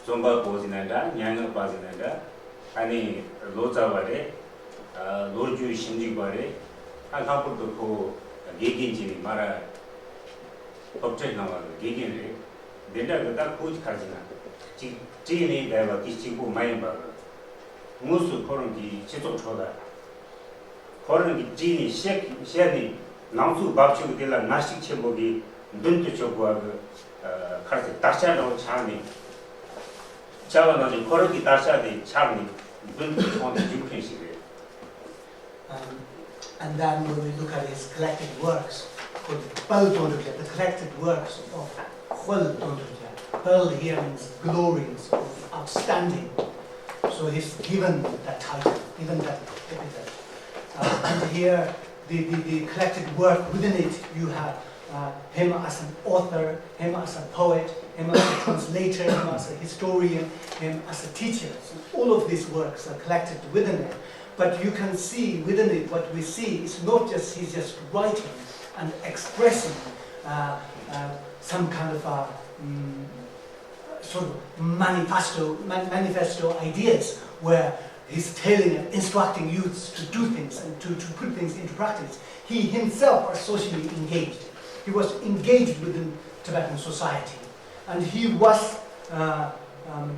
རྩོམ་པ་པོ་ཟེར་ན་འདྲ། སྙན་ངག་པ་ཟེར་ན་འདྲ། ཨ་ནི་ལོ་ཙཱ་བ་རེད། ཨ་ལོ་རྒྱུས་ཞིབ་འཇུག་པ་རེད། ཨ་ལྷག་པར་དུ་ཁོ་དགེ་རྒན་གྱི་མ་ར་སློབ་གྲྭའི་ནང་ལ་དགེ་རྒན་རེད། འདི་འདྲ་གི་ད་ཁོ་གི་ཁ་ཅིག་ན་ཅིག་བྲིས་ནས་བསྡད་པ་དེ་གཅིག་པོ་མ་ཡིན་པ་གི་དངོས་སུ་ཁོ་རང་གི་སྤྱི་ཚོགས་ཁྲོད་ལ། ཁོ་རང་གིས་བྲིས་ནས་བཤད་བཤད་ནས་ལང་ཚོའི་རྦབ་ཆུ་དེ་ལ་ངར་ཤུགས་ཆེན་པོ་གིས་མདུན་དུ་སྐྱོད་དགོས་པ་གི་ཁར་ཚེ་དར་ཆ་འདྲ་བོ་ཆགས་ནས། བྱ་བ་ནང་བཞིན་ཁོ་རང་གི་དར་ཆ་དེ་ཆགས་ནས་མདུན་དུ་ཁོང་དུ་རྒྱུག་མཁན་ཞིག་རེད། Um, and then when we look at his collected works, called Pal Tondrukya, the collected works of Hol Tondrukya. Pal here means glorious or outstanding. So he's given that title, given that epithet. Uh, and here, the, the, the collected work within it, you have uh, him as an author, him as a poet, him as a translator, him as a historian, him as a teacher. So all of these works are collected within it. But you can see within it, what we see is not just he's just writing and expressing uh, uh, some kind of a, um, sort of manifesto, man- manifesto ideas where he's telling and instructing youths to do things and to, to put things into practice. He himself was socially engaged. He was engaged within Tibetan society. And he was, uh, um,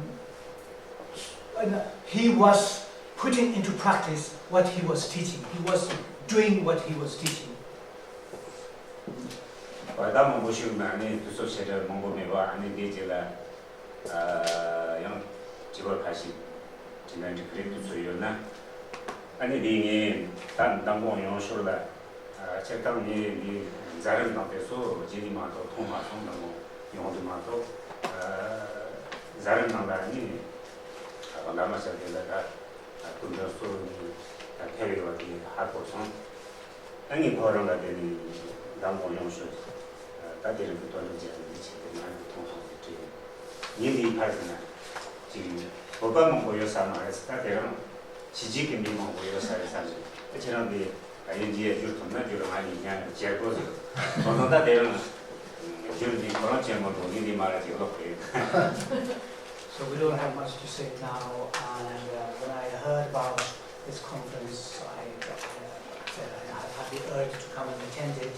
and he was putting into practice what he was teaching. He was doing what he was teaching. བར་ཐག་མང་པོ་ཞིག་ནང་ནས་དུས་ཚོད་ཆེ་གྲས་མང་པོ་མེད་པ། ཨ་ནི་འདིའི་རྗེས་ལ་ཨ་ཡང་དྲི་བ་ཁ་ཤས་དྲིས་ན་འགྲིག་གི་རེད། དུས་ཚོད་ཡོད་ན། ཨ་ནི་འདི་ངས་ད་མདང་དགོང་ཡོང་ཞོར་ལ་ཨ་སྤྱིར་བཏང་ངས་འདི་མཛད་རིམ་དང་དེ་ཚོ་བརྗེད་ནི་མ་གཏོགས། མཐོང་མ་སོང་། མདང་དགོང་ཡོང་དུས་མ་གཏོགས། ཨ་མཛད་རིམ་ནང་ལ་ནི་ཨ་བླ་མ་ཞབས་དྲུང་ལ་ད་སྐུ་མགྲོན་སོ་གཉིས་ད་ཕེབས་ཡོད་པ་དེ་ཧ་གོ་སོང་། ངས་ཁོ་རང་ལ་དེ་ནས་མདང་དགོང་ཡོང་ཤོག་ད་དེ་རིང་གི་དོན་དུ་མཇལ་འདི་བྱས་ཏེ་ང་རང་གི་མཐོང་སོང་ཟེར་དྲིས། ཉིན་འདིའི་ཕར་ཟིན་ན་ཅིག་བོད་པ་མང་པོ་ཡོད་ས་མ་རེད། ད་དེ་རིང་ཕྱི་རྒྱལ་གྱི་མི་མང་པོ་ཡོད་ས་རེད་བསམ་ཟིན། ད་ཁྱེད་རང་དེ་དབྱིན་ཇིའི་བསྒྱུར་ཐུབ་ན་བསྒྱུར། ང་ཡིན་ཉན་ལ་བྱེད་དགོས་ཟེར། དོན་དུ་ད་དེ་རིང་བསྒྱུར་འདི་ཁོ་རང་ཅན་མོ་འགྲོ་ངེས་འདི་མ་ར་ཅིག་ལོག་གི་ཡིན། So we don't have much to say now, and uh, when I heard about this conference, I, I said I, I had the urge to come and attend it.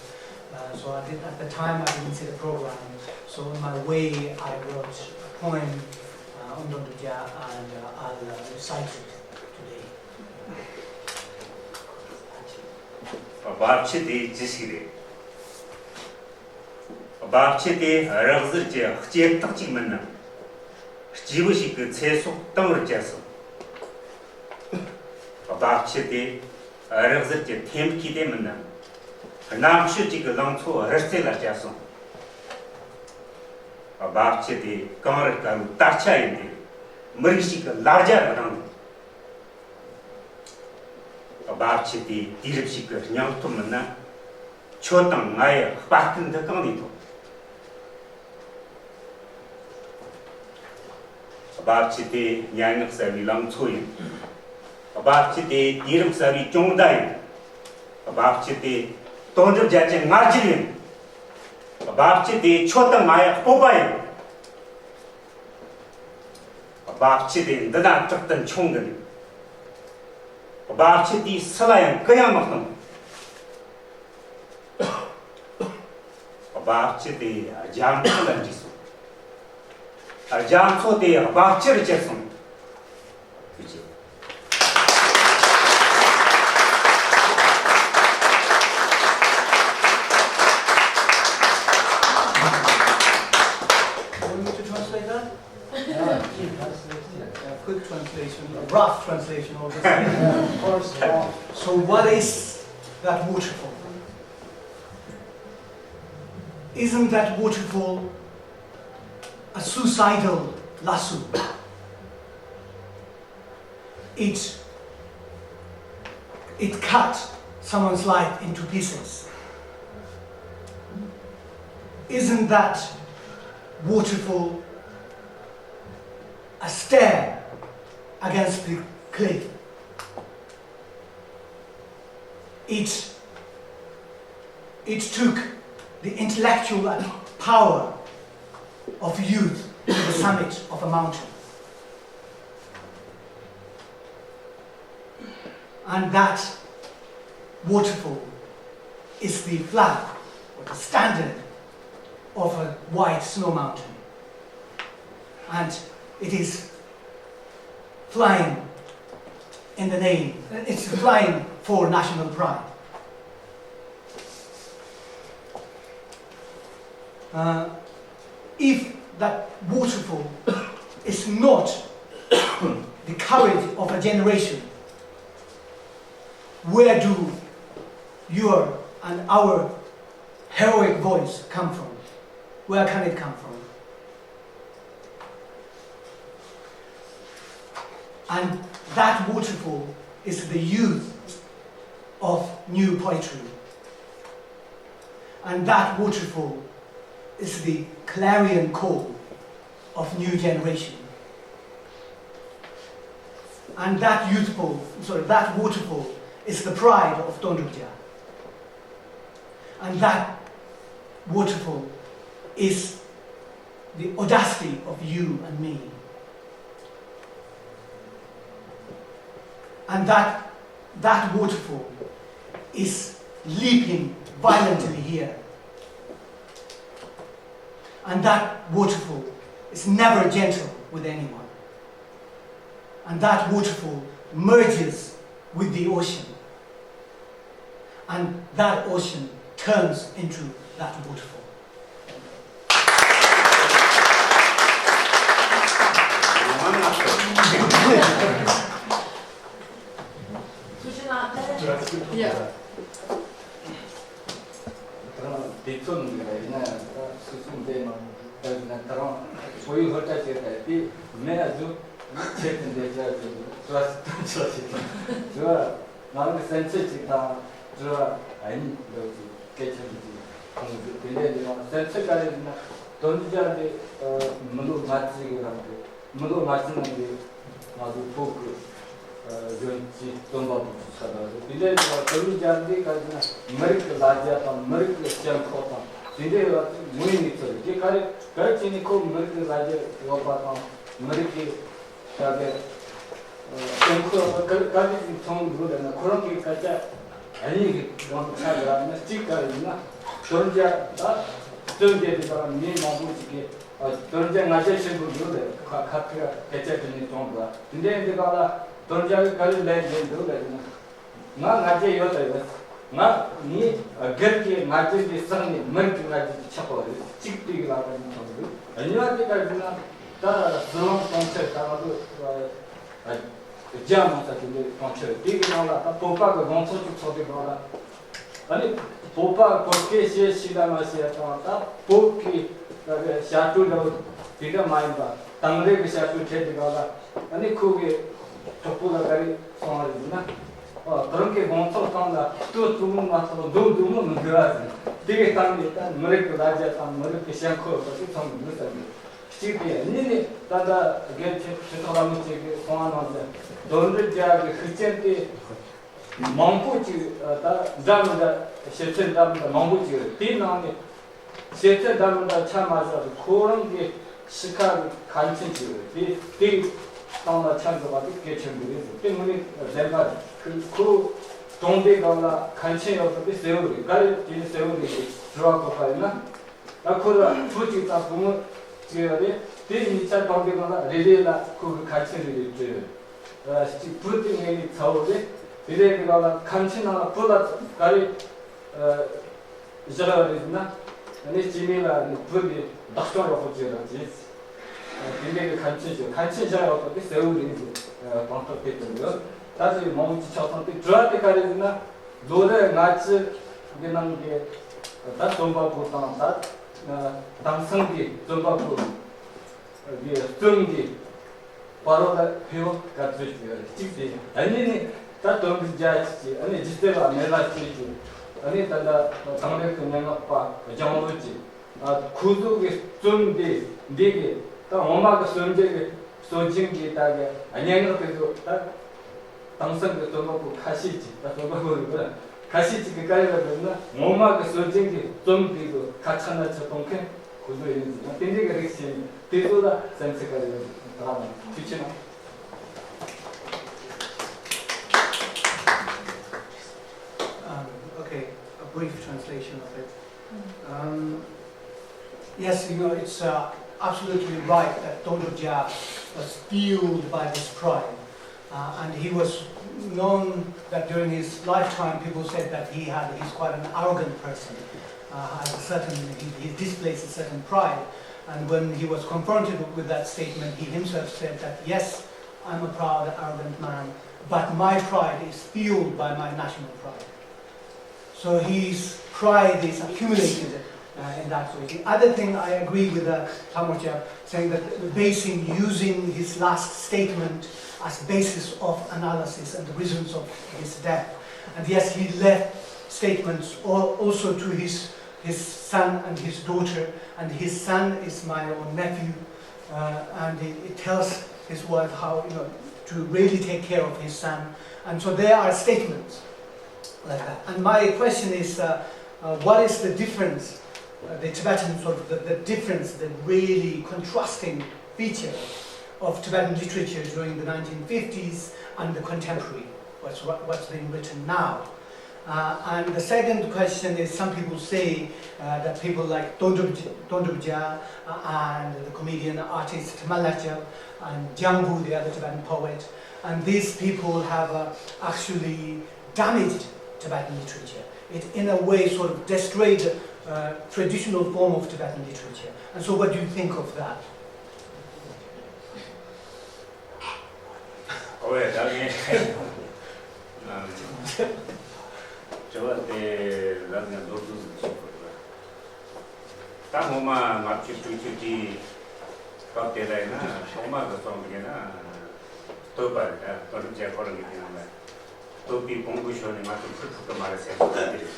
Uh, so I did, at the time I didn't see the program. So on my way, I wrote a poem, uh, Undon Dugya, and uh, I'll uh, recite it today. བར་ཆད་དེ་ཅི་ཞིག་རེད། བར་ཆད་དེ་རགས་ཟིལ་གྱི་ལྕེ་ལྟག་ཅིག་མིན་ནམ། སྐྱེས་བུ་ཞིག་གི་ཚེ་སྲོག་གཏིང་བར་བཅད་སོང་། བར་ཆད་དེ་རགས་ཟིལ་གྱི་ཐེམ་སྐས་དེ་མིན་ནམ། རྣམ་དཔྱོད་ཅིག་གི་ལང་ཚོ་རི་རྩེ་ལ་བསྐྱལ་སོང་། བར་ཆད་དེ་གངས་རི་དཀར་པོའི་དར་ཆ་ཡིན་ཏེ། མི་རིགས་ཤིག་གི་ལ་རྒྱ་རུ་བསྒྲེངས་འདུག། བར་ཆད་དེ་དུས་རབས་ཤིག་གི་སྙིང་སྟོབས་མིན་ན། ཁྱོད་དང་ང་ཡི་དཔའ་རྟུལ་འདི་གང་ནས་ཐོབ། བར་ཆད་དེ་སྙན་ངག་གསར་བའི་ལང་ཚོ་ཡིན། བར་ཆད་དེ་དུས་རབས་གསར་བའི་ཅོང་བརྡ་ཡིན། བར་ཆད་དེ་དོན་གྲུབ་རྒྱལ་གྱི་ང་རྒྱལ་ཡིན། བར་ཆད་དེ་ཁྱོད་དང་ང་ཡི་སྤོབས་པ་ཡིན། བར་ཆད་དེ་འདི་ན་དྲག་ཏུ་མཆོང་གི་འདུག། བར་ཆད་དེས་སུ་ལ་ཡང་གུ་ཡངས་མི་གཏོང་། བར་ཆད་དེ་རྒྱ་མཚོ་ལ་འདྲེས་སོང་། རྒྱ་མཚོ་དེ་རྦབ་ཆུར་གྱུར་སོང་། ཐུགས་རྗེ་ཆེ། Want me to translate that? Yeah, quick translation, a rough translation of this. Of course. So what is that waterfall? Isn't that waterfall a suicidal lasso? It, it cut someone's life into pieces. Isn't that waterfall a stare against the cliff? It, it took the intellectual power of youth to the summit of a mountain. And that waterfall is the flag or the standard of a white snow mountain. And it is flying in the name, it's flying for national pride. Uh, if that waterfall is not the courage of a generation, where do your and our heroic voice come from? Where can it come from? And that waterfall is the youth of new poetry. And that waterfall is the clarion call of new generation. And that youthful, sorry, that waterfall is the pride of Dondrukja. And that waterfall is the audacity of you and me. And that, that waterfall is leaping violently here. And that waterfall is never gentle with anyone. And that waterfall merges with the ocean. And that ocean turns into that waterfall. Yeah. དེ་ཚོ་ནི་ཡིན་ན་ཡང་ད་སུ་སུ་འདས་ནང་ད་ཡིན་ན་ད་རང་བོད་ཡིག་སློབ་གྲྭ་བྱས་ཏེ་དེ་མེད་ཨ་ཇུ་ཆེད་དུ་འདས་ཅག་ཅིག་ཟ་སི་ཏང་ཆ་ཞིག་ཟ། ང་རང་གི་སེམས་ཚེ་ཅིག་དང་ཟ། ཨ་ནི་འདི་ཚོ་སྐད་ཆ་འདི་ཚོ་གང་ཟེར་དེ་འདྲའི་འདི་རང་སེམས་ཚེགས་ག་རེ་ཡིན་ན། དོན་དུ་བྱ་དེ་མི་ལོ་ལྔ་བཅུ་གི་རིང་དུ་མི་ལོ་ལྔ་བཅུ་ནང་གི་ང་ཚོ་བོད་ཀྱི་གཞོན་སྐྱེས་རྩོམ་པ་པོ་ཚོ་ཆགས་པ་རེད། དེ་འདྲའི་འདི་རང་དོན་དུ་བྱ་འདི་ག་རེ་ཡིན་ན། མི་རིགས་ཀྱི་ལ་རྒྱ་དང་མི་རིགས་ཀྱི་ཞེན་ཁོག་དང་དེ་འདྲའི་བར་དུ་ངོས་ནས་ཚོར་དེ་ག་རེ་ག་རེ་བྱས་ནས་ཁོ་མི་རིགས་ཀྱི་ལ་རྒྱ་ཡོད་པ་དང་མི་རིགས་ཀྱི་ད་གི་དེང་ཁོ་བ་ག་ག་གི་ཅིག་མཐོང་འདུག་ལ་ན། ཁོ་རང་གི་སྐད་ཆ་ཨ་ནི་གི་དབང་དུ་ཆ་བཞག་ན། གཅིག་ག་ཡིན་ན་དོན་རྒྱ་ད་རྩོམ་རྒྱ་དེ་ག་མི་མང་པོ་ཅིག་གི་དོན་རྒྱ་ང་རྒྱལ་ཆེན་པོ་འདུག་ལ། ཁ་ཁ་ཐུག་སྐད་ཆ་དྲིས་ནས་བྱུང་འདུག་དེ་འདྲའི་འདི་ག་ལ་དོན་རྒྱ་གི་ག་རེ་ལས་འདི་འདུག་ལ་ཡིན་ན། ང་ང་རྒྱལ་ཡོད་ད་ཡོད། ང་ངའི་སྒེར་གྱི་ང་རྒྱལ་འདི་བསགས་ནས་མི་རིགས་ཀྱི་ང་རྒྱལ་དེ་ཆགས་པ་རེད། གཅིག་དེ་གི་ལ་ད་ནི་ཐོན་འདུག་གཉིས་པ་དེ་ག་ཡིན་ན། ད་ཟི་ལིང་གྲོང་ཁྱེར་ད་ང་ཚོ་རྒྱ་ནང་ས་དེ་འདྲའི་གྲོང་ཁྱེར་དེ་གི་ནང་ལ་ད་བོད་པ་གི་དགོང་ཚོགས་ཅིག་ཚོགས་དུས་སྒང་ལ། ཨ་ནི་བོད་པ་བོད་སྐད་བཤད་ཤེས་ལ་མ་ཤེས་དང་། ད་བོད་ཀྱི་ད་གི་བྱ་སྤྱོད་འདྲ་བོ་དེ་འདྲ་མ་ཡིན་པ་དེང་རབས་ཀྱི་བྱ་སྤྱོད་འཁྲིད་དུས་སྒང་ལ། ཨ་ནི་ཁོ་གི་གྲོགས་པོ་ལ་ག་རེ་གསུངས་པ་རེད་ཟེར་ན། ཨ། ད་རང་གི་དགོང་ཚོགས་སྟེང་ལ་སྟོད་ཐུང་ངུ་མ་གཏོགས་མདོ་མདོ་མོ་མི་འདུག་ཨ་ཟེར། དེ་གི་སྟེང་ནས་ད་མི་རིགས་ཀྱི་ལ་རྒྱ་དང་མི་རིགས་ཀྱི་ཞེན་ཁོག་པ་ཞིག་ཚང་མི་འདུག་བསམ་གི། གཅིག་དེ། གཉིས་ནི་ད་ལྟ་རྒན་ཆོས་ཐོག་ལྷ་མོ་ཅིག་གིས་གསུངས་པ་ནང་བཞིན་དོན་འགྲུབ་རྒྱལ་གྱི་ཤུགས་རྐྱེན་དེ་མང་པོ་ཅིག་ད་འདྲ་མི་འདྲ་བྱེད་ཚུལ་འདྲ་མི་འདྲ་མང་པོ་ཅིག་ཡོད། དེའི་ནང་ནས་བྱེད་ཚུལ་འདྲ་མི་འདྲ་ཆ་མ་བཞག་པར་ཁོ་རང་གི་ཕྱི་ཁ་གི་ཁ་ཆེམས་ཅིག་ཡོད། དེ་དེའི་སྟེང་ལ་ཆ་འཇོག་པ་དེ་གལ་ཆེན་པོ་རེད་ཟེར། དེ་དངོས་གནས་བདེན་པ་རེད། ཁོ་གྲོང་སྡེའི་སྒང་ལ་ཁ་ཆེམས་ཡོད་པ་དེ་གསལ་བོ་རེད། ག་རེ་བྱས་ནས་གསལ་བོ་རེད་ཟེར་དྲི་བ་བཀོད་པ་ཡིན་ན། ད་ཁོ་ལ་བུ་གཅིག་དང་བུ་མོ་གཅིག་ཡོད་རེད། དེ་གཉིས་ཆ་གྲོང་སྡེའི་སྒང་ལ་རེ་རེ་ལ་ཁོ་གི་ཁ་ཆེམས་རེ་རེ་སྤྲད་ཡོད། གཅིག་བུ་དེ་ངེད་གཉིས་ཚ་བོ་རེད། དེ་རེད་དེ་ག་ལ་ཁ་ཆེམས་ནང་ལ་བུ་ལ་ག་རེ་བཞག་ཡོད་རེད་ཟེར་ན། ཨ་ནི་སྐྱེ་དམན་ལ་ནི་བུ་ནི་བདག་སྐྱོང་ཡག་པོ་བྱེད་རོགས་བྱེད། དེ་འདྲའི་གི་ཁ་ཆེམས་བཞག་ཁ་ཆེམས་བཞག་ཡོད་པ་དེ་གསལ་བོ་རེད་ཟེར། དང་ཐོག་དེ་དོན་ཡོད། ད་ཅིག་མང་པོ་ཅིག་ཆགས་སོང་། དེ་དྲི་བ་དེ་ག་རེ་ཟེར་ན། ལོ་རེ་ལྔ་བཅུ་གི་ནང་གི་ད་རྩོམ་པ་པོ་དང་ད་དེང་སང་གི་རྩོམ་པ་པོ་གི་རྩོམ་གྱི་ཕ་རོལ་ལ་ཕེབས་པ་ག་ཚོད་ཅིག་ཡོད་རེད། གཅིག་དེ། ཨ་ནི་ནི་ད་དོན་གྱི་རྒྱ་ཆེ་ཆེ། ཨ་ནི་སྒྱུ་རྩལ་བ་མེ་ལ་ཆེ་ཆེ། ཨ་ནི་ད་ལྟ་དེང་རབས་ཀྱི་སྙན་ངག་པ་ལྗང་ལོ་ཆེ། ཨ། ཁོ་ཚོ་གི་རྩོམ་འདི་འདི་གི་ད་ངོ་མ་གི་སྲོལ་འབྱེད་ཀྱི་སྲོལ་རྒྱུན་གྱི་ད་གི་སྙན་ངག་དེ་ཚོ་ད་དེང་སང་གི་རྩོམ་པ་པོ་ཁ་ཤས་ཅིག་ད་རྩོམ་པ་པོ་རེད་པ། ཁ་ཤས་ཅིག་གིས་ག་རེ་ལབ་ན། ངོ་མ་གི་སྲོལ་རྒྱུན་གྱི་རྩོམ་དེ་ཚོ་ཁ་ཆག་ན་ཆག་གཏོང་མཁན་ཁོ་ཚོ་ཡིན་ཟེར་ན། དེ་འདྲའི་གི་རིགས་ཤིག་ཡིན། དེ་ཚོ་ལ་སེམས་ཚེགས་ག་རེ་ཡོད། ད་ཐུགས་རྗེ་ཆེ་གནང་། Um, okay, a brief translation of it. Um, yes, you know, it's uh, absolutely right that Dongdrukjia was fueled by this pride. Uh, and he was known that during his lifetime, people said that he had, he's quite an arrogant person. Uh, has a certain, he, he displays a certain pride. And when he was confronted with that statement, he himself said that, yes, I'm a proud, arrogant man, but my pride is fueled by my national pride. So his pride is accumulated uh, in that way. The other thing I agree with uh, Tamocha saying that basing using his last statement as basis of analysis and the reasons of his death. And yes, he left statements al- also to his his son and his daughter, and his son is my own nephew, uh, and he, he tells his wife how you know to really take care of his son, and so there are statements like that. And my question is, uh, uh, what is the difference, uh, the Tibetan sort of the, the difference, the really contrasting feature of Tibetan literature during the nineteen fifties and the contemporary, what's, what's being written now? Uh, and the second question is, some people say uh, that people like Dondrubja uh, and the comedian artist Malachab and Jangbu, the other Tibetan poet, and these people have uh, actually damaged Tibetan literature. It, in a way, sort of destroyed the uh, traditional form of Tibetan literature. And so, what do you think of that? ཨོ་ཡ། ད་ངས་དྲི་བ་དེ་ལ་ངས་མདོར་བསྡུས་ཤིག་ཞུ་དགོས། ད་སྔོན་མ་ལྔ་བཅུ་དྲུག་ཅུ་དེའི་སྐབས་དེ་ལ་ཡིན་ན་ཐོག་མ་གི་རྩོམ་པ་ཡིན་ན་བསྟོད་པ་རེད། ད་དོན་གྲུབ་རྒྱལ་ཁོ་རང་གི་དེ་ནང་ལ་བསྟོད་པའི་བོང་བུ་ཞོན་ནས་ང་ཚོ་ཕུད་ཐུབ་ཀྱི་མ་རེད་ཟེར་བ་དེ་རེད།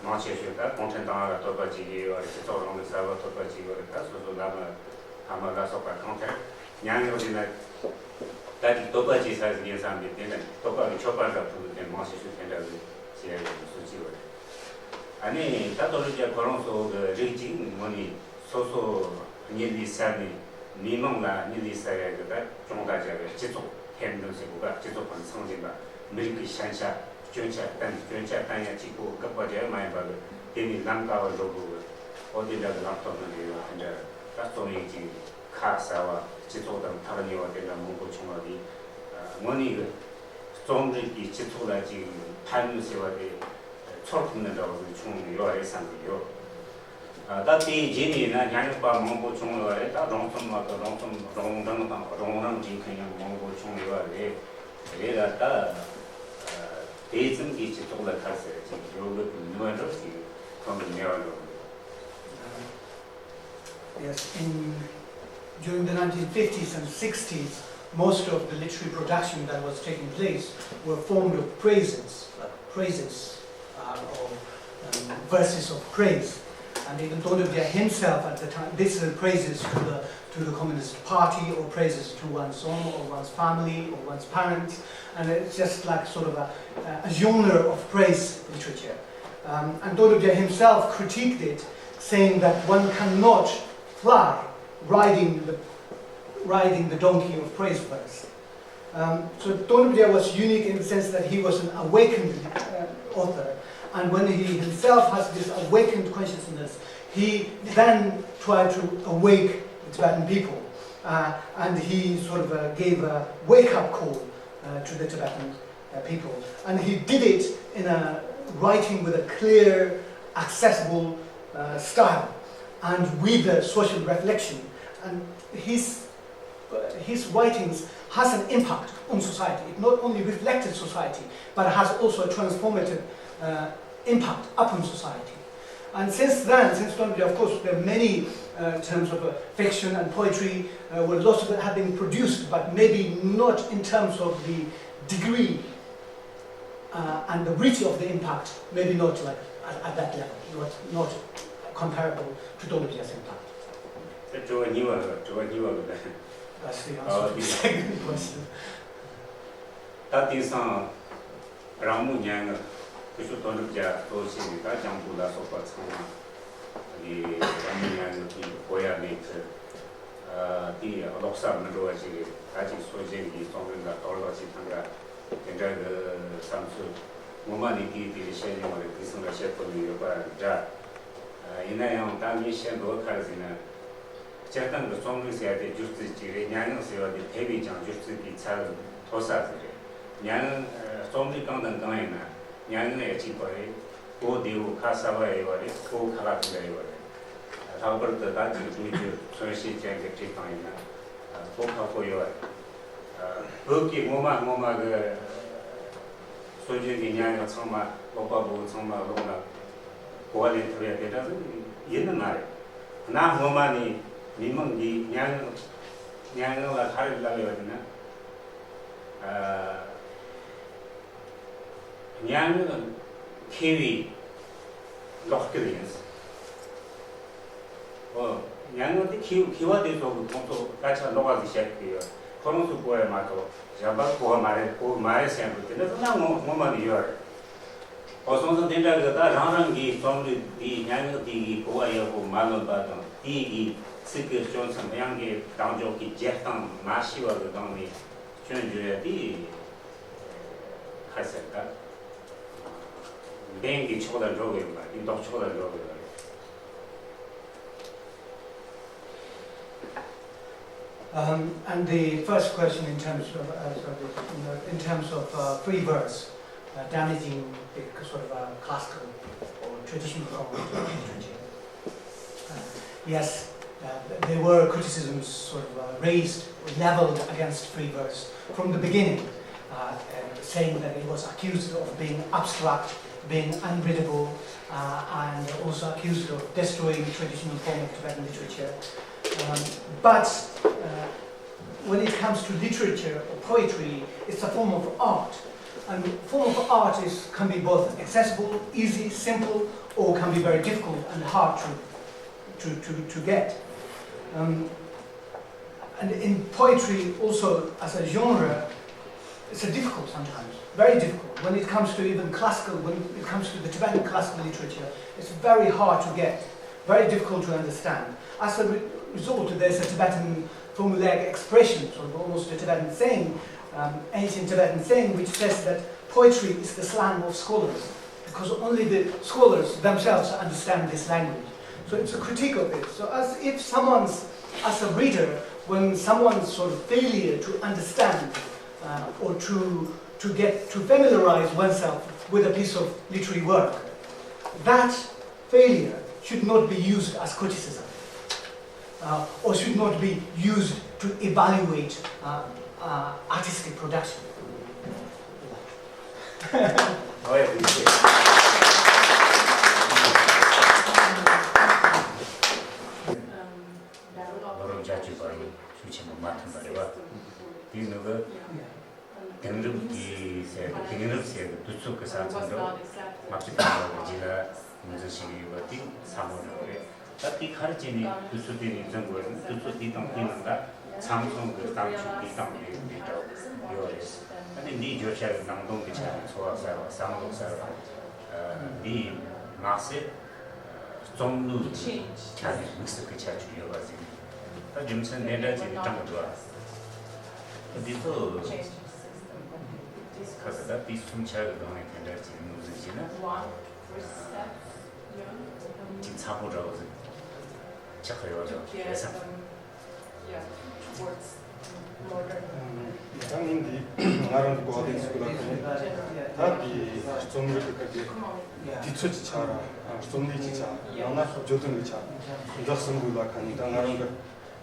མང་ཆེ་ཤོས་ད་གུང་ཁྲན་ཏང་ལ་དད་པ་བྱེད་ཀྱི་ཡོད་རེད། སྤྱི་ཚོགས་རིང་ལུགས་གསར་པ་དད་པ་བྱེད་ཀྱི་ཡོད་རེད། ད་སོ་སོ་བླ་མ་ཕ་མ་ལ་སོགས་པ་གང་ལྟར་ཉམས་མྱོང་དེ་ན་ད་ཅིག་དད་པ་བྱེད་ས་ཟིག་ཡིན་བསམ་པའི་དེ་ན་དད་པ་གི་མཆོད་པ་འདྲ་ཕུལ་གི་དེ་མང་ཆེ་ཤོས་དེ་འདྲ་ཟིག་བྱེད་ཡ་ཡོད་སྲོལ་ཅིག་ཡོད་རེད། ཨ་ནི་ད་དོ་རུ་ཀྱ་ཁོ་རང་ཚོ་གི་རིགས་ཅིག་ངོ་ནས་སོ་སོ་གཉིད་ལས་སད་ནས་མི་མང་ལ་གཉིད་ལས་སད་ཡ་གི་ད་སྐྱོང་བརྡ་རྒྱབ་པའི་སྤྱི་ཚོགས་ཐེར་འདོན་ཟེར་གོ་ག་སྤྱི་ཚོགས་ཕན་ཚུན་འཛིན་པ་མི་རིགས་ཀྱི་ཞན་ཆ་སྐྱོན་ཆ་བསྟན་སྐྱོན་ཆ་བསྟན་ཡ་གཅིག་པོ་དགག་པ་རྒྱག་ཡ་མ་ཡིན་པ་གི་དེ་ནི་ལམ་ཀ་བ་འགྲོ་དགོས་གི་ཨོ་དེ་འདྲ་གི་ལམ་སྟོན་གནང་གི་ཡོད་པ་དེ་འདྲ་ད་རྩོམ་ཡིག་ཅིག་ཁ་གསལ་བ་སྤྱི་ཚོགས་དང་ཐག་ཉེ་བ་དེ་འདྲ་མང་པོ་བྱུང་བ་དེ་དངོས་གནས་གི་རྩོམ་རིག་གི་སྤྱི་ཚོགས་ལ་ཅིག་ཕན་ནུས་ཟེར་བ་དེ་ཚོར་ཐུབ་ནི་འདྲ་བོ་ཞིག་བྱུང་ཡོད་རེད་བསམ་གྱི་ཡོད། ད་དེའི་རྗེས་ནས་ཡིན་ན་ཉམས་མྱོང་པ་མང་པོ་བྱུང་ཡོད་རེད། ད་སྒྲུང་རྩོམ་མ་གཏོགས་སྒྲུང་རྩོམ་སྒྲུང་རིང་དང་སྒྲུང་རིང་བྲིས་མཁན་ཡང་མང་པོ་བྱུང་ཡོད་རེད། རེད་ལ་ད་དེ་ཙམ་གྱིས་སྤྱི་ཚོགས་ལ་ཁ་གསལ་ཅིག་ཡོད་དགོས་པའི་ནུས་པ་འདྲ་ཞིག་ཐོན་པའི་ངེས་པ་འདྲ་བོ་འདུག Yes, in, during the nineteen fifties and sixties, most of the literary production that was taking place were formed of praises, like praises uh, or um, verses of praise. And even Tondubja himself at the time, this is praises to the, to the Communist Party or praises to one's own or one's family or one's parents. And it's just like sort of a, a genre of praise literature. Um, and Tondubja himself critiqued it, saying that one cannot fly riding the, riding the donkey of praise first. Um, so Tonubja was unique in the sense that he was an awakened uh, author. And when he himself has this awakened consciousness, he then tried to awake the Tibetan people. Uh, and he sort of uh, gave a wake-up call uh, to the Tibetan uh, people. And he did it in a writing with a clear, accessible uh, style and with a social reflection. And his, uh, his writings has an impact on society. It not only reflected society, but has also a transformative uh, impact upon society. And since then, since twenty, of course, there are many uh, terms of uh, fiction and poetry uh, where lots of it have been produced, but maybe not in terms of the degree uh, and the reach of the impact, maybe not like at, at that level, not, not comparable to Tolbia's impact. དྲི་བ་གཉིས་པ་དྲི་བ་གཉིས་པ་གི་ལན། That's the answer to the second question. ད་དེང་སང་རང་མོས་སྙན་ངག་སྐུ་ཞབས་དོན་གྲུབ་རྒྱལ་གཙོ་བྱས་ནས་ད་ལྗང་བུ་ལ་སོགས་པ་ཚང་མ་གི་རང་མོས་སྙན་ངག་གི་གོ་ཡ་མེད་ཚུལ། དེ་ཀློག་ས་མི་འགྲོ་བ་ཞིག་རེད། ད་ཅིག་སྲོལ་རྒྱུན་གྱི་རྩོམ་རིག་ལ་གཏོར་བརླག་བྱེད་སྟངས་འདྲ་དེ་འདྲ་གི་བསམ་ཚུལ་ངོ་མ་ནས་དེའི་དེ་རིགས་བཤད་མྱོང་བ་རེད། དེང་སང་ལ་བཤད་ཐུབ་ནས་ཡོད་པ་འདྲ། ཡིན་ན་ཡང་ད་ངས་བཤད་འདོད་ག་རེ་ཟེར་ན། སྤྱིར་བཏང་གི་རྩོམ་རིག་ཟེར་ཡ་དེ་སྒྱུ་རྩལ་ཅིག་རེད། སྙན་ངག་ཟེར་བ་དེ་དེ་བས་ཀྱང་སྒྱུ་རྩལ་གྱི་ཚད་མཐོ་ས་ཟིག་རེད། སྙན་ངག་རྩོམ་རིག་གང་དང་གང་ཡིན་ན་སྙན་ངག་ཡ་གཅིག་པ་རེད། གོ་བདེ་བོ་ཁ་གསལ་བ་ཡོད་པ་རེད། གོ་ཁ་ཁ་དེ་འདྲ་ཡོད་པ་རེད། ལྷག་པར་དུ་ད་ཅིག་འགྲོ་རྒྱུ་མཚོན་བྱེད་ཅན་གྱི་བྲིས་སྟངས་ཡིན་ན་གོ་ཁག་པོ་ཡོད་པ་རེད། བོད་ཀྱི་ངོ་མ་ངོ་མ་གི་སྲོལ་རྒྱུན་གྱི་སྙན་ངག་ཚང་མ་ཀློག་པ་པོ་ཚང་མ་ཀློག་ན་གོ་བ་ལེན་ཐུབ་ཡ་དེ་འདྲ་ཟིག་ཡིན་ནི་མ་རེད། གནའ་སྔོན་མ་ནས་མི་མང་གིས་སྙན་ངག་སྙན་ངག་ལ་ག་རེ་ལབ་ཡོད་ན། སྙན་ངག་མཁས་པའི་ཀློག་སྐལ་ཡིན། ཨོ། སྙན་ངག་དེ་མཁས་མཁས་པ་དེ་ཚོ་གི་ཁོང་ཚོ་སྐད་ཆ་ཀློག་པ་ཟིག་བཤད་གི་ཡོད། ཁོ་རང་ཚོ་གོ་ཡ་མ་གཏོགས་གཞན་པ་གོ་བ་མ་རེད། གོ་གི་མ་རེད་ཟེར་ཡ་འདུག་དེ་འདྲ་ཚོ་གནའ་སྔོན་སྔོན་མ་ནས་ཡོད་རེད། ཨོ། སོང་ཙང་དེ་འདྲ་གི་ད་རང་རང་གི་རྩོམ་རིག་དེའི་སྙན་ངག་དེ་གི་གོ་བ་ཡག་པོ་མ་ལོན་པ་དང་དེ་གི་ཚིག་གི་གཅོད་མཚམས་དབྱངས་ཀྱི་གདངས་འཇོག་གི་རྒྱལ་སྟངས་མ་ཤེས་པ་གི་སྒང་ནས་སྐྱོན་བརྗོད་ཡ་དེ་ཁ་གསལ་ལྟར་འབེན་གྱི་ཕྱོགས་ལ་འགྲོ་གི་ཡོད་པ་དེ་ལྡོག་ཕྱོགས་ལ་འགྲོ་གི་ཡོད་རེད། Um, and the first question in terms of, uh, sorry, in terms of uh, free verse, uh, damaging the sort of uh, classical or traditional form of literature. Uh, yes, uh, there were criticisms sort of uh, raised, leveled against free verse from the beginning, uh, uh, saying that it was accused of being abstract, being unreadable, uh, and also accused of destroying traditional form of Tibetan literature. Um, but uh, when it comes to literature or poetry, it's a form of art. And form of art is, can be both accessible, easy, simple, or can be very difficult and hard to, to, to, to get. Um, and in poetry, also as a genre, it's a difficult sometimes, very difficult. When it comes to even classical, when it comes to the Tibetan classical literature, it's very hard to get, very difficult to understand. As a re- result, there's a Tibetan formulaic expression, sort of almost a Tibetan saying, um, ancient Tibetan saying, which says that poetry is the slang of scholars, because only the scholars themselves understand this language. So it's a critique of it. So as if someone's, as a reader, when someone's sort of failure to understand uh, or to, to get to familiarize oneself with a piece of literary work, that failure should not be used as criticism uh, or should not be used to evaluate uh, uh, artistic production. ཨོ་ཡ། དེ་ཤེས། ལོ་རབས་བརྒྱད་ཅུ་བར་ནས་ཤུགས་ཆེན་པོ་མ་ཐོན་པ་རེད་བ། དེའི་ནང་གི་དེང་རབས་ཀྱི་ཟེར་དེང་རབས་ཟེར་གི་དུས་ཚོད་ཀྱི་ས་མཚམས་འགྲོ། ལྔ་བཅུ་ཐམ་པ་གི་རྗེས་ལ་ངོས་འཛིན་བྱེད་ཀྱི་ཡོད་པ་དེ་ཚ་མོ་འདྲ་བོ་རེད། ད་དེ་ག་རེ་བྱས་ནས་དུས་ཚོད་དེ་ནས་འཛིན་དགོས་རེད། དུས་ཚོད་དེ་དང་དེའི་ནང་ལ་མཚམས་མཚམས་ཀྱི་གཏམ་རྒྱུད་དེ་དང་དེ་འདྲ་ཡོད་རེད། ད་ནི་འདིའི་བརྗོད་བྱ་གི་ནང་དོན་གྱི་ཆ་ནས་འཚོ་བ་གསར་བ་བསམ་བློ་གསར་བ་འདི་མ་ཟད། རྩོམ་ལུས་ཆ་ནས་དམིགས་བསལ་གྱི་ཁྱད་ཆོས་ཡོད་པ་ཟིན། ད་རྒྱུ་མཚན་འདི་འདྲ་བྱས་ནས་དྲངས་འདུག་ཨ། འདི་ཚོ་ཁ་ས་ད་དེ་གསུམ་ཆ་གི་སྒང་ནས་དེ་འདྲ་བྱས་ངོས་འཛིན་བྱས་ན་ཅིག་ཚ་པོ་འདྲ་བོ་ཟིན་ཆགས་ཡོད་འདྲ་བས་བསམ། ད་ངས་འདི་ང་རང་གི་གོ་བ་དེ་ཚོ་ལ་ཁ་ནས་ད་དེ་རྩོམ་རིག་གི་སྐབས་ཀྱི་དུས་ཚོད་ཀྱི་ཆ་ར་རྩོམ་ལུས་ཀྱི་ཆ་ཡང་ན་བརྗོད་དོན་གྱི་ཆ་འདི་གསུམ་པོའི་ལ་ཁ་ནས་ད་ང་རང་གི་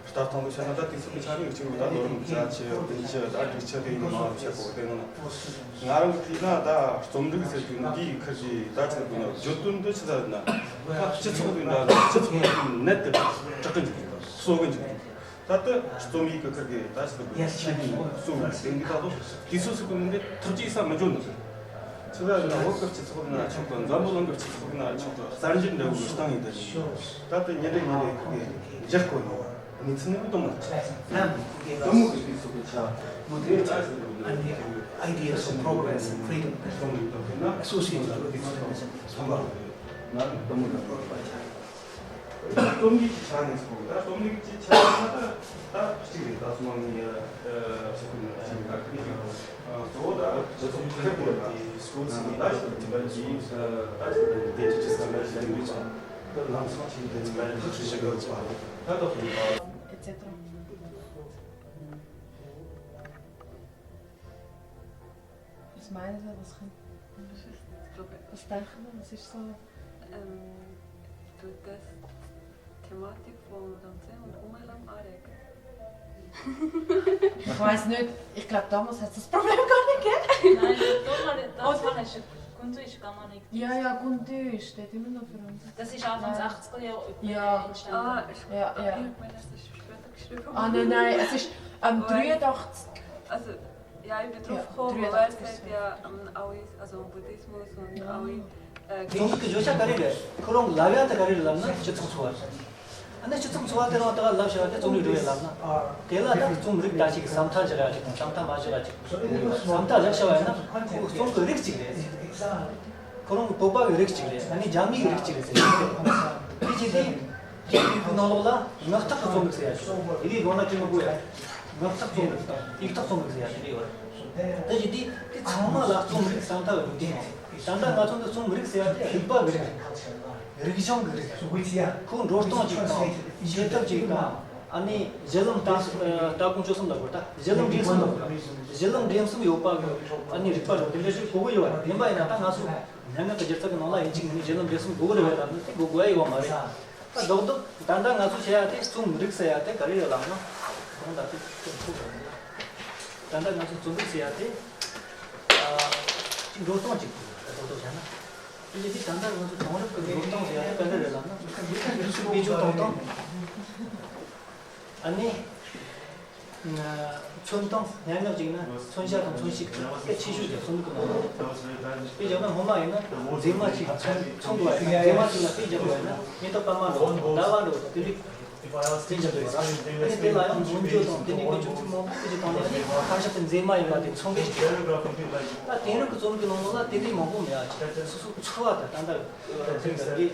ལྟ་སྟངས་དུ་བཤད་ན་ད་དུས་ཚོད་ཀྱི་ཆ་ནས་གཅིག་ད་ལོ་རིམ་བརྒྱད་ཅུ་བདུན་ཅུ་ད་དྲུག་ཅུ་དེ་ཡིན་ནོ་བཤད་གོ་དེ་ནོ་ང་རང་གི་དུས་ན་ད་རྩོམ་རིག་ཟེར་རྒྱུ་འདིའི་ཁུར་གྱི་ད་ཆ་དགོས་ན་བརྗོད་དོན་འདི་ཆི་ཟེར་ན་ད་སྤྱི་ཚོགས་ཀྱི་འདྲ་སྤྱི་ཚོགས་ཀྱི་ནད་དེ་དྲག་གི་འཇུག་གསོ་གི་འཇུག་ད་ལྟ་རྩོམ་ཡིག་གི་ཁུར་གྱི་ད་ཆི་ཟེར་དགོས་ན་ཆེད་དུ་གསོ་བའི་སེམས་ཀྱི་ད་དུ་དུས་ཚོད་ཟེར་གོ་ནི་འདི་ཐག་བཅད་ས་མི་འཇོག་ནོ་ཟེར། ཆི་ཟེར་ན་བོད་ཀྱི་སྤྱི་ཚོགས་ན་ཆོག་གི་འཛམ་བུ་གླིང་གི་སྤྱི་ཚོགས་ན་ཆོག་གི་གསར་འགྱུར་འདྲ་བོའི་སྟེང་ཡིན་དུ་ད་ལྟ་ཉིན་རེ་ཉིན་རེ་ཁུར་གྱི་འཇགས་གོ་ནོ། གནས་ཚུལ་ནི་མི་གཏོང་མ་ཐུབ། དུ་མོ་གི་དུས་སུ་གི་ཆ་དེ་ལྟ་ཞིག་ཏུ་ནི་ཁྱེར་ཡོད། And the ideas of progress and freedom སོང་གི་ཐོག་ན་སོ་སོའི་འདུ་ཁོ་ན་ཚོང་པ་ང་དུ་མོ་དང་པོ་པ་ཆ་རྩོམ་རིག་གི་ཆ་ནས་སོང་ད་རྩོམ་རིག་གི་ཆ་ན་ད་ད་གཅིག་རེད། ད་སོང་ནི་ཡ་ཞིག་ནི་ཞིག་ད་ཁི་ཞིག་གཙོ་བོ་ད་སྤྱི་ཚོགས་ཁེ་དེ་ལ་སྐོར་ཚིག་ད་ཞིག་ཏུ་ཅི་འདྲ་ཅི་ད་ཞིག་ཏུ་དེ་ཅི་ཅི་ས་ན་ཞིག་ཡོད་ཅིང་། ད་ལམ་སང་ཆེན་དེ་ཚོ་ལ་ཐག་ཆོད་བྱེད་དགོས་པ་ད་ལྟ་ཧོ། ཨེ་ཙེ་ཏྲ། Was meinen Sie, was kann, was denken Sie, was ist so? Ähm, du, das Thematik von Ramsey und Umelam Arek. Ich weiß nicht, ich glaube, damals hat es das Problem gar nicht gegeben. Nein, das war, das war nicht. Kuntu ist gar nicht. Ja, ja, Kuntu steht immer noch für uns. Das ist Anfang Ja. achtziger Jahre Ja. entstanden. Ah, ich, Ja, ja. ich meine, das ist später geschrieben Ah, worden. nein, nein, es ist, ähm, Weil dreiundachtzig. Also, ja, ich bin Ja, drauf gekommen, weil es dreiundachtzig. Hat ja, ähm, Aoi, also Buddhismus und Ja. Aoi, äh, རྩོམ་རིག་གི་བརྗོད་བྱ་ག་རེ་རེད། ཁོ་རང་ལབ་ཡ་དེ་ག་རེ་རེད་ལབ་ན་སྤྱི་ཚོགས་འཚོ་བ་རེད། ཨ་ནི་སྤྱི་ཚོགས་འཚོ་བ་དེ་རང་ད་ག་ལབ་བྱ་བ་དེ་རྩོམ་རིག་རེད་ལབ་ན། དེ་ལ་ད་རྩོམ་རིག་ད་ཅིག་བསམ་ཐག་བཞག་ཡ་ཅིག་དང་བསམ་ཐག་མ་བཞག་ཡ་ཅིག་བསམ་ཐག་བཞག་བྱ་བ་ཡིན་ན་ཁོ་རྩོམ་གྱི་རིགས་གཅིག་རེད། ཁོ་རང་གི་བོད་པ་གི་རིགས་གཅིག་རེད། ཨ་ནི་རྒྱ་མི་གི་རིགས་གཅིག་རེད་ཟེར། དེ་བྱས་ཏེ་དེའི་ནང་ལོགས་ལ་ངག་ཐོག་གི་རྩོམ་རིག་ཟེར་ཡ་ཅིག་དེ་གའི་སྒང་ལ་ཅིག་མི་དགོས་ཡ། ངག་ཐོག་རྩོམ་རིག་དང་ཡིག་ཐོག་རྩོམ་རིག་ཟེར་ཡ་དེ་འདྲ་ཡོད་རེད། དེ་བྱས་ཏེ་དེ་ཚང་མ་ལ་རྩོམ་རིག་བསམ་ཐག་ཡོད་དུས་ད་ལྟ་ང་ཚོ་འདི་རྩོམ་རིག་ཟེར་ཡ་དེ་རིག་པ་གི་རིགས་རེད། རིག་གཞུང་གི་རིགས། ཁོ་འགྲོ་སྟངས་ཅིག་དང་བྱེད་ཐབས་ཅིག་དང་ཨ་ནི་གཞི་ལམ་ལྟ་ལྟ་ཁུངས་སྤྱོད་གསུམ་ལ་གོ་ད་གཞི་ལམ་འདྲེན་གསུམ་ལ་གོ་གཞི་ལམ་འདྲེན་གསུམ་ཡོད་པ་གི་ཨ་ནི་རིག་པ་རུ་དེ་འདྲ་ཞིག་གོ་གི་ཡོད་པ་རེད། ཡིན་པ་ཡིན་ན་ད་ང་ཚོ་སྙན་ངག་གི་སྒྱུ་རྩལ་གི་ནང་ལ་ཡིན་གཅིག་མིན་གཉིས་གཞི་ལམ་འདྲེན་གསུམ་དགོས་གི་རེད་བས་ལབ་ན་དེ་དགོས་དགོས་ཡ་ཡོད་མ་རེད། ད་རྡོག་རྡོག་ད་ལྟ་ང་ཚོ་བྱེད་ཡ་དེ་རྩོམ་རིག་ཟེར་ཡ་དེ་ག་རེ་རེད་ལབ་ན་ཁོང་ད་དེ་ཁོ་ཁོ་ག་རེ་རེད། ད་ལྟ་ང་ཚོ་རྩོམ་རིག་ཟེར་ཡ་དེ་ཨ་ཅིག་འགྲོ་སྟངས་ཅིག་རྡོག་རྡོག་བྱས་ན། དེ་ལས་དེ་ད་ལྟ་ང་ཚོ་དེང་རབས་ཀྱི་འགྲོ་སྟངས་ཟེར་ཡ་དེ་ག་འདྲ་རེད་ལབ་ན། དཔེ་ཆ་གཏོང་སྟངས། ཨ་ནི། ཚོན་དང་སྙན་ངག་ཅིག་ན་མཚོན་ཆ་དང་མཚོན་བྱེད་ཀྱི་སྐད་ཆེ་ཤོས་ཀྱི་རྩོམ་ལུགས་ཀྱི་ནང་ནས། དཔེ་བཞག་ན་སྔོན་མ་ཡིན་ན་མཛེས་མ་ཅིག་མཚོན་མཚོན་དགོས་པ་ཡིན་ན། མཛེས་མ་ཅིག་ལ་དཔེ་རྒྱབ་དགོས་ཡིན་ན་མེ་ཏོག་པད་མ་འདྲ་བོ་དང་ཟླ་བ་འདྲ་བོ་དང་དེ་འདྲའི་རྩོམ་བྱ་དགོས་ར། ཨ་ནི་དེ་ལ་ཡང་མངོན་བརྗོད་དང་དེ་འདྲའི་དཔེ་བརྗོད་ཚིག་མང་པོ་སྤེལ་རྒྱུ་བཏང་ནས་ཨ་ནི་ཁ་ཤས་དེ་མཛེས་མ་ཡིན་ལ་དེ་མཚོན་གྱི་ཞིག་རེད། ད་དེང་རབས་ཀྱི་རྩོམ་རིག་གི་ནང་ལ་དེ་འདྲའི་མང་པོ་མེད་ཨ། སོ་སོ་ཚོར་བ་དང་ད་ལྟ་ཚིག་ཟེར་གི།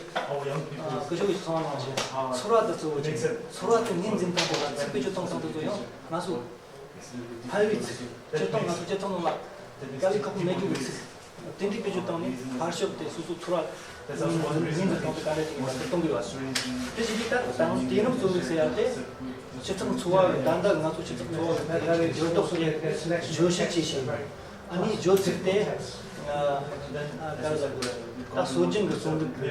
སྐུ་ཞབས་ཀྱིས་གསུངས་པ་ནང་བཞིན་ཚོར་བ་དེ་གཙོ་བོ་བྱས། ཚོར་བ་དེ་ངོས་འཛིན་སྟངས་དེ་ལ་ཚིག་བེད་སྤྱོད་གཏོང་སྟངས་དེ་ཚོ་ཡང་ང་ཚོ་ཕལ་བའི་ཚིག་སྤྱིར་བཏང་ང་ཚོ་སྤྱིར་བཏང་ནང་ལ་དཀའ་ལས་ཁག་པོ་མེད་རྒྱུ་གི་ཚིག་དེ་འདྲའི་བེད་སྤྱོད་བཏང་ནས་ཕར་ཕྱོགས་དེ་སོ་སོའི་ཚོར་བ་ངོས་འཛིན་སྟངས་དེ་ག་འདྲ་ཅིག་ཡིན་པ་དེ་གཏོང་དགོས་པ་རེད། དེ་བཞིན་དུ་ད་དེང་རབས་རྩོམ་རིག་ཟེར་ཡ་དེ་སྤྱི་ཚོགས་འཚོ་བ་ད་ལྟ་ང་ཚོ་སྤྱི་ཚོགས་འཚོ་བ་གི་འགལ་བའི་འགྱུར་ལྡོག་དེ་བརྗོད་གཞི་བྱས་ཤིང་། ཨ་ནི་བརྗོད་ཚིག་དེ་ཨ་ཨ་ག་རེ་ཟེར་དགོས་རེད། ད་སྲོལ་རྒྱུན་གྱི་རྩོམ་རིག་གི་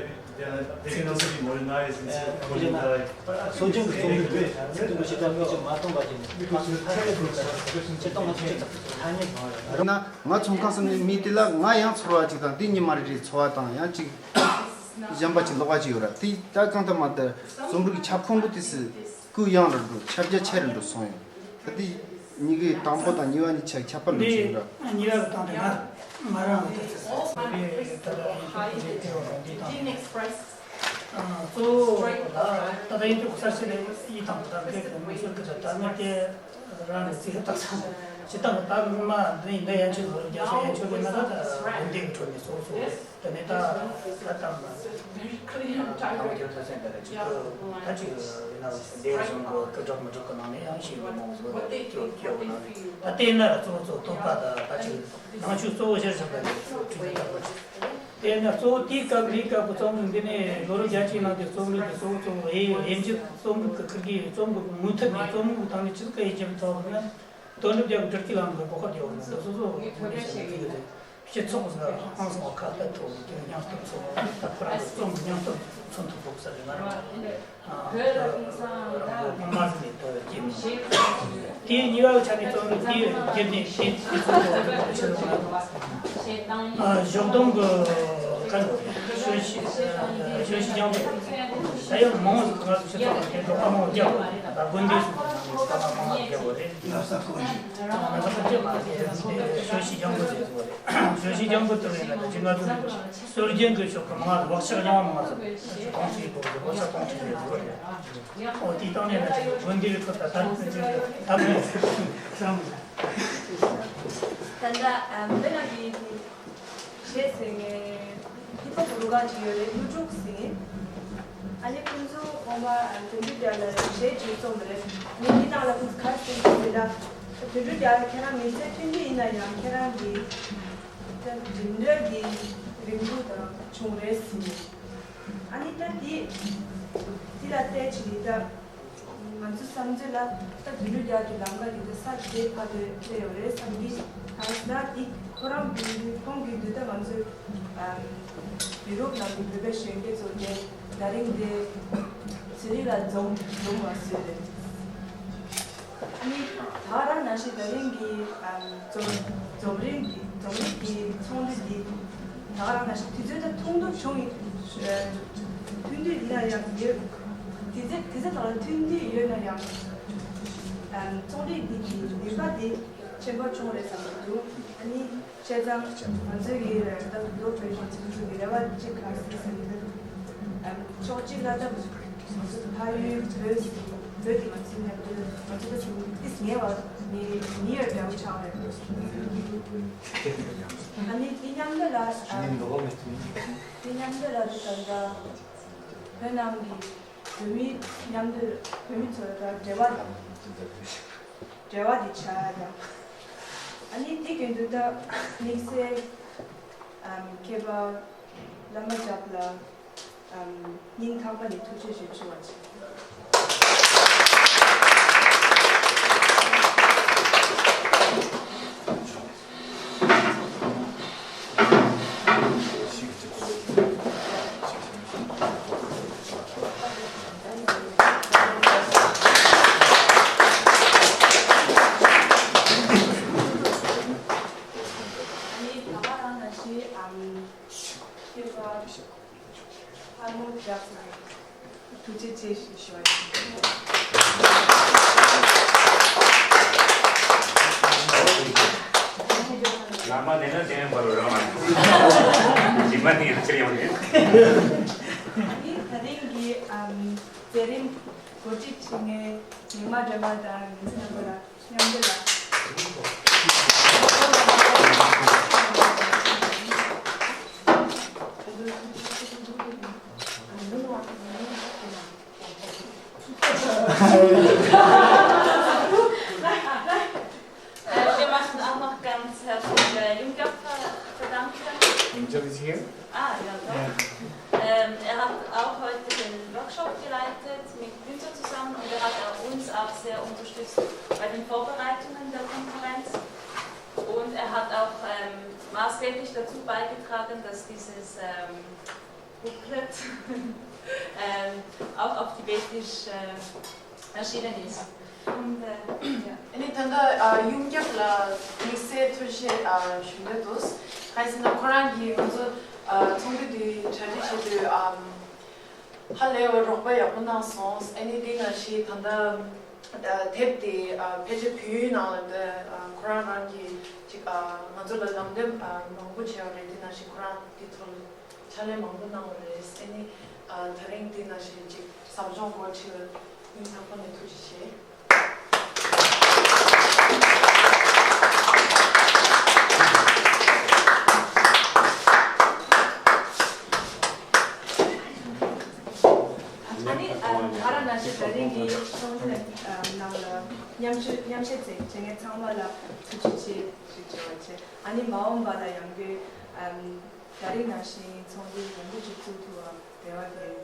ཚིག་དེ་ཨ་ཁོ་ན་སྲོལ་རྒྱུན་གྱི་རྩོམ་རིག་གི་ཚིག་དེ་ཞེ་དྲག་མིག་ཆུ་མ་གཏོང་བ་བྱས་ནས་ང་ཚོ་ཕལ་ཆེར་ཐོན་ཆེ་ཏོག་ང་ཚོ་སྤྱི་ཚོགས་ཐ་སྙད་ཡོད་རེད། ཡིན་ན་ང་ཚོ་ཁང་གསར་ནས་མི་དེ་ལ་ང་ཡང་ཚོར་བ་ཅིག་དང་དེ་ཉི་མ་རེ་རེའི་ཚོར་བ་དང་ཡང་ཅིག་གཞན་པ་ཅིག་ལོགས་ཀ་ཅིག་ཡོད་ར། དེ་ད་གང་ལྟར་མ་ལྟར་རྩོམ་རིག་གི་ཁྱབ་ཁོངས་པོ་དེ་སུ། སྐུ་ཡངས་རུ་འགྲོ། ཁྱབ་རྒྱ་ཆེ་རུ་འགྲོ་སོང་ཡོད། ད་དེ་གཉིས་ཀའི་དང་པོ་དང་གཉིས་པ་གཉིས་ཆ་ཁྱད་པར་འདུག་ཅིང་འདྲ། གཉིས་པ་གི་སྟེང་དུ་ང་ང་རང་ལ་ད་ཚོད་ཟིན་པའི་ད་ལྟ་ཡིན་གཅིག་པུ་རེད་དེ་དང་། གཙོ་བོ་ད་ད་ལྟ་ཡིན་གཅིག་པུ་གསར་ཤེས་ལས་ཡིད་དང་ད་འདི་གི་མི་ཤོར་གི་ད་ད་ནི་དེ་རང་གི་རྩིས་ཐག་ཚང་ཇི་ལྟར་ད་མ་འདི་འདི་ཡན་ཆོད་ལོ་རྒྱ་ཆོས་ཡན་ཆོད་ལས་ན་ད་ད་དགོན་སྡེ་གི་ཁྲོད་ནས་སོ་སོ། དེ་ནས་ད་ད་ལྟ་ད་ལོ་རྒྱུ་ཐོས་སེམས་དེ་ལ་ཅིག་ཏུ་ད་ཅིག་ཡིན་ན་འདས་གཞུང་གི་སྐུ་དྲག་མི་དྲག་གི་ནང་ནས་ཡང་ཞིག་མི་མང་བོ་ཟིག་ལ་སྐྱོ་སྐྱོ་བ་ནང་ནས་ད་ལྟའི་ན་ལ་གཙོ་བོ་གཙོ་བོ་བསྟོད་པ་ད་ད་ཅིག་ནང་ཆོས་གཙོ་བོ་གཞིར་བཞག་པ་ནས་ཁྲིད་ཡོད་པ་ཅིག་དེ་ན་གཙོ་བོ་དེའི་སྐབས་འདིའི་སྐབས་ཀྱི་རྩོམ་རིག་འདི་ནས་ལོ་རབས་བརྒྱད་ཅུའི་ནང་གི་རྩོམ་རིག་གི་གཙོ་བོ་གཙོ་བོ་དབྱེ་དབྱེ་འབྱེད་རྩོམ་རིག་གི་ཁུར་གི་རྩོམ་གི་མུ་མཐུད་ནས་རྩོམ་རིག་དང་ནི་ཆི་ཟིག་ག་དབྱེ་འབྱེད་ཐོག་ན། དོན་གྲུབ་རྒྱལ་པོ་སྦྲུལ་གྱི་ལམ་གྱི་དགོས་པ་དེ་འོ་ན་འདི་སོ་སོ་ངོས་ནས་བཤད་ན་ཐུག་ཡོད་རེད། སྤྱི་ཚོགས་ཀྱི་ཧང་སང་བ་ཁ་གཏད་ཐུབ་ཀྱི་སྙིང་སྟོབས་ཚོ་ད་ཁོ་རང་གི་རྩོམ་གྱི་སྙིང་སྟོབས་མཚོན་ཐུབ་དགོས་ས་རེད། ང་རང་ཨ་ད་རང་གི་ཕ་མ་ཟིག་ནས་ད་སྐྱེས་མི་འདུག་དེའི་གཉིས་པ་གི་ཆ་ནས་རྩོམ་རིག་དེའི་རྒྱུད་ནས་དེ་དེ་ཚོ་ཆེ་ལོ་ང་ཨ་ཞོགས་དུང་གི་ག་ནོ་ཞོ་ཤི་ཞོ་ཤི་ལྗང་པོ་ད་ཡང་མང་བོ་ཟིག་ང་ཚོ་སྤྱི་ཚོགས་ནང་གི་འབྲོག་པ་མང་བོ་རྒྱག་གོ་རེད། ད་དགོན་སྡེ་སོགས་ནང་ནས་འབྲོག་པ་མང་བོ་རྒྱག་གོ་རེད། ང་ཚོ་ཁ་ཆེ་མ་ཟེར་ཞོ་ཤི་ལྗང་པོ་ཟེར་གོ་རེད། ཞོ་ཤི་ལྗང་པོ་དེ་རེད་ན་ད་ཅི་ང་ཚོ་སྲོལ་རྒྱུན་གི་ཕྱོགས་གི་མང་བ་བག་ཆགས་རྙིང་བ་མང་བ་ཟིག་གོང་ཞིག་གོ་རེད། བག་ཆགས་གོང་ཞིག་རེད་གོ་རེད། ཨོ་དེ་སྟེང་ནས་ན་ཅིག་དགོན་སྡེ་གི་ཁུལ་དང་དར་ཁུལ་ཅིག་དར་ཁུལ་བསམ། ད་ལྟ་ཨ་འདི་ན་གི་གཞས་ཟེར་ངེས་ཧིབ་ཧོབ་རུ་ཁག་ཅིག་ཡོད་རེད། གླུ་སྒྲུག་ཟེར། ཨ་ནི་ཁོང་ཚོ་ཁོང་མ་དོན་འགྲུབ་རྒྱལ་ལ་གཞས་ཅིག་རྩོམ་རེད། ངས་འདི་ནང་ལ་ཁོང་ཚོ་ག་རེ་ཟེར་གྱི་འདུག་ཟེར་ན། དོན་འགྲུབ་རྒྱལ་ལ་ཁྱེད་རང་མི་ཚེ་མཐུན་འགྱུར་ཡིན་ན་ཡང་ཁྱེད་རང་གི་ད་འགྲིམ་འགྲུལ་གྱི་རིང་ལུགས་དང་བྱུང་རེད་ཟེར། ཨ་ནི་ད་འདི་འདི་ལ་བལྟས་ཕྱིན་ད་ང་ཚོ་བསམ་ཚུལ་ལ་ད་དོན་འགྲུབ་རྒྱལ་གྱི་ལམ་ཁ་འདི་ད་ས་དེ་ཕ་དེ་སླེབས་ཡོད་རེད་བསམ་གྱི། ད་ད་འདི་ཁོ་རང་གི་ཁོང་གི་འདི་ད་ང་ཚོ་ཨམ་ཡུ་རོབ་ནང་གི་བོད་པའི་གཞོན་སྐྱེས་ཚོ་དེ་ད་རིང་དེ་ཚེ་རིང་ལ་འཛོམས་འཛོམས་པ་བཟོས་རེད། ཨ་ནི་ད་ག་རང་ནང་བཞིན་ད་རིང་གི་ཨམ་འཛོམས་འཛོམས་རིང་གི་འཛོམས་རིང་གི་ཚོགས་འདུ་འདི་ད་ག་རང་ནང་བཞིན་དུས་ཚོད་ད་ཐུང་ཐུང་བྱུང་ཡིན། ཨ་ཐུང་ཐུང་ཡིན་ན་ཡང་ཡོད། དུས་ཚོད་དུས་ཚོད་ད་ག་རང་ཐུང་ཐུང་ཡོད་ན་ཡང་ཨམ་ཚོགས་རིང་འདི་གི་ནུས་པ་དེ་ཆེན་པོ་བྱུང་རེད་བསམ་གྱི་འདུག་ཨ་ནི་བྱས་ཙང་ང་ཚོའི་གི་ད་ལོ་བོད་གཞུང་ཚོགས་ཆུང་གི་རེ་བ་གཅིག་ག་རེ་ཟེར་ན། ཕྱོགས་གཅིག་ལ་ད་ང་ཚོ་ཕ་ཡུལ་བོད་ཟེར་བོད་དེ་ང་ཚོའི་ནང་དུ་ང་ཚོ་ད་ཚོ་ཏིས་ངེས་བ་ནི་ནི་ཡར་འདྲ་བོ་ཆགས་རེད། ཨ་ནི་དེ་མཉམ་དུ་ལ་དེ་མཉམ་དུ་ལ་དུ་ད་ལྟ་བོད་ནང་གི་བོད་མི་མཉམ་དུ་བོད་མི་ཚོ་ད་འབྲེལ་བ་དང་། འབྲེལ་བ་དེ་བྱ་ཡ་དང་། ཨ་ནི་དེ་གི་འདུག་ད་དམིགས་བསལ་ཨམ་མཁས་པ་བླ་མ་ཇབ་ལ་ཨམ་སྙིང་ཐག་པ་ནས་ཐུགས་རྗེ་ཆེ་ཞུ་བ་བྱེད། ཨ་ནི་ད་ག་རང་ན་ཤི་ཨམ་ཁྱེད་པ་ཨ་མོ་ཇག་ཐུགས་རྗེ་ཆེ་ཞུ་ཞུ་བ་ཡིན། ཨ་མ་ནས་ན་དེ་ནས་བར་རང་ལ་ཇི་མ་ནི་ཡང་ཕྱིར་ཡོང་ནས། ཨ་ནི་ད་རིང་གི་ཨམ་མཛད་རིམ་གོ་སྒྲིག་བྱེད་མཁན་ཉི་མ་སྒྲོལ་མ་དང་ཉི་མ་སྒྲོལ་མ་མཉམ་དུ་ལ། Äh, wir machen auch noch ganz herzlich, äh, Jungjob ver-, verdanken. Jungjob ist hier? Ah, ja, doch. Ja. Ähm, er hat auch heute den Workshop geleitet mit Günther zusammen und er hat auch uns auch sehr unterstützt bei den Vorbereitungen der Konferenz. Und er hat auch, ähm, maßgeblich dazu beigetragen, dass dieses, ähm, Booklet, ähm, auch auf Tibetisch, äh, erschienen ist. Und, äh, ja. ཨ་ནི་ད་ལྟ་ཨ་ཡུམ་རྒྱབ་ལ་དམིགས་བསལ་ཐུགས་རྗེ་ཨ་ཞུ་འདོད་འདུག་གང་ཡིན་ཟེར་ན་ཁོ་རང་གིས་ང་ཚོ་ཨ་ཚོགས་འདུ་འདི་གྲ་སྒྲིག་བྱེད་དུས་ཨམ་ཧ་ལས་པའི་རོགས་པ་ཡག་པོ་གནང་སོང་། ཨ་ནི་འདི་ནང་བཞིན་ད་ལྟ་ཨ་དེབ་དེ་ཨ་ཕལ་ཆེར་བོད་ཡིག་ནང་ལ་འདི་ཨ་ཁོ་རང་རང་གིས་ཅིག་ཨ་ང་ཚོ་ལ་ལམ་སྟོན་ཨ་མང་པོ་བྱས་པ་རེད། འདི་ནང་བཞིན་ཁོ་རང་འདི་ཐོག་ལ་ཕྱག་ལས་མང་པོ་གནང་བ་རེད། ཨ་ནི་ཨ་ད་རིང་འདི་ནང་བཞིན་ཅིག་ཟབ་སྦྱོང་འགོ་ཁྲིད་པ་སྙིང་ཐག་པ་ནས་ཐུགས་རྗེ་ཆེ། ཨ་ནི་ཨ་ང་རང་ནང་བཞིན་ད་རིང་གི་ཚོགས་འདུ་ནང་ལ་མཉམ་ཞུགས་མཉམ་བཤད་མཛད་མཁན་ཚང་མ་ལ་ཐུགས་རྗེ་ཆེ་ཞེས་བརྗོད་པ་བྱས། ཨ་ནི་མ་འོངས་པ་ལ་ཡང་བསྐྱར་ཨམ་ད་རིང་ནང་བཞིན་ཚོགས་འདུ་ཡང་བསྐྱར་ཅིག་ཚུགས་ཐུབ་པ་རེ་བ་དེ་